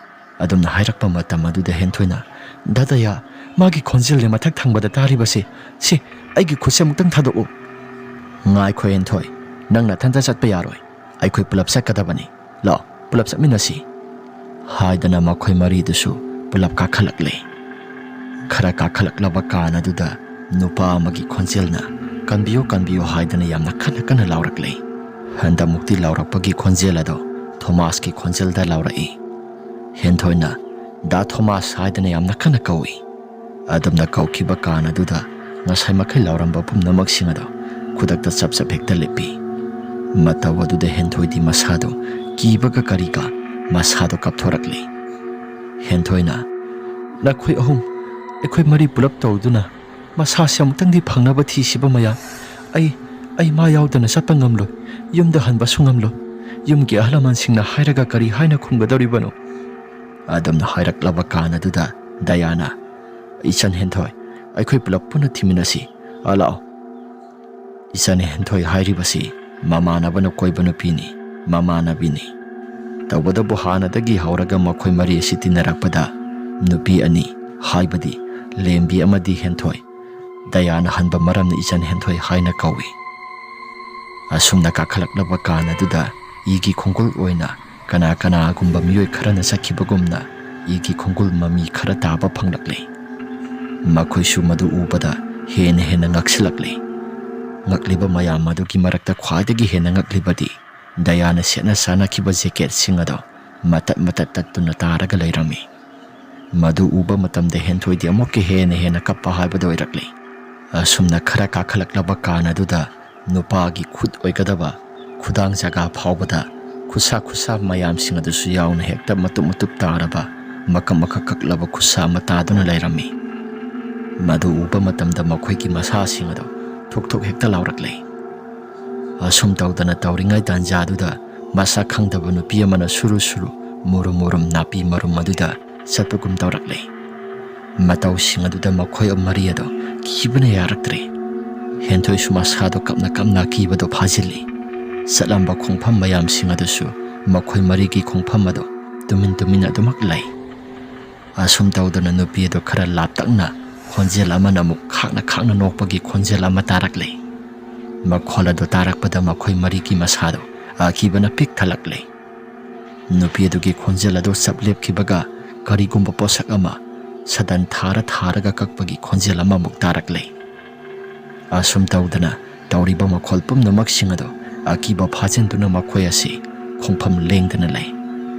ꯑꯗꯨꯝꯅ ꯍꯥꯏꯔꯛꯄ ꯃꯇꯝ ꯑꯗꯨꯗ ꯍꯦꯟꯊꯣꯏꯅ, "ꯗꯥ ꯗꯌꯥ, ꯃꯥꯒꯤ ꯈꯣꯟꯖꯦꯜꯅꯦ ꯃꯊꯛ ꯊꯪꯕꯗ ꯇꯥꯔꯤꯕꯁꯦ꯫ ꯁꯤ, ꯑꯩꯒꯤ ꯈꯨꯠꯁꯦ ꯑꯃꯨꯛꯇꯪ ꯊꯥꯗꯣꯛꯎ"꯫ "ꯉꯥꯏꯈꯣ ꯍꯦꯟꯊꯣꯏ, ꯅꯪ ꯅꯊꯟꯇ ꯆꯠꯄ ꯌꯥꯔꯣꯏ꯫ ꯑꯩꯈꯣꯏ ꯄꯨꯂꯞ ꯆꯠꯀꯗꯕꯅꯤ꯫ ꯂꯥꯛꯑꯣ, ꯄꯨꯂꯞ ꯆꯠꯃꯤꯟꯅꯁꯤ"꯫ ꯍꯥꯏꯗꯅ ꯃꯈꯣꯏ ꯃꯔꯤꯗꯨꯁꯨ ꯄꯨꯂꯞ ꯀꯥꯈꯠꯂꯛꯂꯦ꯫ ꯈꯔ ꯀꯥꯈꯠꯂꯛꯂꯕ ꯀꯥꯟ ꯑꯗꯨꯗ ꯅꯨꯄꯥ ꯑꯃꯒꯤ ꯈꯣꯟꯖꯦꯜꯅ, "ꯀꯟꯕꯤꯌꯨ, ꯀꯟꯕꯤꯌꯨ" ꯍꯥꯏꯗꯅ ꯌꯥꯝꯅ ꯀꯟꯅ ꯀꯟꯅ ꯂꯥꯎꯔꯛꯂꯦ꯫ ꯍꯟꯗꯛꯃꯨꯛꯇꯤ ꯂꯥꯎꯔꯛꯄꯒꯤ ꯈꯣꯟꯖꯦꯜ ꯑꯗꯣ ꯊꯣꯃꯥꯁꯀꯤ ꯈꯣꯟꯖꯦꯜꯗ ꯂꯥꯎꯔꯛꯏ꯫ ꯍꯦꯟꯊꯣꯏꯅ, "ꯗꯥ ꯊꯣꯃꯥꯁ" ꯍꯥꯏꯗꯅ ꯌꯥꯝꯅ ꯀꯟꯅ ꯀꯧꯏ꯫ ꯑꯗꯨꯝꯅ ꯀꯧꯈꯤꯕ ꯀꯥꯟ ꯑꯗꯨꯗ ꯉꯁꯥꯏ ꯃꯈꯩ ꯂꯥꯎꯔꯝꯕ ꯄꯨꯝꯅꯃꯛꯁꯤꯡ ꯑꯗꯣ ꯈꯨꯗꯛꯇ ꯆꯞ ꯆꯞ ꯍꯦꯛꯇ ꯂꯦꯞꯄꯤ꯫ ꯃꯇꯧ ꯑꯗꯨꯗ ꯍꯦꯟꯊꯣꯏꯗꯤ ꯃꯁꯥꯗꯣ ꯀꯤꯕꯒ ꯀꯔꯤꯒ ꯃꯁꯥꯗꯣ ꯀꯞꯊꯣꯔꯛꯂꯤ꯫ ꯍꯦꯟꯊꯣꯏꯅ, "ꯅꯈꯣꯏ ꯑꯍꯨꯝ, ꯑꯩꯈꯣꯏ ꯃꯔꯤ ꯄꯨꯂꯞ ꯇꯧꯗꯨꯅ ꯃꯁꯥꯁꯦ ꯑꯃꯨꯛꯇꯪꯗꯤ ꯐꯪꯅꯕ ꯊꯤꯁꯤꯕ ꯃꯌꯥꯝ꯫ ꯑꯩ, ꯑꯩ ꯃꯥ ꯌꯥꯎꯗꯅ ꯆꯠꯄ ꯉꯝꯂꯣꯏ꯫ ꯌꯨꯝꯗ ꯍꯟꯕꯁꯨ ꯉꯝꯂꯣꯏ꯫ ꯌꯨꯝꯒꯤ ꯑꯍꯜ ꯂꯃꯟꯁꯤꯡꯅ ꯍꯥꯏꯔꯒ ꯀꯔꯤ ꯍꯥꯏꯅ ꯈꯨꯝꯒꯗꯧꯔꯤꯕꯅꯣ?" ꯑꯗꯨꯝꯅ ꯍꯥꯏꯔꯛꯂꯕ ꯀꯥꯟ ꯑꯗꯨꯗ ꯗꯌꯥꯅ, "ꯏꯆꯟ ꯍꯦꯟꯊꯣꯏ, ꯑꯩꯈꯣꯏ ꯄꯨꯂꯞ ꯄꯨꯟꯅ ꯊꯤꯃꯤꯟꯅꯁꯤ꯫ ꯑ, ꯂꯥꯛꯑꯣ꯫ ꯏꯆꯟ ꯍꯦꯟꯊꯣꯏ ꯍꯥꯏꯔꯤꯕꯁꯤ ꯃꯃꯥꯟꯅꯕꯅ ꯀꯣꯏꯕ ꯅꯨꯄꯤꯅꯤ, ꯃꯃꯥꯟꯅꯕꯤꯅꯤ꯫ ꯇꯧꯕꯇꯕꯨ ꯍꯥꯟꯅꯗꯒꯤ ꯍꯧꯔꯒ ꯃꯈꯣꯏ ꯃꯔꯤ ꯑꯁꯤ ꯇꯤꯟꯅꯔꯛꯄꯗ ꯅꯨꯄꯤ ꯑꯅꯤ, ꯍꯥꯏꯕꯗꯤ ꯂꯦꯝꯕꯤ ꯑꯃꯗꯤ ꯍꯦꯟꯊꯣꯏ, ꯗꯌꯥꯅ ꯍꯟꯕ ꯃꯔꯝꯅ ꯏꯆꯟ ꯍꯦꯟꯊꯣꯏ ꯍꯥꯏꯅ ꯀꯧꯏ꯫ ꯑꯁꯨꯝꯅ ꯀꯥꯈꯠꯂꯛꯂꯕ ꯀꯥꯟ ꯑꯗꯨꯗ ꯏꯒꯤ ꯈꯣꯡꯒꯨꯜ ꯑꯣꯏꯅ ꯀꯅꯥ ꯀꯅꯥꯒꯨꯝꯕ ꯃꯤꯑꯣꯏ ꯈꯔꯅ ꯆꯠꯈꯤꯕꯒꯨꯝꯅ ꯏꯒꯤ ꯈꯣꯡꯒꯨꯜ ꯃꯃꯤ ꯈꯔ ꯇꯥꯕ ꯐꯪꯂꯛꯂꯦ꯫ ꯃꯈꯣꯏꯁꯨ ꯃꯗꯨ ꯎꯕꯗ ꯍꯦꯟꯅ ꯍꯦꯟꯅ ꯉꯛꯁꯤꯜꯂꯛꯂꯦ꯫ ꯉꯛꯂꯤꯕ ꯃꯌꯥꯝ ꯑꯗꯨꯒꯤ ꯃꯔꯛꯇ ꯈ꯭ꯋꯥꯏꯗꯒꯤ ꯍꯦꯟꯅ ꯉꯛꯂꯤꯕꯗꯤ ꯗꯌꯥꯅ ꯁꯦꯠꯅ ꯆꯥꯅꯈꯤꯕ ꯖꯦꯀꯦꯠꯁꯤꯡ ꯑꯗꯣ ꯃꯇꯠ ꯃꯇꯠ ꯇꯠꯇꯨꯅ ꯇꯥꯔꯒ ꯂꯩꯔꯝꯃꯤ꯫ ꯃꯗꯨ ꯎꯕ ꯃꯇꯝꯗ ꯍꯦꯟꯊꯣꯏꯗꯤ ꯑꯃꯨꯛꯀ ꯍꯦꯟꯅ ꯍꯦꯟꯅ ꯀꯞꯄ ꯍꯥꯏꯕꯗꯨ ꯑꯣꯏꯔꯛꯂꯦ꯫ ꯑꯁꯨꯝꯅ ꯈꯔ ꯀꯥꯈꯠꯂꯛꯂꯕ ꯀꯥꯟ ꯑꯗꯨꯗ ꯅꯨꯄꯥꯒꯤ ꯈꯨꯠ ꯑꯣꯏꯒꯗꯕ ꯈꯨꯗꯥꯡ ꯖꯒꯥ ꯐꯥꯎꯕꯗ ꯈꯨꯠꯁꯥ ꯈꯨꯠꯁꯥ ꯃꯌꯥꯝꯁꯤꯡ ꯑꯗꯨꯁꯨ ꯌꯥꯎꯅ ꯍꯦꯛꯇ ꯃꯇꯨꯞ ꯃꯇꯨꯞ ꯇꯥꯔꯕ, ꯃꯀꯛ ꯃꯀꯛ ꯀꯛꯂꯕ ꯈꯨꯠꯁꯥ ꯑꯃ ꯇꯥꯗꯨꯅ ꯂꯩꯔꯝꯃꯤ꯫ ꯃꯗꯨ ꯎꯕ ꯃꯇꯝꯗ ꯃꯈꯣꯏꯒꯤ ꯃꯁꯥꯁꯤꯡ ꯑꯗꯨ ꯊꯨꯛ ꯊꯨꯛ ꯍꯦꯛꯇ ꯂꯥꯎꯔꯛꯂꯦ꯫ ꯑꯁꯨꯝ ꯇꯧꯗꯅ ꯇꯧꯔꯤꯉꯩ ꯇꯥꯟꯖꯥꯗꯨꯗ ꯃꯁꯛ ꯈꯪꯗꯕ ꯅꯨꯄꯤ ꯑꯃꯅ ꯁꯨꯔꯨ ꯁꯨꯔꯨ, ꯃꯨꯔꯨꯝ ꯃꯨꯔꯨꯝ ꯅꯥꯄꯤ ꯃꯔꯨꯝ ꯑꯗꯨꯗ ꯆꯠꯄꯒꯨꯝ ꯇꯧꯔꯛꯂꯦ꯫ ꯃꯇꯧꯁꯤꯡ ꯑꯗꯨꯗ ꯃꯈꯣꯏ ꯃꯔꯤ ꯑꯗꯣ ꯀꯤꯕꯅ ꯌꯥꯔꯛꯇ꯭ꯔꯦ꯫ ꯍꯦꯟꯊꯣꯏꯁꯨ ꯃꯁꯥꯗꯣ ꯀꯞꯅ ꯀꯞꯅ ꯑꯀꯤꯕꯗꯣ ꯐꯥꯖꯤꯜꯂꯤ꯫ ꯆꯠꯂꯝꯕ ꯈꯣꯡꯐꯝ ꯃꯌꯥꯝꯁꯤꯡ ꯑꯗꯨꯁꯨ ꯃꯈꯣꯏ ꯃꯔꯤꯒꯤ ꯈꯣꯡꯐꯝ ꯑꯗꯣ ꯇꯨꯃꯤꯟ ꯇꯨꯃꯤꯟ ꯑꯗꯨꯃꯛ ꯂꯩ꯫ ꯑꯁꯨꯝ ꯇꯧꯗꯅ ꯅꯨꯄꯤ ꯑꯗꯨ ꯈꯔ ꯂꯥꯞꯇꯛꯅ ꯈꯣꯟꯖꯦꯜ ꯑꯃꯅ ꯑꯃꯨꯛ ꯈꯥꯛꯅ ꯈꯥꯛꯅ ꯅꯣꯛꯄꯒꯤ ꯈꯣꯟꯖꯦꯜ ꯑꯃ ꯇꯥꯔꯛꯂꯦ꯫ ꯃꯈꯣꯜ ꯑꯗꯨ ꯇꯥꯔꯛꯄꯗ ꯃꯈꯣꯏ ꯃꯔꯤꯒꯤ ꯃꯁꯥꯗꯣ ꯑꯀꯤꯕꯅ ꯄꯤꯛ ꯊꯜꯂꯛꯂꯦ꯫ ꯅꯨꯄꯤ ꯑꯗꯨꯒꯤ ꯈꯣꯟꯖꯦꯜ ꯑꯗꯨ ꯆꯞ ꯂꯦꯞꯈꯤꯕꯒ ꯀꯔꯤꯒꯨꯝꯕ ꯄꯣꯠꯁꯛ ꯑꯃ ꯁꯗꯟ ꯊꯥꯔ ꯊꯥꯔꯒ ꯀꯛꯄꯒꯤ ꯈꯣꯟꯖꯦꯜ ꯑꯃꯃꯨꯛ ꯇꯥꯔꯛꯂꯦ꯫ ꯑꯁꯨꯝ ꯇꯧꯗꯅ ꯇꯧꯔꯤꯕ ꯃꯈꯣꯜ ꯄꯨꯝꯅꯃꯛꯁꯤꯡ ꯑꯗꯨ ꯑꯀꯤꯕ ꯐꯥꯖꯤꯟꯗꯨꯅ ꯃꯈꯣꯏ ꯑꯁꯤ ꯈꯣꯡꯐꯝ ꯂꯦꯡꯗꯅ ꯂꯩ꯫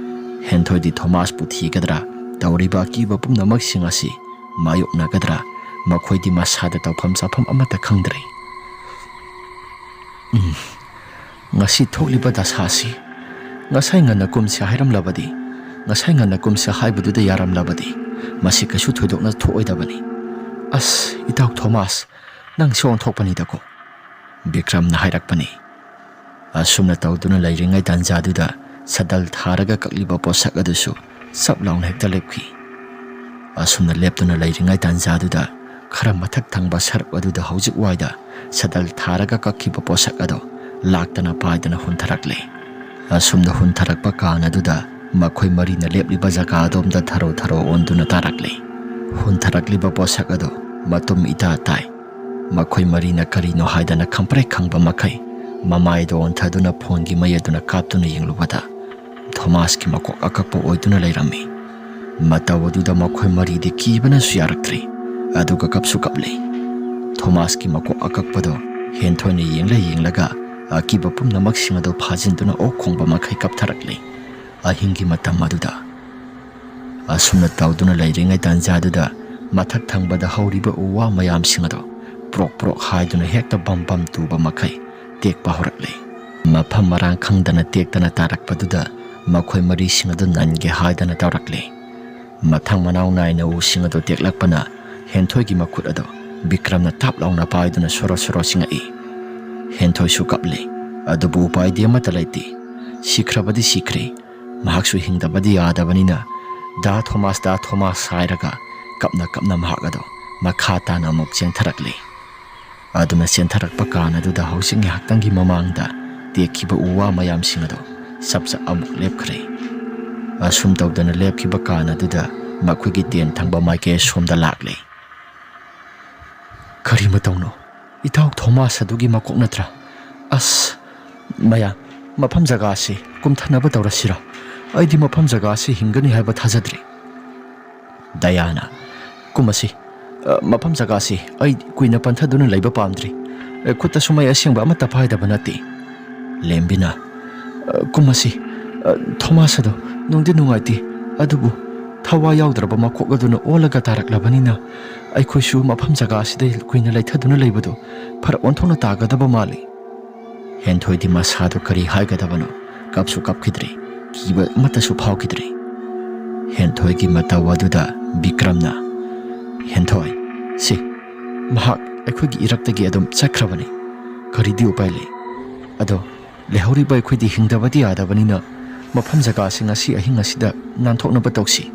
ꯍꯦꯟꯊꯣꯏꯗꯤ ꯊꯣꯃꯥꯁꯄꯨ ꯊꯤꯒꯗ꯭ꯔꯥ? ꯇꯧꯔꯤꯕ ꯑꯀꯤꯕ ꯄꯨꯝꯅꯃꯛꯁꯤꯡ ꯑꯁꯤ ꯃꯥꯌꯣꯛꯅꯒꯗ꯭ꯔꯥ? ꯃꯈꯣꯏꯗꯤ ꯃꯁꯥꯗ ꯇꯧꯐꯝ ꯆꯥꯐꯝ ꯑꯃꯠꯇ ꯈꯪꯗ꯭ꯔꯦ꯫ ꯎꯝ, ꯉꯁꯤ ꯊꯣꯛꯂꯤꯕ ꯗꯁꯥꯁꯤ ꯉꯁꯥꯏ ꯉꯟꯅ ꯀꯨꯝꯁꯦ ꯍꯥꯏꯔꯝꯂꯕꯗꯤ, ꯉꯁꯥꯏ ꯉꯟꯅ ꯀꯨꯝꯁꯦ ꯍꯥꯏꯕꯗꯨꯗ ꯌꯥꯔꯝꯂꯕꯗꯤ ꯃꯁꯤ ꯀꯩꯁꯨ ꯊꯣꯏꯗꯣꯛꯅ ꯊꯣꯛꯑꯣꯏꯗꯕꯅꯤ꯫ ꯑꯁ, ꯏꯇꯥꯎ ꯊꯣꯃꯥꯁ, ꯅꯪꯁꯨ ꯑꯣꯟꯊꯣꯛꯄꯅꯤꯗꯀꯣ꯫ ꯕꯤꯀ꯭ꯔꯝꯅ ꯍꯥꯏꯔꯛꯄꯅꯤ꯫ ꯑꯁꯨꯝꯅ ꯇꯧꯗꯨꯅ ꯂꯩꯔꯤꯉꯩ ꯇꯥꯟꯖꯥꯗꯨꯗ ꯁꯗꯜ ꯊꯥꯔꯒ ꯀꯛꯂꯤꯕ ꯄꯣꯠꯁꯛ ꯑꯗꯨꯁꯨ ꯆꯞ ꯂꯥꯎꯅ ꯍꯦꯛꯇ ꯂꯦꯞꯈꯤ꯫ ꯑꯁꯨꯝꯅ ꯂꯦꯞꯇꯨꯅ ꯂꯩꯔꯤꯉꯩ ꯇꯥꯟꯖꯥꯗꯨꯗ ꯈꯔ ꯃꯊꯛ ꯊꯪꯕ ꯁꯔꯨꯛ ꯑꯗꯨꯗ ꯍꯧꯖꯤꯛ ꯋꯥꯏꯗ ꯁꯗꯜ ꯊꯥꯔꯒ ꯀꯛꯈꯤꯕ ꯄꯣꯠꯁꯛ ꯑꯗꯣ ꯂꯥꯛꯇꯅ ꯄꯥꯏꯗꯅ ꯍꯨꯟꯊꯔꯛꯂꯦ꯫ ꯑꯁꯨꯝꯅ ꯍꯨꯟꯊꯔꯛꯄ ꯀꯥꯟ ꯑꯗꯨꯗ ꯃꯈꯣꯏ ꯃꯔꯤꯅ ꯂꯦꯞꯂꯤꯕ ꯖꯒꯥ ꯑꯗꯣꯝꯗ ꯊꯔꯣ ꯊꯔꯣ ꯑꯣꯟꯗꯨꯅ ꯇꯥꯔꯛꯂꯦ꯫ ꯍꯨꯟꯊꯔꯛꯂꯤꯕ ꯄꯣꯠꯁꯛ ꯑꯗꯣ ꯃꯇꯨꯝ ꯏꯇꯥ ꯇꯥꯏ꯫ ꯃꯈꯣꯏ ꯃꯔꯤꯅ ꯀꯔꯤꯅꯣ ꯍꯥꯏꯗꯅ ꯈꯪꯄ꯭ꯔꯦꯛ ꯈꯪꯕ ꯃꯈꯩ ꯃꯃꯥꯏꯗ ꯑꯣꯟꯊꯗꯨꯅ ꯐꯣꯟꯒꯤ ꯃꯩ ꯑꯗꯨꯅ ꯀꯥꯞꯇꯨꯅ ꯌꯦꯡꯂꯨꯕꯗ ꯊꯣꯃꯥꯁꯀꯤ ꯃꯀꯣꯛ ꯑꯀꯛꯄ ꯑꯣꯏꯗꯨꯅ ꯂꯩꯔꯝꯃꯤ꯫ ꯃꯇꯧ ꯑꯗꯨꯗ ꯃꯈꯣꯏ ꯃꯔꯤꯗꯤ ꯀꯤꯕꯅꯁꯨ ꯌꯥꯔꯛꯇ꯭ꯔꯦ, ꯑꯗꯨꯒ ꯀꯞꯁꯨ ꯀꯞꯂꯦ꯫ ꯊꯣꯃꯥꯁꯀꯤ ꯃꯀꯣꯛ ꯑꯀꯛꯄꯗꯣ ꯍꯦꯟꯊꯣꯏꯅ ꯌꯦꯡꯂ ꯌꯦꯡꯂꯒ ꯑꯀꯤꯕ ꯄꯨꯝꯅꯃꯛꯁꯤꯡ ꯑꯗꯨ ꯐꯥꯖꯤꯟꯗꯨꯅ ꯑꯣꯛ ꯈꯣꯡꯕ ꯃꯈꯩ ꯀꯞꯊꯔꯛꯂꯦ꯫ ꯑꯍꯤꯡꯒꯤ ꯃꯇꯝ ꯑꯗꯨꯗ ꯑꯁꯨꯝꯅ ꯇꯧꯗꯨꯅ ꯂꯩꯔꯤꯉꯩ ꯇꯥꯟꯖꯥꯗꯨꯗ ꯃꯊꯛ ꯊꯪꯕꯗ ꯍꯧꯔꯤꯕ ꯎ ꯋꯥ ꯃꯌꯥꯝꯁꯤꯡ ꯑꯗꯣ ꯄ꯭ꯔꯣꯛ ꯄ꯭ꯔꯣꯛ ꯍꯥꯏꯗꯨꯅ ꯍꯦꯛꯇ ꯕꯝ ꯕꯝ ꯇꯨꯕ ꯃꯈꯩ ꯇꯦꯛꯄ ꯍꯧꯔꯛꯂꯦ꯫ ꯃꯐꯝ ꯃꯔꯥꯡ ꯈꯪꯗꯅ ꯇꯦꯛꯇꯅ ꯇꯥꯔꯛꯄꯗꯨꯗ ꯃꯈꯣꯏ ꯃꯔꯤꯁꯤꯡ ꯑꯗꯨ ꯅꯟꯒꯦ ꯍꯥꯏꯗꯅ ꯇꯧꯔꯛꯂꯦ꯫ ꯃꯊꯪ ꯃꯅꯥꯎ ꯅꯥꯏꯅ ꯎꯁꯤꯡ ꯑꯗꯨ ꯇꯦꯛꯂꯛꯄꯅ ꯍꯦꯟꯊꯣꯏꯒꯤ ꯃꯈꯨꯠ ꯑꯗꯨ ꯕꯤꯀ꯭ꯔꯝꯅ ꯇꯥꯞ ꯂꯥꯎꯅ ꯄꯥꯏꯗꯨꯅ ꯁꯣꯔꯣ ꯁꯣꯔꯣ ꯆꯤꯡꯉꯛꯏ꯫ ꯍꯦꯟꯊꯣꯏꯁꯨ ꯀꯞꯂꯤ꯫ ꯑꯗꯨꯕꯨ ꯎꯄꯥꯏꯗꯤ ꯑꯃꯠꯇ ꯂꯩꯇꯦ꯫ ꯁꯤꯈ꯭ꯔꯕꯗꯤ ꯁꯤꯈ꯭ꯔꯦ꯫ ꯃꯍꯥꯛꯁꯨ ꯍꯤꯡꯗꯕꯗꯤ ꯌꯥꯗꯕꯅꯤꯅ, "ꯗꯥ ꯊꯣꯃꯥꯁ, ꯗꯥ ꯊꯣꯃꯥꯁ" ꯍꯥꯏꯔꯒ ꯀꯞꯅ ꯀꯞꯅ ꯃꯍꯥꯛ ꯑꯗꯨ ꯃꯈꯥ ꯇꯥꯅ ꯑꯃꯨꯛ ꯆꯦꯟꯊꯔꯛꯂꯤ꯫ ꯑꯗꯨꯅ ꯆꯦꯟꯊꯔꯛꯄ ꯀꯥꯟ ꯑꯗꯨꯗ ꯍꯧꯖꯤꯛ ꯉꯥꯏꯍꯥꯛꯇꯪꯒꯤ ꯃꯃꯥꯡꯗ ꯇꯦꯛꯈꯤꯕ ꯎ ꯋꯥ ꯃꯌꯥꯝꯁꯤꯡ ꯑꯗꯨ ꯆꯞ ꯆꯞ ꯑꯃꯨꯛ ꯂꯦꯞꯈ꯭ꯔꯦ꯫ ꯑꯁꯨꯝ ꯇꯧꯗꯅ ꯂꯦꯞꯈꯤꯕ ꯀꯥꯟ ꯑꯗꯨꯗ ꯃꯈꯣꯏꯒꯤ ꯇꯦꯟ ꯊꯪꯕ ꯃꯥꯏꯀꯩ ꯑꯁꯣꯝꯗ ꯂꯥꯛꯂꯦ꯫ "ꯀꯔꯤ ꯃꯇꯧꯅꯣ? ꯏꯇꯥꯎ ꯊꯣꯃꯥꯁ ꯑꯗꯨꯒꯤ ꯃꯀꯣꯛ ꯅꯠꯇ꯭ꯔꯥ? ꯑꯁ, ꯃꯌꯥꯝ, ꯃꯐꯝ ꯖꯒꯥ ꯑꯁꯤ ꯀꯨꯝꯊꯅꯕ ꯇꯧꯔꯁꯤꯔꯥ? ꯑꯩꯗꯤ ꯃꯐꯝ ꯖꯒꯥ ꯑꯁꯤ ꯍꯤꯡꯒꯅꯤ ꯍꯥꯏꯕ ꯊꯥꯖꯗ꯭ꯔꯦ꯫" ꯗꯌꯥꯅ, "ꯀꯨꯝꯃꯁꯤ꯫ ꯑ, ꯃꯐꯝ ꯖꯒꯥ ꯑꯁꯤ ꯑꯩ ꯀꯨꯏꯅ ꯄꯟꯊꯗꯨꯅ ꯂꯩꯕ ꯄꯥꯝꯗ꯭ꯔꯤ꯫ ꯑ, ꯈꯨꯠꯇꯁꯨ ꯃꯩ ꯑꯁꯦꯡꯕ ꯑꯃꯠꯇ ꯄꯥꯏꯗꯕ ꯅꯠꯇꯦ꯫" ꯂꯦꯝꯕꯤꯅ, "ꯑ, ꯀꯨꯝꯃꯁꯤ꯫ ꯑ, ꯊꯣꯃꯥꯁ ꯑꯗꯣ ꯅꯨꯡꯗꯤ ꯅꯨꯡꯉꯥꯏꯇꯦ, ꯑꯗꯨꯕꯨ ꯊꯋꯥꯏ ꯌꯥꯎꯗ꯭ꯔꯕ ꯃꯀꯣꯛ ꯑꯗꯨꯅ ꯑꯣꯜꯂꯒ ꯇꯥꯔꯛꯂꯕꯅꯤꯅ ꯑꯩꯈꯣꯏꯁꯨ ꯃꯐꯝ ꯖꯒꯥ ꯑꯁꯤꯗ ꯀꯨꯏꯅ ꯂꯩꯊꯗꯨꯅ ꯂꯩꯕꯗꯨ ꯐꯔꯛ ꯑꯣꯟꯊꯣꯛꯅ ꯇꯥꯒꯗꯕ ꯃꯥꯜꯂꯤ꯫" ꯍꯦꯟꯊꯣꯏꯗꯤ ꯃꯁꯥꯗꯨ ꯀꯔꯤ ꯍꯥꯏꯒꯗꯕꯅꯣ, ꯀꯞꯁꯨ ꯀꯞꯈꯤꯗ꯭ꯔꯦ, ꯀꯤꯕ ꯑꯃꯠꯇꯁꯨ ꯐꯥꯎꯈꯤꯗ꯭ꯔꯦ꯫ ꯍꯦꯟꯊꯣꯏꯒꯤ ꯃꯇꯧ ꯑꯗꯨꯗ ꯕꯤꯀ꯭ꯔꯝꯅ, "ꯍꯦꯟꯊꯣꯏ, ꯁꯤ, ꯃꯍꯥꯛ ꯑꯩꯈꯣꯏꯒꯤ ꯏꯔꯛꯇꯒꯤ ꯑꯗꯨꯝ ꯆꯠꯈ꯭ꯔꯕꯅꯤ꯫ ꯀꯔꯤꯗꯤ ꯎꯄꯥꯏ ꯂꯩ? ꯑꯗꯣ ꯂꯩꯍꯧꯔꯤꯕ ꯑꯩꯈꯣꯏꯗꯤ ꯍꯤꯡꯗꯕꯗꯤ ꯌꯥꯗꯕꯅꯤꯅ ꯃꯐꯝ ꯖꯒꯥꯁꯤꯡ ꯑꯁꯤ ꯑꯍꯤꯡ ꯑꯁꯤꯗ ꯅꯥꯟꯊꯣꯛꯅꯕ ꯇꯧꯁꯤ꯫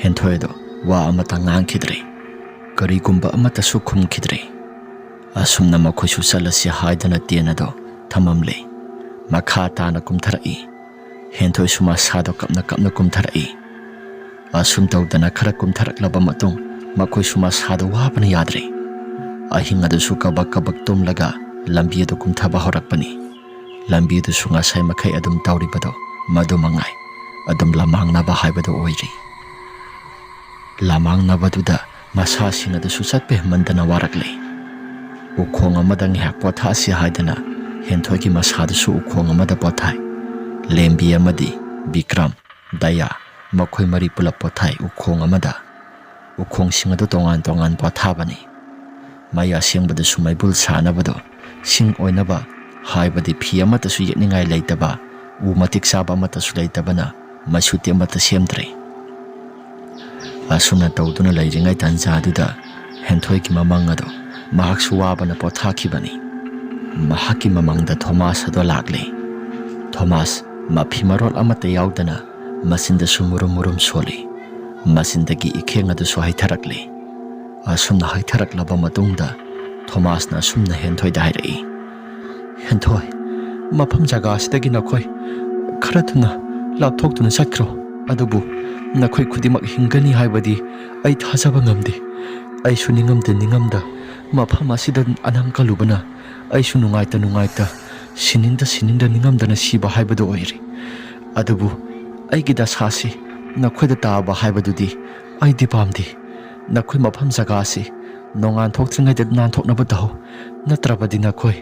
ꯍꯦꯟꯊꯣꯏ ꯑꯗꯣ ꯋꯥ ꯑꯃꯠꯇ ꯉꯥꯡꯈꯤꯗ꯭ꯔꯦ꯫ ꯀꯔꯤꯒꯨꯝꯕ ꯑꯃꯠꯇꯁꯨ ꯈꯨꯝꯈꯤꯗ꯭ꯔꯦ꯫ ꯑꯁꯨꯝꯅ ꯃꯈꯣꯏꯁꯨ ꯆꯠꯂꯁꯤ ꯍꯥꯏꯗꯨꯅ ꯇꯦꯟ ꯑꯗꯣ ꯊꯝꯃꯝꯂꯦ꯫ ꯃꯈꯥ ꯇꯥꯅ ꯀꯨꯝꯊꯔꯛꯏ꯫ ꯍꯦꯟꯊꯣꯏꯁꯨ ꯃꯁꯥꯗꯣ ꯀꯞꯅ ꯀꯞꯅ ꯀꯨꯝꯊꯔꯛꯏ꯫ ꯑꯁꯨꯝ ꯇꯧꯗꯅ ꯈꯔ ꯀꯨꯝꯊꯔꯛꯂꯕ ꯃꯇꯨꯡ ꯃꯈꯣꯏꯁꯨ ꯃꯁꯥꯗꯣ ꯋꯥꯕꯅ ꯌꯥꯗ꯭ꯔꯦ꯫ ꯑꯍꯤꯡ ꯑꯗꯨꯁꯨ ꯀꯕꯛ ꯀꯕꯛ ꯇꯨꯝꯂꯒ ꯂꯝꯕꯤ ꯑꯗꯨ ꯀꯨꯝꯊꯕ ꯍꯧꯔꯛꯄꯅꯤ꯫ ꯂꯝꯕꯤ ꯑꯗꯨꯁꯨ ꯉꯁꯥꯏ ꯃꯈꯩ ꯑꯗꯨꯝ ꯇꯧꯔꯤꯕꯗꯣ ꯃꯗꯨ ꯃꯉꯥꯏ꯫ ꯑꯗꯨꯝ ꯂꯃꯥꯡꯅꯕ ꯍꯥꯏꯕꯗꯨ ꯑꯣꯏꯔꯤ꯫ ꯂꯃꯥꯡꯅꯕꯗꯨꯗ ꯃꯁꯥꯁꯤꯡ ꯑꯗꯨꯁꯨ ꯆꯠꯄ ꯍꯦꯟꯃꯟꯗꯅ ꯋꯥꯔꯛꯂꯦ꯫ ꯎꯈꯣꯡ ꯑꯃꯗ ꯉꯥꯏꯍꯥꯛ ꯄꯣꯊꯥꯁꯤ ꯍꯥꯏꯗꯅ ꯍꯦꯟꯊꯣꯏꯒꯤ ꯃꯁꯥꯗꯨꯁꯨ ꯎꯈꯣꯡ ꯑꯃꯗ ꯄꯣꯊꯥꯏ꯫ ꯂꯦꯝꯕꯤ ꯑꯃꯗꯤ ꯕꯤꯀ꯭ꯔꯝ, ꯗꯌꯥ, ꯃꯈꯣꯏ ꯃꯔꯤ ꯄꯨꯂꯞ ꯄꯣꯊꯥꯏ ꯎꯈꯣꯡ ꯑꯃꯗ꯫ ꯎꯈꯣꯡꯁꯤꯡ ꯑꯗꯨ ꯇꯣꯉꯥꯟ ꯇꯣꯉꯥꯟ ꯄꯣꯊꯥꯕꯅꯤ꯫ ꯃꯩ ꯑꯁꯦꯡꯕꯗꯨꯁꯨ ꯃꯩꯕꯨꯜ ꯁꯥꯅꯕꯗꯣ ꯁꯤꯡ ꯑꯣꯏꯅꯕ, ꯍꯥꯏꯕꯗꯤ ꯐꯤ ꯑꯃꯠꯇꯁꯨ ꯌꯦꯠꯅꯤꯡꯉꯥꯏ ꯂꯩꯇꯕ, ꯎ ꯃꯇꯤꯛ ꯆꯥꯕ ꯑꯃꯠꯇꯁꯨ ꯂꯩꯇꯕꯅ ꯃꯩꯁꯨꯇꯤ ꯑꯃꯠꯇ ꯁꯦꯝꯗ꯭ꯔꯦ꯫ ꯑꯁꯨꯝꯅ ꯇꯧꯗꯨꯅ ꯂꯩꯔꯤꯉꯩ ꯇꯥꯟꯖꯥꯗꯨꯗ ꯍꯦꯟꯊꯣꯏꯒꯤ ꯃꯃꯪ ꯑꯗꯣ ꯃꯍꯥꯛꯁꯨ ꯋꯥꯕꯅ ꯄꯣꯊꯥꯈꯤꯕꯅꯤ꯫ ꯃꯍꯥꯛꯀꯤ ꯃꯃꯪꯗ ꯊꯣꯃꯥꯁ ꯑꯗꯣ ꯂꯥꯛꯂꯦ꯫ ꯊꯣꯃꯥꯁ ꯃꯐꯤ ꯃꯔꯣꯜ ꯑꯃꯠꯇ ꯌꯥꯎꯗꯅ ꯃꯆꯤꯟꯗꯁꯨ ꯃꯨꯔꯨꯝ ꯃꯨꯔꯨꯝ ꯁꯣꯜꯂꯤ꯫ ꯃꯆꯤꯟꯗꯒꯤ ꯏꯈꯦꯡ ꯑꯗꯨꯁꯨ ꯍꯩꯊꯔꯛꯂꯦ꯫ ꯑꯁꯨꯝꯅ ꯍꯩꯊꯔꯛꯂꯕ ꯃꯇꯨꯡꯗ ꯊꯣꯃꯥꯁꯅ ꯑꯁꯨꯝꯅ ꯍꯦꯟꯊꯣꯏꯗ ꯍꯥꯏꯔꯛꯏ, "ꯍꯦꯟꯊꯣꯏ, ꯃꯐꯝ ꯖꯒꯥ ꯑꯁꯤꯗꯒꯤ ꯅꯈꯣꯏ ꯈꯔ ꯊꯨꯅ ꯂꯥꯞꯊꯣꯛꯇꯨꯅ ꯆꯠꯈ꯭ꯔꯣ꯫ ꯑꯗꯨꯕꯨ ꯅꯈꯣꯏ ꯈꯨꯗꯤꯡꯃꯛ ꯍꯤꯡꯒꯅꯤ ꯍꯥꯏꯕꯗꯤ ꯑꯩ ꯊꯥꯖꯕ ꯉꯝꯗꯦ꯫ ꯑꯩꯁꯨ ꯅꯤꯡꯉꯝꯗ ꯅꯤꯡꯉꯝꯗ ꯃꯐꯝ ꯑꯁꯤꯗ ꯑꯅꯝ ꯀꯜꯂꯨꯕꯅ ꯑꯩꯁꯨ ꯅꯨꯡꯉꯥꯏꯇ ꯅꯨꯡꯉꯥꯏꯇ, ꯁꯤꯅꯤꯡꯗ ꯁꯤꯅꯤꯡꯗ ꯅꯤꯡꯉꯝꯗꯅ ꯁꯤꯕ ꯍꯥꯏꯕꯗꯨ ꯑꯣꯏꯔꯦ꯫ ꯑꯗꯨꯕꯨ ꯑꯩꯒꯤ ꯗꯁꯥꯁꯤ ꯅꯈꯣꯏꯗ ꯇꯥꯕ ꯍꯥꯏꯕꯗꯨꯗꯤ ꯑꯩꯗꯤ ꯄꯥꯝꯗꯦ꯫ ꯅꯈꯣꯏ ꯃꯐꯝ ꯖꯒꯥ ꯑꯁꯤ ꯅꯣꯡꯉꯥꯟ ꯊꯣꯛꯇ꯭ꯔꯤꯉꯩꯗ ꯅꯥꯟꯊꯣꯛꯅꯕ ꯇꯧ, ꯅꯠꯇ꯭ꯔꯕꯗꯤ ꯅꯈꯣꯏ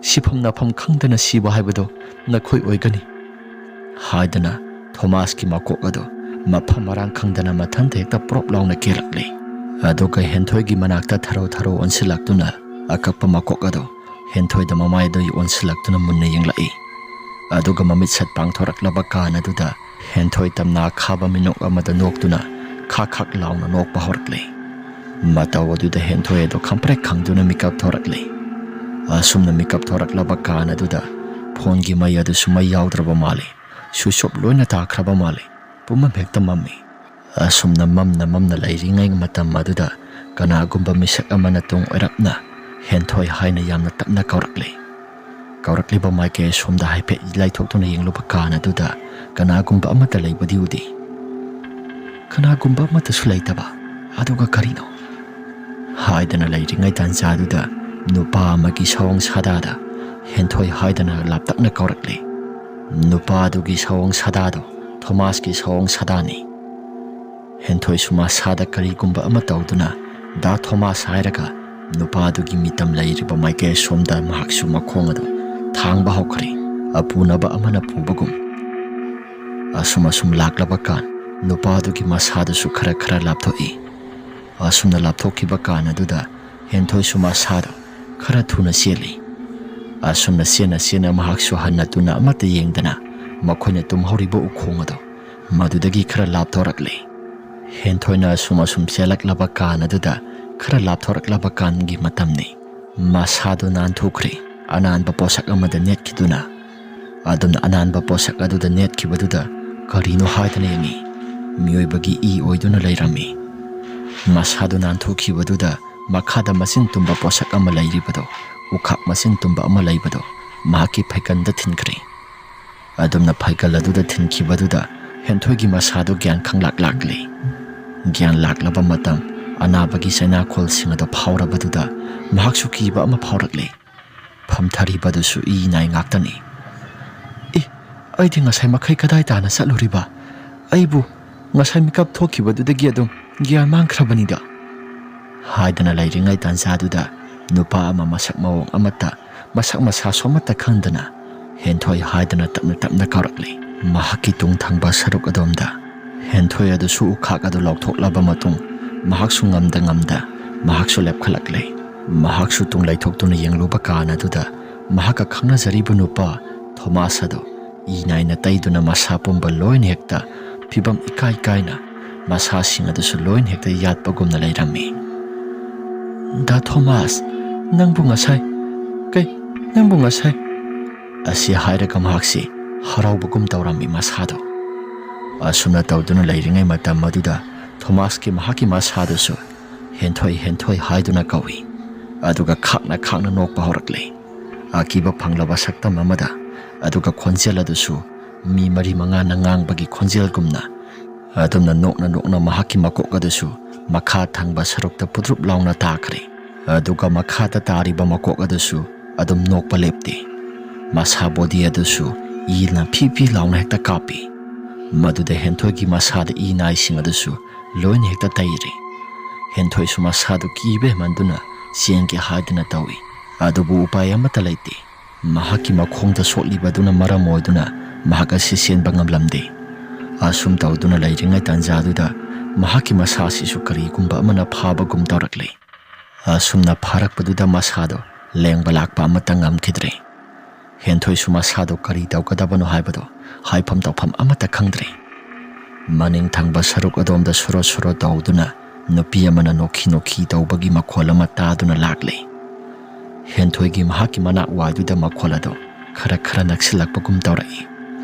ꯁꯤꯐꯝ ꯅꯥꯐꯝ ꯈꯪꯗꯅ ꯁꯤꯕ ꯍꯥꯏꯕꯗꯨ ꯅꯈꯣꯏ ꯑꯣꯏꯒꯅꯤ" ꯍꯥꯏꯗꯅ ꯊꯣꯃꯥꯁꯀꯤ ꯃꯀꯣꯛ ꯑꯗꯨ ꯃꯐꯝ ꯃꯔꯥꯡ ꯈꯪꯗꯅ ꯃꯊꯟꯇ ꯍꯦꯛꯇ ꯄ꯭ꯔꯣꯞ ꯂꯥꯎꯅ ꯀꯦꯜꯂꯛꯂꯦ꯫ ꯑꯗꯨꯒ ꯍꯦꯟꯊꯣꯏꯒꯤ ꯃꯅꯥꯛꯇ ꯊꯔꯣ ꯊꯔꯣ ꯑꯣꯟꯁꯤꯜꯂꯛꯇꯨꯅ ꯑꯀꯛꯄ ꯃꯀꯣꯛ ꯑꯗꯨ ꯍꯦꯟꯊꯣꯏꯗ ꯃꯃꯥꯏꯗꯨ ꯑꯣꯟꯁꯤꯜꯂꯛꯇꯨꯅ ꯃꯨꯟꯅ ꯌꯦꯡꯂꯛꯏ꯫ ꯑꯗꯨꯒ ꯃꯃꯤꯠ ꯁꯠ ꯄꯥꯡꯊꯣꯔꯛꯂꯕ ꯀꯥꯟ ꯑꯗꯨꯗ ꯍꯦꯟꯊꯣꯏ ꯇꯝꯅ ꯈꯥꯕ ꯃꯤꯅꯣꯛ ꯑꯃꯗ ꯅꯣꯛꯇꯨꯅ ꯈꯥꯛ ꯈꯥꯛ ꯂꯥꯎꯅ ꯅꯣꯛꯄ ꯍꯧꯔꯛꯂꯦ꯫ ꯃꯇꯧ ꯑꯗꯨꯗ ꯍꯦꯟꯊꯣꯏ ꯑꯗꯨ ꯈꯪꯄ꯭ꯔꯦꯛ ꯈꯪꯗꯨꯅ ꯃꯤꯀꯞ ꯊꯣꯔꯛꯂꯦ꯫ ꯑꯁꯨꯝꯅ ꯃꯤꯀꯞ ꯊꯣꯔꯛꯂꯕ ꯀꯥꯟ ꯑꯗꯨꯗ ꯐꯣꯟꯒꯤ ꯃꯩ ꯑꯗꯨꯁꯨ ꯃꯩ ꯌꯥꯎꯗ꯭ꯔꯕ ꯃꯥꯜꯂꯤ꯫ ꯁ꯭ꯋꯤꯆ ꯑꯣꯐ ꯂꯣꯏꯅ ꯇꯥꯈ꯭ꯔꯕ ꯃꯥꯜꯂꯤ꯫ ꯄꯨꯝꯅꯃꯛ ꯍꯦꯛꯇ ꯃꯝꯃꯤ꯫ ꯑꯁꯨꯝꯅ ꯃꯝꯅ ꯃꯝꯅ ꯂꯩꯔꯤꯉꯩ ꯃꯇꯝ ꯑꯗꯨꯗ ꯀꯅꯥꯒꯨꯝꯕ ꯃꯤꯁꯛ ꯑꯃꯅ ꯇꯨꯡ ꯑꯣꯏꯔꯞꯅ "ꯍꯦꯟꯊꯣꯏ" ꯍꯥꯏꯅ ꯌꯥꯝꯅ ꯇꯞꯅ ꯀꯧꯔꯛꯂꯤ꯫ ꯀꯧꯔꯛꯂꯤꯕ ꯃꯥꯏꯀꯩ ꯑꯁꯣꯝꯗ ꯍꯥꯏꯐꯦꯠ ꯂꯥꯏꯊꯣꯛꯇꯨꯅ ꯌꯦꯡꯂꯨꯕ ꯀꯥꯟ ꯑꯗꯨꯗ ꯀꯅꯥꯒꯨꯝꯕ ꯑꯃꯠꯇ ꯂꯩꯕꯗꯤ ꯎꯗꯦ꯫ ꯀꯅꯥꯒꯨꯝꯕ ꯑꯃꯠꯇꯁꯨ ꯂꯩꯇꯕ꯫ ꯑꯗꯨꯒ ꯀꯔꯤꯅꯣ? ꯍꯥꯏꯗꯅ ꯂꯩꯔꯤꯉꯩ ꯇꯥꯟꯖꯥꯗꯨꯗ ꯅꯨꯄꯥ ꯑꯃꯒꯤ ꯁꯑꯣꯡ ꯁꯥꯗꯥꯗ "ꯍꯦꯟꯊꯣꯏ" ꯍꯥꯏꯗꯅ ꯂꯥꯞꯇꯛꯅ ꯀꯧꯔꯛꯂꯤ꯫ ꯅꯨꯄꯥ ꯑꯗꯨꯒꯤ ꯁꯑꯣꯡ ꯁꯥꯗꯥꯗꯣ ꯊꯣꯃꯥꯁꯀꯤ ꯁꯑꯣꯡ ꯁꯥꯗꯥꯅꯤ꯫ ꯍꯦꯟꯊꯣꯏꯁꯨ ꯃꯁꯥꯗ ꯀꯔꯤꯒꯨꯝꯕ ꯑꯃ ꯇꯧꯗꯨꯅ "ꯗꯥ ꯊꯣꯃꯥꯁ" ꯍꯥꯏꯔꯒ ꯅꯨꯄꯥ ꯑꯗꯨꯒꯤ ꯃꯤꯇꯝ ꯂꯩꯔꯤꯕ ꯃꯥꯏꯀꯩ ꯑꯁꯣꯝꯗ ꯃꯍꯥꯛꯁꯨ ꯃꯈꯣꯡ ꯑꯗꯨ ꯊꯥꯡꯕ ꯍꯧꯈ꯭ꯔꯦ, ꯑꯄꯨꯅꯕ ꯑꯃꯅ ꯄꯨꯕꯒꯨꯝ꯫ ꯑꯁꯨꯝ ꯑꯁꯨꯝ ꯂꯥꯛꯂꯕ ꯀꯥꯟ ꯅꯨꯄꯥ ꯑꯗꯨꯒꯤ ꯃꯁꯥꯗꯨꯁꯨ ꯈꯔ ꯈꯔ ꯂꯥꯞꯊꯣꯛꯏ꯫ ꯑꯁꯨꯝꯅ ꯂꯥꯞꯊꯣꯛꯈꯤꯕ ꯀꯥꯟ ꯑꯗꯨꯗ ꯍꯦꯟꯊꯣꯏꯁꯨ ꯃꯁꯥꯗꯣ ꯈꯔ ꯊꯨꯅ ꯆꯦꯜꯂꯤ꯫ ꯑꯁꯨꯝꯅ ꯆꯦꯟꯅ ꯆꯦꯟꯅ ꯃꯍꯥꯛꯁꯨ ꯍꯟꯅ ꯇꯨꯅ ꯑꯃꯠꯇ ꯌꯦꯡꯗꯅ ꯃꯈꯣꯏꯅ ꯇꯨꯝꯍꯧꯔꯤꯕ ꯎꯈꯣꯡ ꯑꯗꯣ ꯃꯗꯨꯗꯒꯤ ꯈꯔ ꯂꯥꯞꯊꯣꯔꯛꯂꯤ꯫ ꯍꯦꯟꯊꯣꯏꯅ ꯑꯁꯨꯝ ꯑꯁꯨꯝ ꯆꯦꯜꯂꯛꯂꯕ ꯀꯥꯟ ꯑꯗꯨꯗ ꯈꯔ ꯂꯥꯞꯊꯣꯔꯛꯂꯕ ꯀꯥꯟꯒꯤ ꯃꯇꯝꯅꯤ꯫ ꯃꯁꯥꯗꯨ ꯅꯥꯟꯊꯣꯛꯈ꯭ꯔꯦ꯫ ꯑꯅꯥꯟꯕ ꯄꯣꯠꯁꯛ ꯑꯃꯗ ꯅꯦꯠꯈꯤꯗꯨꯅ꯫ ꯑꯗꯨꯝꯅ ꯑꯅꯥꯟꯕ ꯄꯣꯠꯁꯛ ꯑꯗꯨꯗ ꯅꯦꯠꯈꯤꯕꯗꯨꯗ ꯀꯔꯤꯅꯣ ꯍꯥꯏꯗꯅ ꯌꯦꯡꯉꯤ꯫ ꯃꯤꯑꯣꯏꯕꯒꯤ ꯏ ꯑꯣꯏꯗꯨꯅ ꯂꯩꯔꯝꯃꯤ꯫ ꯃꯁꯥꯗꯨ ꯅꯥꯟꯊꯣꯛꯈꯤꯕꯗꯨꯗ ꯃꯈꯥꯗ ꯃꯆꯤꯟ ꯇꯨꯝꯕ ꯄꯣꯠꯁꯛ ꯑꯃ ꯂꯩꯔꯤꯕꯗꯣ, ꯎꯈꯥꯛ ꯃꯆꯤꯟ ꯇꯨꯝꯕ ꯑꯃ ꯂꯩꯕꯗꯣ, ꯃꯍꯥꯛꯀꯤ ꯐꯩꯒꯟꯗ ꯊꯤꯟꯈ꯭ꯔꯦ꯫ ꯑꯗꯨꯝꯅ ꯐꯩꯒꯜ ꯑꯗꯨꯗ ꯊꯤꯟꯈꯤꯕꯗꯨꯗ ꯍꯦꯟꯊꯣꯏꯒꯤ ꯃꯁꯥꯗꯨ ꯒ꯭ꯌꯥꯟ ꯈꯪꯂꯥꯛ ꯂꯥꯛꯂꯤ꯫ ꯒ꯭ꯌꯥꯟ ꯂꯥꯛꯂꯕ ꯃꯇꯝ, ꯑꯅꯥꯕꯒꯤ ꯆꯩꯅꯥꯈꯣꯜꯁꯤꯡ ꯑꯗꯨ ꯐꯥꯎꯔꯕꯗꯨꯗ ꯃꯍꯥꯛꯁꯨ ꯀꯤꯕ ꯑꯃ ꯐꯥꯎꯔꯛꯂꯤ꯫ ꯐꯝꯊꯔꯤꯕꯗꯨꯁꯨ ꯏ ꯅꯥꯏ ꯉꯥꯛꯇꯅꯤ꯫ "ꯑꯦ, ꯑꯩꯗꯤ ꯉꯁꯥꯏ ꯃꯈꯩ ꯀꯗꯥꯏ ꯇꯥꯅ ꯆꯠꯂꯨꯔꯤꯕ? ꯑꯩꯕꯨ ꯉꯁꯥꯏ ꯃꯤꯀꯞ ꯊꯣꯛꯈꯤꯕꯗꯨꯗꯒꯤ ꯑꯗꯨꯝ ꯒ꯭ꯌꯥꯟ ꯃꯥꯡꯈ꯭ꯔꯕꯅꯤꯗ" ꯍꯥꯏꯗꯅ ꯂꯩꯔꯤꯉꯩ ꯇꯥꯟꯖꯥꯗꯨꯗ ꯅꯨꯄꯥ ꯑꯃ ꯃꯁꯛ ꯃꯑꯣꯡ ꯑꯃꯠꯇ, ꯃꯁꯛ ꯃꯁꯥꯁꯨ ꯑꯃꯠꯇ ꯈꯪꯗꯅ "ꯍꯦꯟꯊꯣꯏ" ꯍꯥꯏꯗꯅ ꯇꯞꯅ ꯇꯞꯅ ꯀꯧꯔꯛꯂꯤ꯫ ꯃꯍꯥꯛꯀꯤ ꯇꯨꯡ ꯊꯪꯕ ꯁꯔꯨꯛ ꯑꯗꯣꯝꯗ ꯍꯦꯟꯊꯣꯏ ꯑꯗꯨꯁꯨ ꯎꯈꯥꯛ ꯑꯗꯨ ꯂꯧꯊꯣꯛꯂꯕ ꯃꯇꯨꯡ ꯃꯍꯥꯛꯁꯨ ꯉꯝꯗ ꯉꯝꯗ ꯃꯍꯥꯛꯁꯨ ꯂꯦꯞꯈꯠꯂꯛꯂꯦ꯫ ꯃꯍꯥꯛꯁꯨ ꯇꯨꯡ ꯂꯩꯊꯣꯛꯇꯨꯅ ꯌꯦꯡꯂꯨꯕ ꯀꯥꯟ ꯑꯗꯨꯗ ꯃꯍꯥꯛꯀ ꯈꯪꯅꯖꯔꯤꯕ ꯅꯨꯄꯥ ꯊꯣꯃꯥꯁ ꯑꯗꯨ ꯏ ꯅꯥꯏꯅ ꯇꯩꯗꯨꯅ ꯃꯁꯥ ꯄꯨꯝꯕ ꯂꯣꯏꯅ ꯍꯦꯛꯇ ꯐꯤꯕꯝ ꯏꯀꯥꯏ ꯀꯥꯏꯅ ꯃꯁꯥꯁꯤꯡ ꯑꯗꯨꯁꯨ ꯂꯣꯏꯅ ꯍꯦꯛꯇ ꯌꯥꯠꯄꯒꯨꯝꯅ ꯂꯩꯔꯝꯃꯤ꯫ "ꯗꯥ ꯊꯣꯃꯥꯁ, ꯅꯪꯕꯨ ꯉꯁꯥꯏ ꯅꯪꯕꯨ ꯉꯁꯥꯏ꯫ ꯑꯁꯤ ꯍꯥꯏꯔꯒ ꯃꯍꯥꯛꯁꯤ ꯍꯔꯥꯎꯕꯒꯨꯝ ꯇꯧꯔꯝꯃꯤ ꯃꯁꯥꯗꯣ꯫ ꯑꯁꯨꯝꯅ ꯇꯧꯗꯨꯅ ꯂꯩꯔꯤꯉꯩ ꯃꯇꯝ ꯑꯗꯨꯗ ꯊꯣꯃꯥꯁꯀꯤ ꯃꯍꯥꯛꯀꯤ ꯃꯁꯥꯗꯨꯁꯨ "ꯍꯦꯟꯊꯣꯏ, ꯍꯦꯟꯊꯣꯏ" ꯍꯥꯏꯗꯨꯅ ꯀꯧꯏ꯫ ꯑꯗꯨꯒ ꯈꯥꯛꯅ ꯈꯥꯛꯅ ꯅꯣꯛꯄ ꯍꯧꯔꯛꯂꯦ꯫ ꯑꯀꯤꯕ ꯐꯪꯂꯕ ꯁꯛꯇꯝ ꯑꯃꯗ, ꯑꯗꯨꯒ ꯈꯣꯟꯖꯦꯜ ꯑꯗꯨꯁꯨ ꯃꯤ ꯃꯔꯤ ꯃꯉꯥꯅ ꯉꯥꯡꯕꯒꯤ ꯈꯣꯟꯖꯦꯜꯒꯨꯝꯅ꯫ ꯑꯗꯨꯝꯅ ꯅꯣꯛꯅ ꯅꯣꯛꯅ ꯃꯍꯥꯛꯀꯤ ꯃꯀꯣꯛ ꯑꯗꯨꯁꯨ ꯃꯈꯥ ꯊꯪꯕ ꯁꯔꯨꯛꯇ ꯄꯨꯗ꯭ꯔꯨꯞ ꯂꯥꯎꯅ ꯇꯥꯈ꯭ꯔꯦ꯫ ꯑꯗꯨꯒ ꯃꯈꯥꯗ ꯇꯥꯔꯤꯕ ꯃꯀꯣꯛ ꯑꯗꯨꯁꯨ ꯑꯗꯨꯝ ꯅꯣꯛꯄ ꯂꯦꯞꯇꯦ꯫ ꯃꯁꯥ ꯕꯣꯗꯤ ꯑꯗꯨꯁꯨ ꯏꯅ ꯐꯤ ꯐꯤ ꯂꯥꯎꯅ ꯍꯦꯛꯇ ꯀꯥꯞꯄꯤ꯫ ꯃꯗꯨꯗ ꯍꯦꯟꯊꯣꯏꯒꯤ ꯃꯁꯥꯗ ꯏ ꯅꯥꯏꯁꯤꯡ ꯑꯗꯨꯁꯨ ꯂꯣꯏꯅ ꯍꯦꯛꯇ ꯇꯩꯔꯤ꯫ ꯍꯦꯟꯊꯣꯏꯁꯨ ꯃꯁꯥꯗꯨ ꯀꯤꯕ ꯍꯦꯟꯃꯟꯗꯨꯅ ꯆꯦꯟꯒꯦ ꯍꯥꯏꯗꯨꯅ ꯇꯧꯏ꯫ ꯑꯗꯨꯕꯨ ꯎꯄꯥꯏ ꯑꯃꯠꯇ ꯂꯩꯇꯦ꯫ ꯃꯍꯥꯛꯀꯤ ꯃꯈꯣꯡꯗ ꯁꯣꯛꯂꯤꯕꯗꯨꯅ ꯃꯔꯝ ꯑꯣꯏꯗꯨꯅ ꯃꯍꯥꯛ ꯑꯁꯤ ꯆꯦꯟꯕ ꯉꯝꯂꯝꯗꯦ꯫ ꯑꯁꯨꯝ ꯇꯧꯗꯨꯅ ꯂꯩꯔꯤꯉꯩ ꯇꯥꯟꯖꯥꯗꯨꯗ ꯃꯍꯥꯛꯀꯤ ꯃꯁꯥꯁꯤꯁꯨ ꯀꯔꯤꯒꯨꯝꯕ ꯑꯃꯅ ꯐꯥꯕꯒꯨꯝ ꯇꯧꯔꯛꯂꯦ꯫ ꯑꯁꯨꯝꯅ ꯐꯥꯔꯛꯄꯗꯨꯗ ꯃꯁꯥꯗꯣ ꯂꯦꯡꯕ ꯂꯥꯛꯄ ꯑꯃꯠꯇ ꯉꯝꯈꯤꯗ꯭ꯔꯦ꯫ ꯍꯦꯟꯊꯣꯏꯁꯨ ꯃꯁꯥꯗꯣ ꯀꯔꯤ ꯇꯧꯒꯗꯕꯅꯣ ꯍꯥꯏꯕꯗꯣ ꯍꯥꯏꯐꯝ ꯇꯧꯐꯝ ꯑꯃꯠꯇ ꯈꯪꯗ꯭ꯔꯦ꯫ ꯃꯅꯤꯡ ꯊꯪꯕ ꯁꯔꯨꯛ ꯑꯗꯣꯝꯗ ꯁꯣꯔꯣ ꯁꯣꯔꯣ ꯇꯧꯗꯨꯅ ꯅꯨꯄꯤ ꯑꯃꯅ ꯅꯣꯛꯈꯤ ꯅꯣꯛꯈꯤ ꯇꯧꯕꯒꯤ ꯃꯈꯣꯜ ꯑꯃ ꯇꯥꯗꯨꯅ ꯂꯥꯛꯂꯦ꯫ ꯍꯦꯟꯊꯣꯏꯒꯤ ꯃꯍꯥꯛꯀꯤ ꯃꯅꯥꯛ ꯋꯥꯏꯗꯨꯗ ꯃꯈꯣꯜ ꯑꯗꯣ ꯈꯔ ꯈꯔ ꯅꯛꯁꯤꯜꯂꯛꯄꯒꯨꯝ ꯇꯧꯔꯛꯏ꯫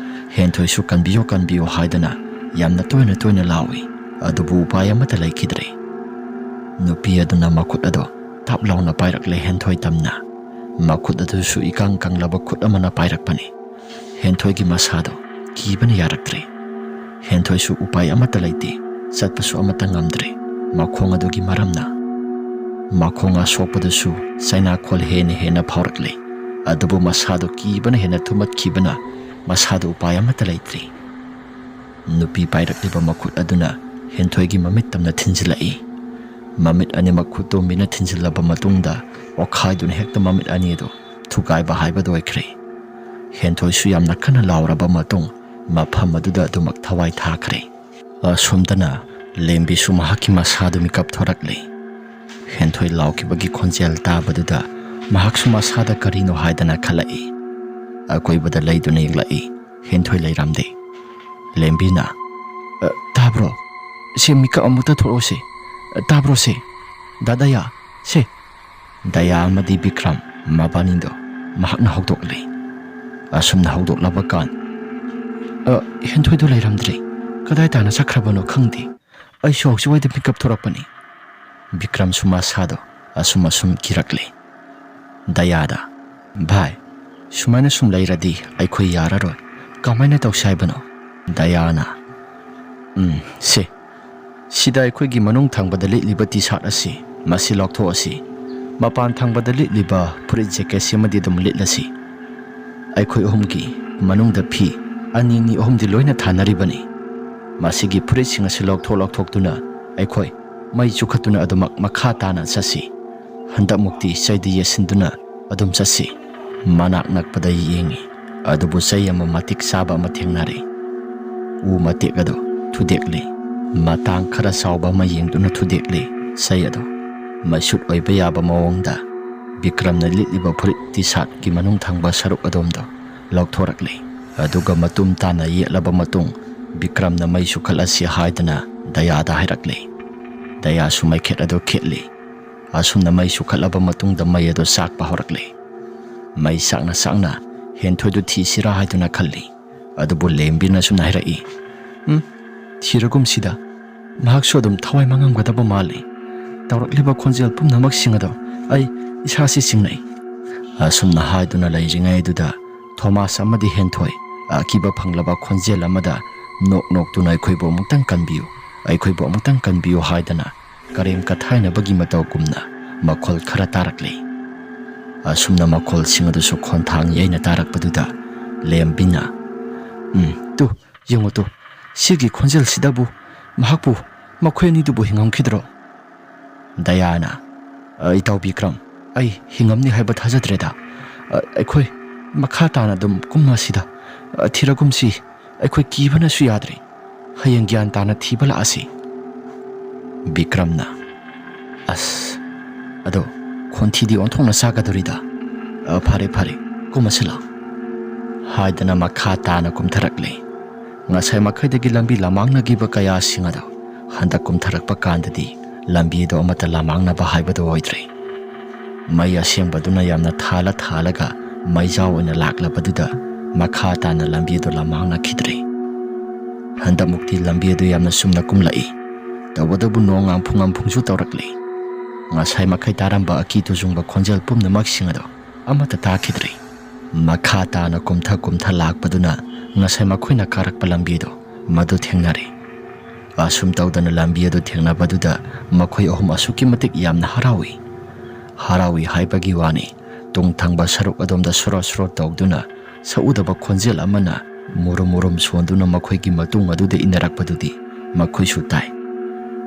ꯍꯦꯟꯊꯣꯏꯁꯨ "ꯀꯟꯕꯤꯌꯨ, ꯀꯟꯕꯤꯌꯨ" ꯍꯥꯏꯗꯨꯅ ꯌꯥꯝꯅ ꯇꯣꯏꯅ ꯇꯣꯏꯅ ꯂꯥꯎꯏ꯫ ꯑꯗꯨꯕꯨ ꯎꯄꯥꯏ ꯑꯃꯠꯇ ꯂꯩꯈꯤꯗ꯭ꯔꯦ꯫ ꯅꯨꯄꯤ ꯑꯗꯨꯅ ꯃꯈꯨꯠ ꯑꯗꯣ ꯇꯞ ꯂꯥꯎꯅ ꯄꯥꯏꯔꯛꯂꯦ ꯍꯦꯟꯊꯣꯏ ꯇꯝꯅ꯫ ꯃꯈꯨꯠ ꯑꯗꯨꯁꯨ ꯏꯀꯪ ꯀꯪꯂꯕ ꯈꯨꯠ ꯑꯃꯅ ꯄꯥꯏꯔꯛꯄꯅꯤ꯫ ꯍꯦꯟꯊꯣꯏꯒꯤ ꯃꯁꯥꯗꯣ ꯀꯤꯕꯅ ꯌꯥꯔꯛꯇ꯭ꯔꯦ꯫ ꯍꯦꯟꯊꯣꯏꯁꯨ ꯎꯄꯥꯏ ꯑꯃꯠꯇ ꯂꯩꯇꯦ, ꯆꯠꯄꯁꯨ ꯑꯃꯠꯇ ꯉꯝꯗ꯭ꯔꯦ, ꯃꯈꯣꯡ ꯑꯗꯨꯒꯤ ꯃꯔꯝꯅ꯫ ꯃꯈꯣꯡ ꯑꯁꯣꯛꯄꯗꯨꯁꯨ ꯆꯩꯅꯥꯈꯣꯜ ꯍꯦꯟꯅ ꯍꯦꯟꯅ ꯐꯥꯎꯔꯛꯂꯦ꯫ ꯑꯗꯨꯕꯨ ꯃꯁꯥꯗꯣ ꯀꯤꯕꯅ ꯍꯦꯟꯅ ꯊꯨꯝꯃꯠꯈꯤꯕꯅ ꯃꯁꯥꯗꯣ ꯎꯄꯥꯏ ꯑꯃꯠꯇ ꯂꯩꯇ꯭ꯔꯦ꯫ ꯅꯨꯄꯤ ꯄꯥꯏꯔꯛꯂꯤꯕ ꯃꯈꯨꯠ ꯑꯗꯨꯅ ꯍꯦꯟꯊꯣꯏꯒꯤ ꯃꯃꯤꯠ ꯇꯝꯅ ꯊꯤꯟꯖꯤꯜꯂꯛꯏ꯫ ꯃꯃꯤꯠ ꯑꯅꯤꯃꯛ ꯈꯨꯇꯣꯝꯕꯤꯅ ꯊꯤꯟꯖꯤꯜꯂꯕ ꯃꯇꯨꯡꯗ ꯑꯣꯈꯥꯏꯗꯨꯅ ꯍꯦꯛꯇ ꯃꯃꯤꯠ ꯑꯅꯤ ꯑꯗꯨ ꯊꯨꯒꯥꯏꯕ ꯍꯥꯏꯕꯗꯨ ꯑꯣꯏꯈ꯭ꯔꯦ꯫ ꯍꯦꯟꯊꯣꯏꯁꯨ ꯌꯥꯝꯅ ꯀꯟꯅ ꯂꯥꯎꯔꯕ ꯃꯇꯨꯡ ꯃꯐꯝ ꯑꯗꯨꯗ ꯑꯗꯨꯃꯛ ꯊꯋꯥꯏ ꯊꯥꯈ꯭ꯔꯦ꯫ ꯑꯁꯣꯝꯗꯅ ꯂꯦꯝꯕꯤꯁꯨ ꯃꯍꯥꯛꯀꯤ ꯃꯁꯥꯗꯨ ꯃꯤꯀꯞ ꯊꯣꯔꯛꯂꯦ꯫ ꯍꯦꯟꯊꯣꯏ ꯂꯥꯎꯈꯤꯕꯒꯤ ꯈꯣꯟꯖꯦꯜ ꯇꯥꯕꯗꯨꯗ ꯃꯍꯥꯛꯁꯨ ꯃꯁꯥꯗ ꯀꯔꯤꯅꯣ ꯍꯥꯏꯗꯅ ꯈꯜꯂꯛꯏ꯫ ꯑꯀꯣꯏꯕꯗ ꯂꯩꯗꯨꯅ ꯌꯦꯡꯂꯛꯏ꯫ ꯍꯦꯟꯊꯣꯏ ꯂꯩꯔꯝꯗꯦ꯫ ꯂꯦꯝꯕꯤꯅ, "ꯑ, ꯇꯥꯕ꯭ꯔꯣ? ꯁꯦ, ꯃꯤꯀꯞ ꯑꯃꯨꯛꯇ ꯊꯣꯛꯂꯛꯑꯣꯁꯦ꯫ ꯑ, ꯇꯥꯕ꯭ꯔꯣ ꯁꯦ? ꯗꯥ ꯗꯌꯥ, ꯁꯦ!" ꯗꯌꯥ ꯑꯃꯗꯤ ꯕꯤꯀ꯭ꯔꯝ ꯃꯕꯥꯅꯤꯗꯣ ꯃꯍꯥꯛꯅ ꯍꯧꯗꯣꯛꯂꯦ꯫ ꯑꯁꯨꯝꯅ ꯍꯧꯗꯣꯛꯂꯕ ꯀꯥꯟ, "ꯑ, ꯍꯦꯟꯊꯣꯏꯗꯨ ꯂꯩꯔꯝꯗ꯭ꯔꯦ꯫ ꯀꯗꯥꯏ ꯇꯥꯅ ꯆꯠꯈ꯭ꯔꯕꯅꯣ ꯈꯪꯗꯦ꯫ ꯑꯩꯁꯨ ꯍꯧꯖꯤꯛꯋꯥꯏꯗ ꯃꯤꯀꯞ ꯊꯣꯔꯛꯄꯅꯤ꯫" ꯕꯤꯀ꯭ꯔꯝꯁꯨ ꯃꯁꯥꯗꯣ ꯑꯁꯨꯝ ꯑꯁꯨꯝ ꯀꯤꯔꯛꯂꯦ꯫ ꯗꯌꯥꯗ, "ꯚꯥꯏ, ꯁꯨꯃꯥꯏꯅ ꯁꯨꯝ ꯂꯩꯔꯗꯤ ꯑꯩꯈꯣꯏ ꯌꯥꯔꯔꯣꯏ꯫ ꯀꯃꯥꯏꯅ ꯇꯧꯁꯤ ꯍꯥꯏꯕꯅꯣ?" ꯗꯌꯥꯅ, "ꯎꯝ, ꯁꯦ, ꯁꯤꯗ ꯑꯩꯈꯣꯏꯒꯤ ꯃꯅꯨꯡ ꯊꯪꯕꯗ ꯂꯤꯠꯂꯤꯕ ꯇꯤ ꯁꯥꯔꯠ ꯑꯁꯤ, ꯃꯁꯤ ꯂꯧꯊꯣꯛꯑꯁꯤ꯫ ꯃꯄꯥꯟ ꯊꯪꯕꯗ ꯂꯤꯠꯂꯤꯕ ꯐꯨꯔꯤꯠ ꯖꯦꯀꯦꯠꯁꯤ ꯑꯃꯗꯤ ꯑꯗꯨꯝ ꯂꯤꯠꯂꯁꯤ꯫ ꯑꯩꯈꯣꯏ ꯑꯍꯨꯝꯒꯤ ꯃꯅꯨꯡꯗ ꯐꯤ ꯑꯅꯤ, ꯑꯅꯤ, ꯑꯍꯨꯝꯗꯤ ꯂꯣꯏꯅ ꯊꯥꯅꯔꯤꯕꯅꯤ꯫ ꯃꯁꯤꯒꯤ ꯐꯨꯔꯤꯠꯁꯤꯡ ꯑꯁꯤ ꯂꯧꯊꯣꯛ ꯂꯧꯊꯣꯛꯇꯨꯅ ꯑꯩꯈꯣꯏ ꯃꯩ ꯆꯨꯈꯠꯇꯨꯅ ꯑꯗꯨꯃꯛ ꯃꯈꯥ ꯇꯥꯅ ꯆꯠꯁꯤ꯫ ꯍꯟꯗꯛꯃꯨꯛꯇꯤ ꯆꯩꯗ ꯌꯦꯠꯁꯤꯟꯗꯨꯅ ꯑꯗꯨꯝ ꯆꯠꯁꯤ꯫" ꯃꯅꯥꯛ ꯅꯛꯄꯗ ꯌꯦꯡꯉꯤ꯫ ꯑꯗꯨꯕꯨ ꯆꯩ ꯑꯃ ꯃꯇꯤꯛ ꯆꯥꯕ ꯑꯃ ꯊꯦꯡꯅꯔꯦ꯫ ꯎ ꯃꯇꯦꯛ ꯑꯗꯨ ꯊꯨꯗꯦꯛꯂꯤ꯫ ꯃꯇꯥꯡ ꯈꯔ ꯆꯥꯎꯕ ꯑꯃ ꯌꯦꯡꯗꯨꯅ ꯊꯨꯗꯦꯛꯂꯤ ꯆꯩ ꯑꯗꯨ꯫ ꯃꯩꯁꯨꯠ ꯑꯣꯏꯕ ꯌꯥꯕ ꯃꯑꯣꯡꯗ ꯕꯤꯀ꯭ꯔꯝꯅ ꯂꯤꯠꯂꯤꯕ ꯐꯨꯔꯤꯠ ꯇꯤ ꯁꯥꯔꯠꯀꯤ ꯃꯅꯨꯡ ꯊꯪꯕ ꯁꯔꯨꯛ ꯑꯗꯣꯝꯗꯣ ꯂꯧꯊꯣꯔꯛꯂꯤ꯫ ꯑꯗꯨꯒ ꯃꯇꯨꯝ ꯇꯥꯅ ꯌꯦꯠꯂꯕ ꯃꯇꯨꯡ ꯕꯤꯀ꯭ꯔꯝꯅ ꯃꯩ ꯆꯨꯈꯠꯂꯁꯤ ꯍꯥꯏꯗꯨꯅ ꯗꯌꯥꯗ ꯍꯥꯏꯔꯛꯂꯤ꯫ ꯗꯌꯥꯁꯨ ꯃꯩꯈꯦꯠ ꯑꯗꯨ ꯈꯦꯠꯂꯤ꯫ ꯑꯁꯨꯝꯅ ꯃꯩ ꯆꯨꯈꯠꯂꯕ ꯃꯇꯨꯡꯗ ꯃꯩ ꯑꯗꯨ ꯆꯥꯛꯄ ꯍꯧꯔꯛꯂꯤ꯫ ꯃꯩ ꯆꯥꯛꯅ ꯆꯥꯛꯅ ꯍꯦꯟꯊꯣꯏꯗꯨ ꯊꯤꯁꯤꯔꯥ ꯍꯥꯏꯗꯨꯅ ꯈꯜꯂꯤ꯫ ꯑꯗꯨꯕꯨ ꯂꯦꯝꯕꯤꯅꯁꯨ ꯍꯥꯏꯔꯛꯏ, "ꯎꯝ, ꯊꯤꯔꯒꯨꯝꯁꯤꯗ꯫ ꯃꯍꯥꯛꯁꯨ ꯑꯗꯨꯝ ꯊꯋꯥꯏ ꯃꯥꯡꯉꯝꯒꯗꯕ ꯃꯥꯜꯂꯤ꯫ ꯇꯧꯔꯛꯂꯤꯕ ꯈꯣꯟꯖꯦꯜ ꯄꯨꯝꯅꯃꯛꯁꯤꯡ ꯑꯗꯣ ꯑꯩ ꯏꯁꯥꯁꯤ ꯆꯤꯡꯅꯩ꯫" ꯑꯁꯨꯝꯅ ꯍꯥꯏꯗꯨꯅ ꯂꯩꯔꯤꯉꯩꯗꯨꯗ ꯊꯣꯃꯥꯁ ꯑꯃꯗꯤ ꯍꯦꯟꯊꯣꯏ ꯑꯀꯤꯕ ꯐꯪꯂꯕ ꯈꯣꯟꯖꯦꯜ ꯑꯃꯗ ꯅꯣꯛ ꯅꯣꯛꯇꯨꯅ, "ꯑꯩꯈꯣꯏꯕꯨ ꯑꯃꯨꯛꯇꯪ ꯀꯟꯕꯤꯌꯨ, ꯑꯩꯈꯣꯏꯕꯨ ꯑꯃꯨꯛꯇꯪ ꯀꯟꯕꯤꯌꯨ" ꯍꯥꯏꯗꯅ ꯀꯔꯦꯝ ꯀꯊꯥꯏꯅꯕꯒꯤ ꯃꯇꯧꯒꯨꯝꯅ ꯃꯈꯣꯜ ꯈꯔ ꯇꯥꯔꯛꯂꯤ꯫ ꯑꯁꯨꯝꯅ ꯃꯈꯣꯜꯁꯤꯡ ꯑꯗꯨꯁꯨ ꯈꯣꯟꯊꯥꯡ ꯌꯩꯅ ꯇꯥꯔꯛꯄꯗꯨꯗ ꯂꯦꯝꯕꯤꯅ, "ꯎꯝ, ꯇꯨ, ꯌꯦꯡꯉꯨ ꯇꯨ, ꯁꯤꯒꯤ ꯈꯣꯟꯖꯦꯜꯁꯤꯗꯕꯨ ꯃꯍꯥꯛꯄꯨ, ꯃꯈꯣꯏ ꯑꯅꯤꯗꯨꯕꯨ ꯍꯤꯡꯉꯝꯈꯤꯗ꯭ꯔꯣ?" ꯗꯌꯥꯅ, "ꯑ, ꯏꯇꯥꯎ ꯕꯤꯀ꯭ꯔꯝ, ꯑꯩ ꯍꯤꯡꯉꯝꯅꯤ ꯍꯥꯏꯕ ꯊꯥꯖꯗ꯭ꯔꯦꯗ꯫ ꯑ, ꯑꯩꯈꯣꯏ ꯃꯈꯥ ꯇꯥꯅ ꯑꯗꯨꯝ ꯀꯨꯝꯃꯁꯤꯗ꯫ ꯑ, ꯊꯤꯔꯒꯨꯝꯁꯤ, ꯑꯩꯈꯣꯏ ꯀꯤꯕꯅꯁꯨ ꯌꯥꯗ꯭ꯔꯦ꯫ ꯍꯌꯦꯡ ꯒ꯭ꯌꯥꯟ ꯇꯥꯅ ꯊꯤꯕ ꯂꯥꯛꯑꯁꯤ꯫" ꯕꯤꯀ꯭ꯔꯝꯅ, "ꯑꯁ, ꯑꯗꯣ ꯈꯣꯟꯊꯤꯗꯤ ꯑꯣꯟꯊꯣꯛꯅ ꯆꯥꯒꯗꯧꯔꯤꯗ꯫ ꯑ, ꯐꯔꯦ, ꯐꯔꯦ, ꯀꯨꯝꯃꯁꯤ ꯂꯥꯎ" ꯍꯥꯏꯗꯅ ꯃꯈꯥ ꯇꯥꯅ ꯀꯨꯝꯊꯔꯛꯂꯦ꯫ ꯉꯁꯥꯏ ꯃꯈꯩꯗꯒꯤ ꯂꯝꯕꯤ ꯂꯃꯥꯡꯅꯈꯤꯕ ꯀꯌꯥꯁꯤꯡ ꯑꯗꯣ ꯍꯟꯗꯛ ꯀꯨꯝꯊꯔꯛꯄ ꯀꯥꯟꯗꯗꯤ ꯂꯝꯕꯤꯗꯣ ꯑꯃꯠꯇ ꯂꯃꯥꯡꯅꯕ ꯍꯥꯏꯕꯗꯣ ꯑꯣꯏꯗ꯭ꯔꯦ꯫ ꯃꯩ ꯑꯁꯦꯡꯕꯗꯨꯅ ꯌꯥꯝꯅ ꯊꯥꯜꯂ ꯊꯥꯜꯂꯒ ꯃꯩꯖꯥꯎ ꯑꯣꯏꯅ ꯂꯥꯛꯂꯕꯗꯨꯗ ꯃꯈꯥ ꯇꯥꯅ ꯂꯝꯕꯤ ꯑꯗꯨ ꯂꯝꯃꯥꯡꯅꯈꯤꯗ꯭ꯔꯦ꯫ ꯍꯟꯗꯛꯃꯨꯛꯇꯤ ꯂꯝꯕꯤ ꯑꯗꯨ ꯌꯥꯝꯅ ꯆꯨꯝꯅ ꯀꯨꯝꯂꯛꯏ꯫ ꯇꯧꯕꯇꯕꯨ ꯅꯣꯡ ꯉꯥꯝꯐꯨ ꯉꯥꯝꯐꯨꯡꯁꯨ ꯇꯧꯔꯛꯂꯤ꯫ ꯉꯁꯥꯏ ꯃꯈꯩ ꯇꯥꯔꯝꯕ ꯑꯀꯤ ꯇꯨꯖꯨꯡꯕ ꯈꯣꯟꯖꯦꯜ ꯄꯨꯝꯅꯃꯛꯁꯤꯡ ꯑꯗꯣ ꯑꯃꯠꯇ ꯇꯥꯈꯤꯗ꯭ꯔꯦ꯫ ꯃꯈꯥ ꯇꯥꯅ ꯀꯨꯝꯊ ꯀꯨꯝꯊ ꯂꯥꯛꯄꯗꯨꯅ ꯉꯁꯥꯏ ꯃꯈꯣꯏꯅ ꯀꯥꯔꯛꯄ ꯂꯝꯕꯤꯗꯣ ꯃꯗꯨ ꯊꯦꯡꯅꯔꯦ꯫ ꯑꯁꯨꯝ ꯇꯧꯗꯅ ꯂꯝꯕꯤ ꯑꯗꯨ ꯊꯦꯡꯅꯕꯗꯨꯗ ꯃꯈꯣꯏ ꯑꯍꯨꯝ ꯑꯁꯨꯛꯀꯤ ꯃꯇꯤꯛ ꯌꯥꯝꯅ ꯍꯔꯥꯎꯏ꯫ ꯍꯔꯥꯎꯏ ꯍꯥꯏꯕꯒꯤ ꯋꯥꯅꯤ, ꯇꯨꯡ ꯊꯪꯕ ꯁꯔꯨꯛ ꯑꯗꯣꯝꯗ ꯁꯣꯔꯣ ꯁꯣꯔꯣ ꯇꯧꯗꯨꯅ ꯁꯛꯎꯗꯕ ꯈꯣꯟꯖꯦꯜ ꯑꯃꯅ ꯃꯨꯔꯨꯝ ꯃꯨꯔꯨꯝ ꯁꯣꯟꯗꯨꯅ ꯃꯈꯣꯏꯒꯤ ꯃꯇꯨꯡ ꯑꯗꯨꯗ ꯏꯟꯅꯔꯛꯄꯗꯨꯗꯤ ꯃꯈꯣꯏꯁꯨ ꯇꯥꯏ꯫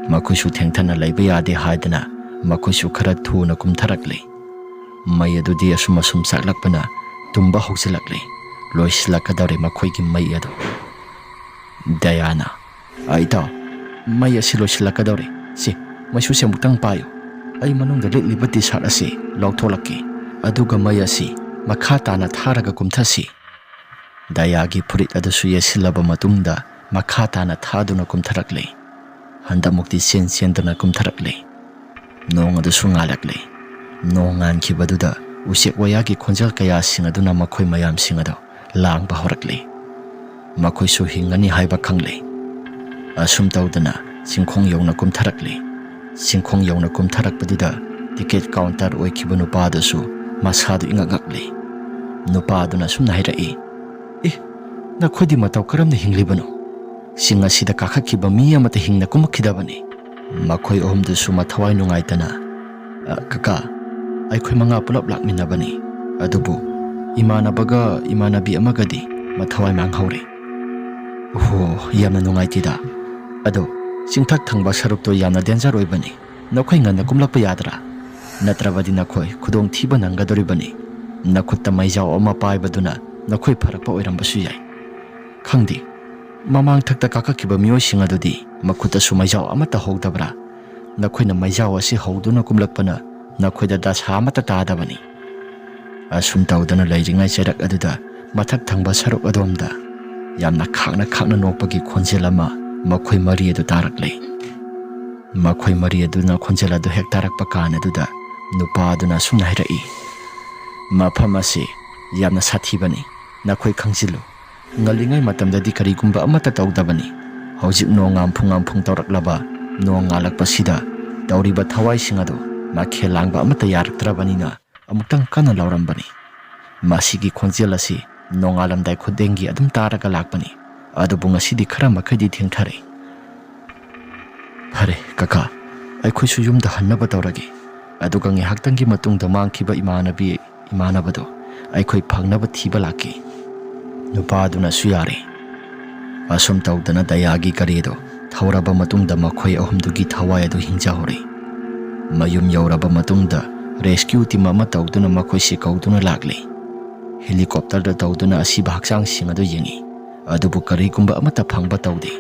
ꯃꯈꯣꯏꯁꯨ ꯊꯦꯡꯊꯅ ꯂꯩꯕ ꯌꯥꯗꯦ ꯍꯥꯏꯗꯅ ꯃꯈꯣꯏꯁꯨ ꯈꯔ ꯊꯨꯅ ꯀꯨꯝꯊꯔꯛꯂꯦ꯫ ꯃꯩ ꯑꯗꯨꯗꯤ ꯑꯁꯨꯝ ꯑꯁꯨꯝ ꯆꯥꯛꯂꯛꯄꯅ ꯇꯨꯝꯕ ꯍꯧꯖꯤꯜꯂꯛꯂꯦ꯫ ꯂꯣꯏꯁꯤꯜꯂꯛꯀꯗꯧꯔꯦ ꯃꯈꯣꯏꯒꯤ ꯃꯩ ꯑꯗꯨ꯫ ꯗꯌꯥꯅ, "ꯑ, ꯏꯇꯥꯎ, ꯃꯩ ꯑꯁꯤ ꯂꯣꯏꯁꯤꯜꯂꯛꯀꯗꯧꯔꯦ꯫ ꯁꯤ, ꯃꯩꯁꯨꯁꯦ ꯑꯃꯨꯛꯇꯪ ꯄꯥꯏꯌꯨ꯫ ꯑꯩ ꯃꯅꯨꯡꯗ ꯂꯤꯠꯂꯤꯕ ꯇꯤ ꯁꯥꯔꯠ ꯑꯁꯤ ꯂꯧꯊꯣꯛꯂꯛꯀꯦ꯫ ꯑꯗꯨꯒ ꯃꯩ ꯑꯁꯤ ꯃꯈꯥ ꯇꯥꯅ ꯊꯥꯔꯒ ꯀꯨꯝꯊꯁꯤ꯫" ꯗꯌꯥꯒꯤ ꯐꯨꯔꯤꯠ ꯑꯗꯨꯁꯨ ꯌꯦꯠꯁꯤꯜꯂꯕ ꯃꯇꯨꯡꯗ ꯃꯈꯥ ꯇꯥꯅ ꯊꯥꯗꯨꯅ ꯀꯨꯝꯊꯔꯛꯂꯦ꯫ ꯍꯟꯗꯛꯃꯨꯛꯇꯤ ꯆꯦꯟ ꯆꯦꯟꯗꯨꯅ ꯀꯨꯝꯊꯔꯛꯂꯦ꯫ ꯅꯣꯡ ꯑꯗꯨꯁꯨ ꯉꯥꯜꯂꯛꯂꯦ꯫ ꯅꯣꯡ ꯉꯥꯟꯈꯤꯕꯗꯨꯗ ꯎꯆꯦꯛ ꯋꯥꯌꯥꯒꯤ ꯈꯣꯟꯖꯦꯜ ꯀꯌꯥꯁꯤꯡ ꯑꯗꯨꯅ ꯃꯈꯣꯏ ꯃꯌꯥꯝꯁꯤꯡ ꯑꯗꯨ ꯂꯥꯡꯕ ꯍꯧꯔꯛꯂꯦ꯫ ꯃꯈꯣꯏꯁꯨ ꯍꯤꯡꯒꯅꯤ ꯍꯥꯏꯕ ꯈꯪꯂꯦ꯫ ꯑꯁꯨꯝ ꯇꯧꯗꯅ ꯆꯤꯡꯈꯣꯡ ꯌꯧꯅ ꯀꯨꯝꯊꯔꯛꯂꯦ꯫ ꯆꯤꯡꯈꯣꯡ ꯌꯧꯅ ꯀꯨꯝꯊꯔꯛꯄꯗꯨꯗ ꯇꯤꯀꯦꯠ ꯀꯥꯎꯟꯇꯔ ꯑꯣꯏꯈꯤꯕ ꯅꯨꯄꯥ ꯑꯗꯨꯁꯨ ꯃꯁꯥꯗꯨ ꯏꯉꯛ ꯉꯛꯂꯦ꯫ ꯅꯨꯄꯥ ꯑꯗꯨꯅ ꯑꯁꯨꯝꯅ ꯍꯥꯏꯔꯛꯏ, "ꯑꯦ, ꯅꯈꯣꯏꯗꯤ ꯃꯇꯧ ꯀꯔꯝꯅ ꯍꯤꯡꯂꯤꯕꯅꯣ? ꯆꯤꯡ ꯑꯁꯤꯗ ꯀꯥꯈꯠꯈꯤꯕ ꯃꯤ ꯑꯃꯠꯇ ꯍꯤꯡꯅ ꯀꯨꯝꯃꯛꯈꯤꯗꯕꯅꯤ꯫" ꯃꯈꯣꯏ ꯑꯍꯨꯝꯗꯨꯁꯨ ꯃꯊꯋꯥꯏ ꯅꯨꯡꯉꯥꯏꯇꯅ, "ꯑ, ꯀꯀꯥ, ꯑꯩꯈꯣꯏ ꯃꯉꯥ ꯄꯨꯂꯞ ꯂꯥꯛꯃꯤꯟꯅꯕꯅꯤ, ꯑꯗꯨꯕꯨ ꯏꯃꯥꯟꯅꯕꯒ ꯏꯃꯥꯟꯅꯕꯤ ꯑꯃꯒꯗꯤ ꯃꯊꯋꯥꯏ ꯃꯥꯡꯍꯧꯔꯦ꯫" "ꯑꯣꯍꯣ, ꯌꯥꯝꯅ ꯅꯨꯡꯉꯥꯏꯇꯦꯗ꯫ ꯑꯗꯣ ꯆꯤꯡꯊꯛ ꯊꯪꯕ ꯁꯔꯨꯛꯇꯣ ꯌꯥꯝꯅ ꯗꯦꯟꯖꯔ ꯑꯣꯏꯕꯅꯤ꯫ ꯅꯈꯣꯏ ꯉꯟꯅ ꯀꯨꯝꯂꯛꯄ ꯌꯥꯗ꯭ꯔꯥ? ꯅꯠꯇ꯭ꯔꯕꯗꯤ ꯅꯈꯣꯏ ꯈꯨꯗꯣꯡꯊꯤꯕ ꯅꯪꯒꯗꯧꯔꯤꯕꯅꯤ꯫ ꯅꯈꯨꯠꯇ ꯃꯩꯖꯥꯎ ꯑꯃ ꯄꯥꯏꯕꯗꯨꯅ ꯅꯈꯣꯏ ꯐꯔꯛꯄ ꯑꯣꯏꯔꯝꯕꯁꯨ ꯌꯥꯏ꯫ ꯈꯪꯗꯦ, ꯃꯃꯥꯡ ꯊꯛꯇ ꯀꯥꯈꯠꯈꯤꯕ ꯃꯤꯑꯣꯏꯁꯤꯡ ꯑꯗꯨꯗꯤ ꯃꯈꯨꯠꯇꯁꯨ ꯃꯩꯖꯥꯎ ꯑꯃꯠꯇ ꯍꯧꯗꯕ꯭ꯔꯥ? ꯅꯈꯣꯏꯅ ꯃꯩꯖꯥꯎ ꯑꯁꯤ ꯍꯧꯗꯨꯅ ꯀꯨꯝꯂꯛꯄꯅ ꯅꯈꯣꯏꯗ ꯗꯁꯥ ꯑꯃꯠꯇ ꯇꯥꯗꯕꯅꯤ꯫" ꯑꯁꯨꯝ ꯇꯧꯗꯨꯅ ꯂꯩꯔꯤꯉꯩ ꯆꯩꯔꯛ ꯑꯗꯨꯗ ꯃꯊꯛ ꯊꯪꯕ ꯁꯔꯨꯛ ꯑꯗꯣꯝꯗ ꯌꯥꯝꯅ ꯈꯥꯛꯅ ꯈꯥꯛꯅ ꯅꯣꯛꯄꯒꯤ ꯈꯣꯟꯖꯦꯜ ꯑꯃ ꯃꯈꯣꯏ ꯃꯔꯤ ꯑꯗꯨ ꯇꯥꯔꯛꯂꯦ꯫ ꯃꯈꯣꯏ ꯃꯔꯤ ꯑꯗꯨꯅ ꯈꯣꯟꯖꯦꯜ ꯑꯗꯨ ꯍꯦꯛ ꯇꯥꯔꯛꯄ ꯀꯥꯟ ꯑꯗꯨꯗ ꯅꯨꯄꯥ ꯑꯗꯨꯅ ꯑꯁꯨꯝꯅ ꯍꯥꯏꯔꯛꯏ, "ꯃꯐꯝ ꯑꯁꯤ ꯌꯥꯝꯅ ꯁꯥꯊꯤꯕꯅꯤ꯫ ꯅꯈꯣꯏ ꯈꯪꯖꯤꯜꯂꯨ, ꯉꯜꯂꯤꯉꯩ ꯃꯇꯝꯗꯗꯤ ꯀꯔꯤꯒꯨꯝꯕ ꯑꯃꯠꯇ ꯇꯧꯗꯕꯅꯤ꯫ ꯍꯧꯖꯤꯛ ꯅꯣꯡ ꯉꯥꯝꯐꯨ ꯉꯥꯝꯐꯨꯡ ꯇꯧꯔꯛꯂꯕ ꯅꯣꯡ ꯉꯥꯜꯂꯛꯄꯁꯤꯗ ꯇꯧꯔꯤꯕ ꯊꯋꯥꯏꯁꯤꯡ ꯑꯗꯨ ꯃꯈꯦꯜ ꯂꯥꯡꯕ ꯑꯃꯠꯇ ꯌꯥꯔꯛꯇ꯭ꯔꯕꯅꯤꯅ ꯑꯃꯨꯛꯇꯪ ꯀꯟꯅ ꯂꯥꯎꯔꯝꯕꯅꯤ꯫ ꯃꯁꯤꯒꯤ ꯈꯣꯟꯖꯦꯜ ꯑꯁꯤ ꯅꯣꯡꯉꯥꯜꯂꯝꯗꯥꯏ ꯈꯨꯗꯤꯡꯒꯤ ꯑꯗꯨꯝ ꯇꯥꯔꯒ ꯂꯥꯛꯄꯅꯤ꯫ ꯑꯗꯨꯕꯨ ꯉꯁꯤꯗꯤ ꯈꯔ ꯃꯈꯩꯗꯤ ꯊꯦꯡꯊꯔꯦ꯫ "ꯐꯔꯦ ꯀꯀꯥ, ꯑꯩꯈꯣꯏꯁꯨ ꯌꯨꯝꯗ ꯍꯟꯅꯕ ꯇꯧꯔꯒꯦ꯫ ꯑꯗꯨꯒ ꯉꯥꯏꯍꯥꯛꯇꯪꯒꯤ ꯃꯇꯨꯡꯗ ꯃꯥꯡꯈꯤꯕ ꯏꯃꯥꯟꯅꯕꯤ, ꯏꯃꯥꯟꯅꯕꯗꯣ ꯑꯩꯈꯣꯏ ꯐꯪꯅꯕ ꯊꯤꯕ ꯂꯥꯛꯀꯦ"꯫ ꯅꯨꯄꯥꯗꯨꯅꯁꯨ ꯌꯥꯔꯦ꯫ ꯑꯁꯨꯝ ꯇꯧꯗꯅ ꯗꯌꯥꯒꯤ ꯒꯥꯔꯤꯗꯣ ꯊꯧꯔꯕ ꯃꯇꯨꯡꯗ ꯃꯈꯣꯏ ꯑꯍꯨꯝꯗꯨꯒꯤ ꯊꯋꯥꯏ ꯑꯗꯨ ꯍꯤꯡꯖꯍꯧꯔꯦ꯫ ꯃꯌꯨꯝ ꯌꯧꯔꯕ ꯃꯇꯨꯡꯗ rescue team ꯑꯃ ꯇꯧꯗꯨꯅ ꯃꯈꯣꯏꯁꯤ ꯀꯧꯗꯨꯅ ꯂꯥꯛꯂꯦ꯫ Helicopterꯗ ꯇꯧꯗꯨꯅ ꯑꯁꯤꯕ ꯍꯛꯆꯥꯡꯁꯤꯡ ꯑꯗꯨ ꯌꯦꯡꯉꯤ꯫ ꯑꯗꯨꯕꯨ ꯀꯔꯤꯒꯨꯝꯕ ꯑꯃꯠꯇ ꯐꯪꯕ ꯇꯧꯗꯦ꯫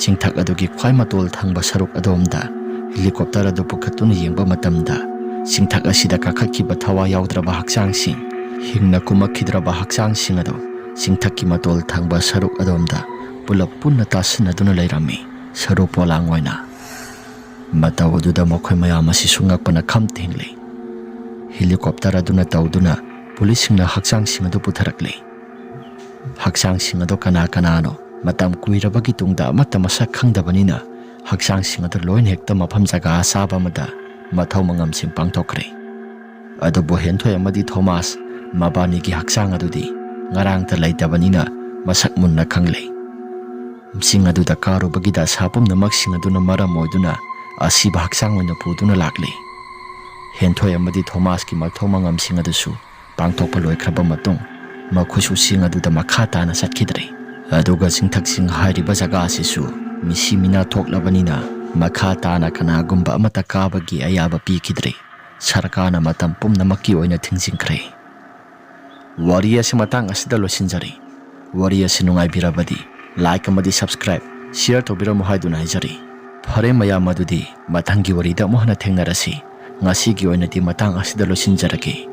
ꯆꯤꯡꯊꯛ ꯑꯗꯨꯒꯤ ꯈ꯭ꯋꯥꯏ ꯃꯇꯣꯜ ꯊꯪꯕ ꯁꯔꯨꯛ ꯑꯗꯣꯝꯗ helicopter ꯑꯗꯨ ꯄꯨꯈꯠꯇꯨꯅ ꯌꯦꯡꯕ ꯃꯇꯝꯗ, ꯆꯤꯡꯊꯛ ꯑꯁꯤꯗ ꯀꯥꯈꯠꯈꯤꯕ ꯊꯋꯥꯏ ꯌꯥꯎꯗ꯭ꯔꯕ ꯍꯛꯆꯥꯡꯁꯤꯡ, ꯍꯤꯡꯅ ꯀꯨꯝꯃꯛꯈꯤꯗ꯭ꯔꯕ ꯍꯛꯆꯥꯡꯁꯤꯡ ꯑꯗꯨ ꯆꯤꯡꯊꯛꯀꯤ ꯃꯇꯣꯜ ꯊꯪꯕ ꯁꯔꯨꯛ ꯑꯗꯣꯝꯗ ꯄꯨꯂꯞ ꯄꯨꯟꯅ ꯇꯥꯁꯤꯟꯅꯗꯨꯅ ꯂꯩꯔꯝꯃꯤ, ꯁꯔꯨ ꯄꯣꯂꯥꯡ ꯑꯣꯏꯅ꯫ ꯃꯇꯧ ꯑꯗꯨꯗ ꯃꯈꯣꯏ ꯃꯌꯥꯝ ꯑꯁꯤꯁꯨ ꯉꯛꯄꯅ ꯈꯝ ꯊꯦꯡꯂꯦ꯫ Helicopter ꯑꯗꯨꯅ ꯇꯧꯗꯨꯅ ꯄꯨꯂꯤꯁꯁꯤꯡꯅ ꯍꯛꯆꯥꯡꯁꯤꯡ ꯑꯗꯨ ꯄꯨꯊꯔꯛꯂꯦ꯫ ꯍꯛꯆꯥꯡꯁꯤꯡ ꯑꯗꯨ ꯀꯅꯥ ꯀꯅꯥꯅꯣ? ꯃꯇꯝ ꯀꯨꯏꯔꯕꯒꯤ ꯇꯨꯡꯗ ꯑꯃꯠꯇ ꯃꯁꯛ ꯈꯪꯗꯕꯅꯤꯅ ꯍꯛꯆꯥꯡꯁꯤꯡ ꯑꯗꯨ ꯂꯣꯏꯅ ꯍꯦꯛꯇ ꯃꯐꯝ ꯖꯒꯥ ꯑꯆꯥꯕ ꯑꯃꯗ ꯃꯊꯧ ꯃꯉꯝꯁꯤꯡ ꯄꯥꯡꯊꯣꯛꯈ꯭ꯔꯦ꯫ ꯑꯗꯨꯕꯨ ꯍꯦꯟꯊꯣꯏ ꯑꯃꯗꯤ ꯊꯣꯃꯥꯁ ꯃꯕꯥꯅꯤꯒꯤ ꯍꯛꯆꯥꯡ ꯑꯗꯨꯗꯤ ꯉꯔꯥꯡꯇ ꯂꯩꯇꯕꯅꯤꯅ ꯃꯁꯛ ꯃꯨꯟꯅ ꯈꯪꯂꯦ꯫ ꯆꯤꯡ ꯑꯗꯨꯗ ꯀꯥꯔꯨꯕꯒꯤ ꯗꯁꯥ ꯄꯨꯝꯅꯃꯛꯁꯤꯡ ꯑꯗꯨꯅ ꯃꯔꯝ ꯑꯣꯏꯗꯨꯅ ꯑꯁꯤꯕ ꯍꯛꯆꯥꯡ ꯑꯣꯏꯅ ꯄꯨꯗꯨꯅ ꯂꯥꯛꯂꯤ꯫ ꯍꯦꯟꯊꯣꯏ ꯑꯃꯗꯤ ꯊꯣꯃꯥꯁꯀꯤ ꯃꯊꯧ ꯃꯉꯝꯁꯤꯡ ꯑꯗꯨꯁꯨ ꯄꯥꯡꯊꯣꯛꯄ ꯂꯣꯏꯈ꯭ꯔꯕ ꯃꯇꯨꯡ, ꯃꯈꯣꯏꯁꯨ ꯆꯤꯡ ꯑꯗꯨꯗ ꯃꯈꯥ ꯇꯥꯅ ꯆꯠꯈꯤꯗ꯭ꯔꯦ꯫ ꯑꯗꯨꯒ ꯆꯤꯡꯊꯛꯁꯤꯡ ꯍꯥꯏꯔꯤꯕ ꯖꯒꯥ ꯑꯁꯤꯁꯨ ꯃꯤꯁꯤ ꯃꯤꯅꯥ ꯊꯣꯛꯂꯕꯅꯤꯅ ꯃꯈꯥ ꯇꯥꯅ ꯀꯅꯥꯒꯨꯝꯕ ꯑꯃꯠꯇ ꯀꯥꯕꯒꯤ ꯑꯌꯥꯕ ꯄꯤꯈꯤꯗ꯭ꯔꯦ꯫ ꯁꯔꯀꯥꯔꯅ ꯃꯇꯝ ꯄꯨꯝꯅꯃꯛꯀꯤ ꯑꯣꯏꯅ ꯊꯤꯡꯖꯤꯟꯈ꯭ꯔꯦ꯫ ꯋꯥꯔꯤ ꯑꯁꯤ ꯃꯇꯥꯡ ꯑꯁꯤꯗ ꯂꯣꯏꯁꯤꯟꯖꯔꯤ꯫ ꯋꯥꯔꯤ ꯑꯁꯤ ꯅꯨꯡꯉꯥꯏꯕꯤꯔꯕꯗꯤ like ꯑꯃꯗꯤ subscribe, share ꯇꯧꯕꯤꯔꯝꯃꯨ ꯍꯥꯏꯗꯨꯅ ꯍꯥꯏꯖꯔꯤ꯫ ꯐꯔꯦ ꯃꯌꯥꯝ, ꯑꯗꯨꯗꯤ ꯃꯊꯪꯒꯤ ꯋꯥꯔꯤꯗ ꯑꯃꯨꯛ ꯍꯟꯅ ꯊꯦꯡꯅꯔꯁꯤ꯫ ꯉꯁꯤꯒꯤ ꯑꯣꯏꯅꯗꯤ ꯃꯇꯥꯡ ꯑꯁꯤꯗ ꯂꯣꯏꯁꯤꯟꯖꯔꯒꯦ꯫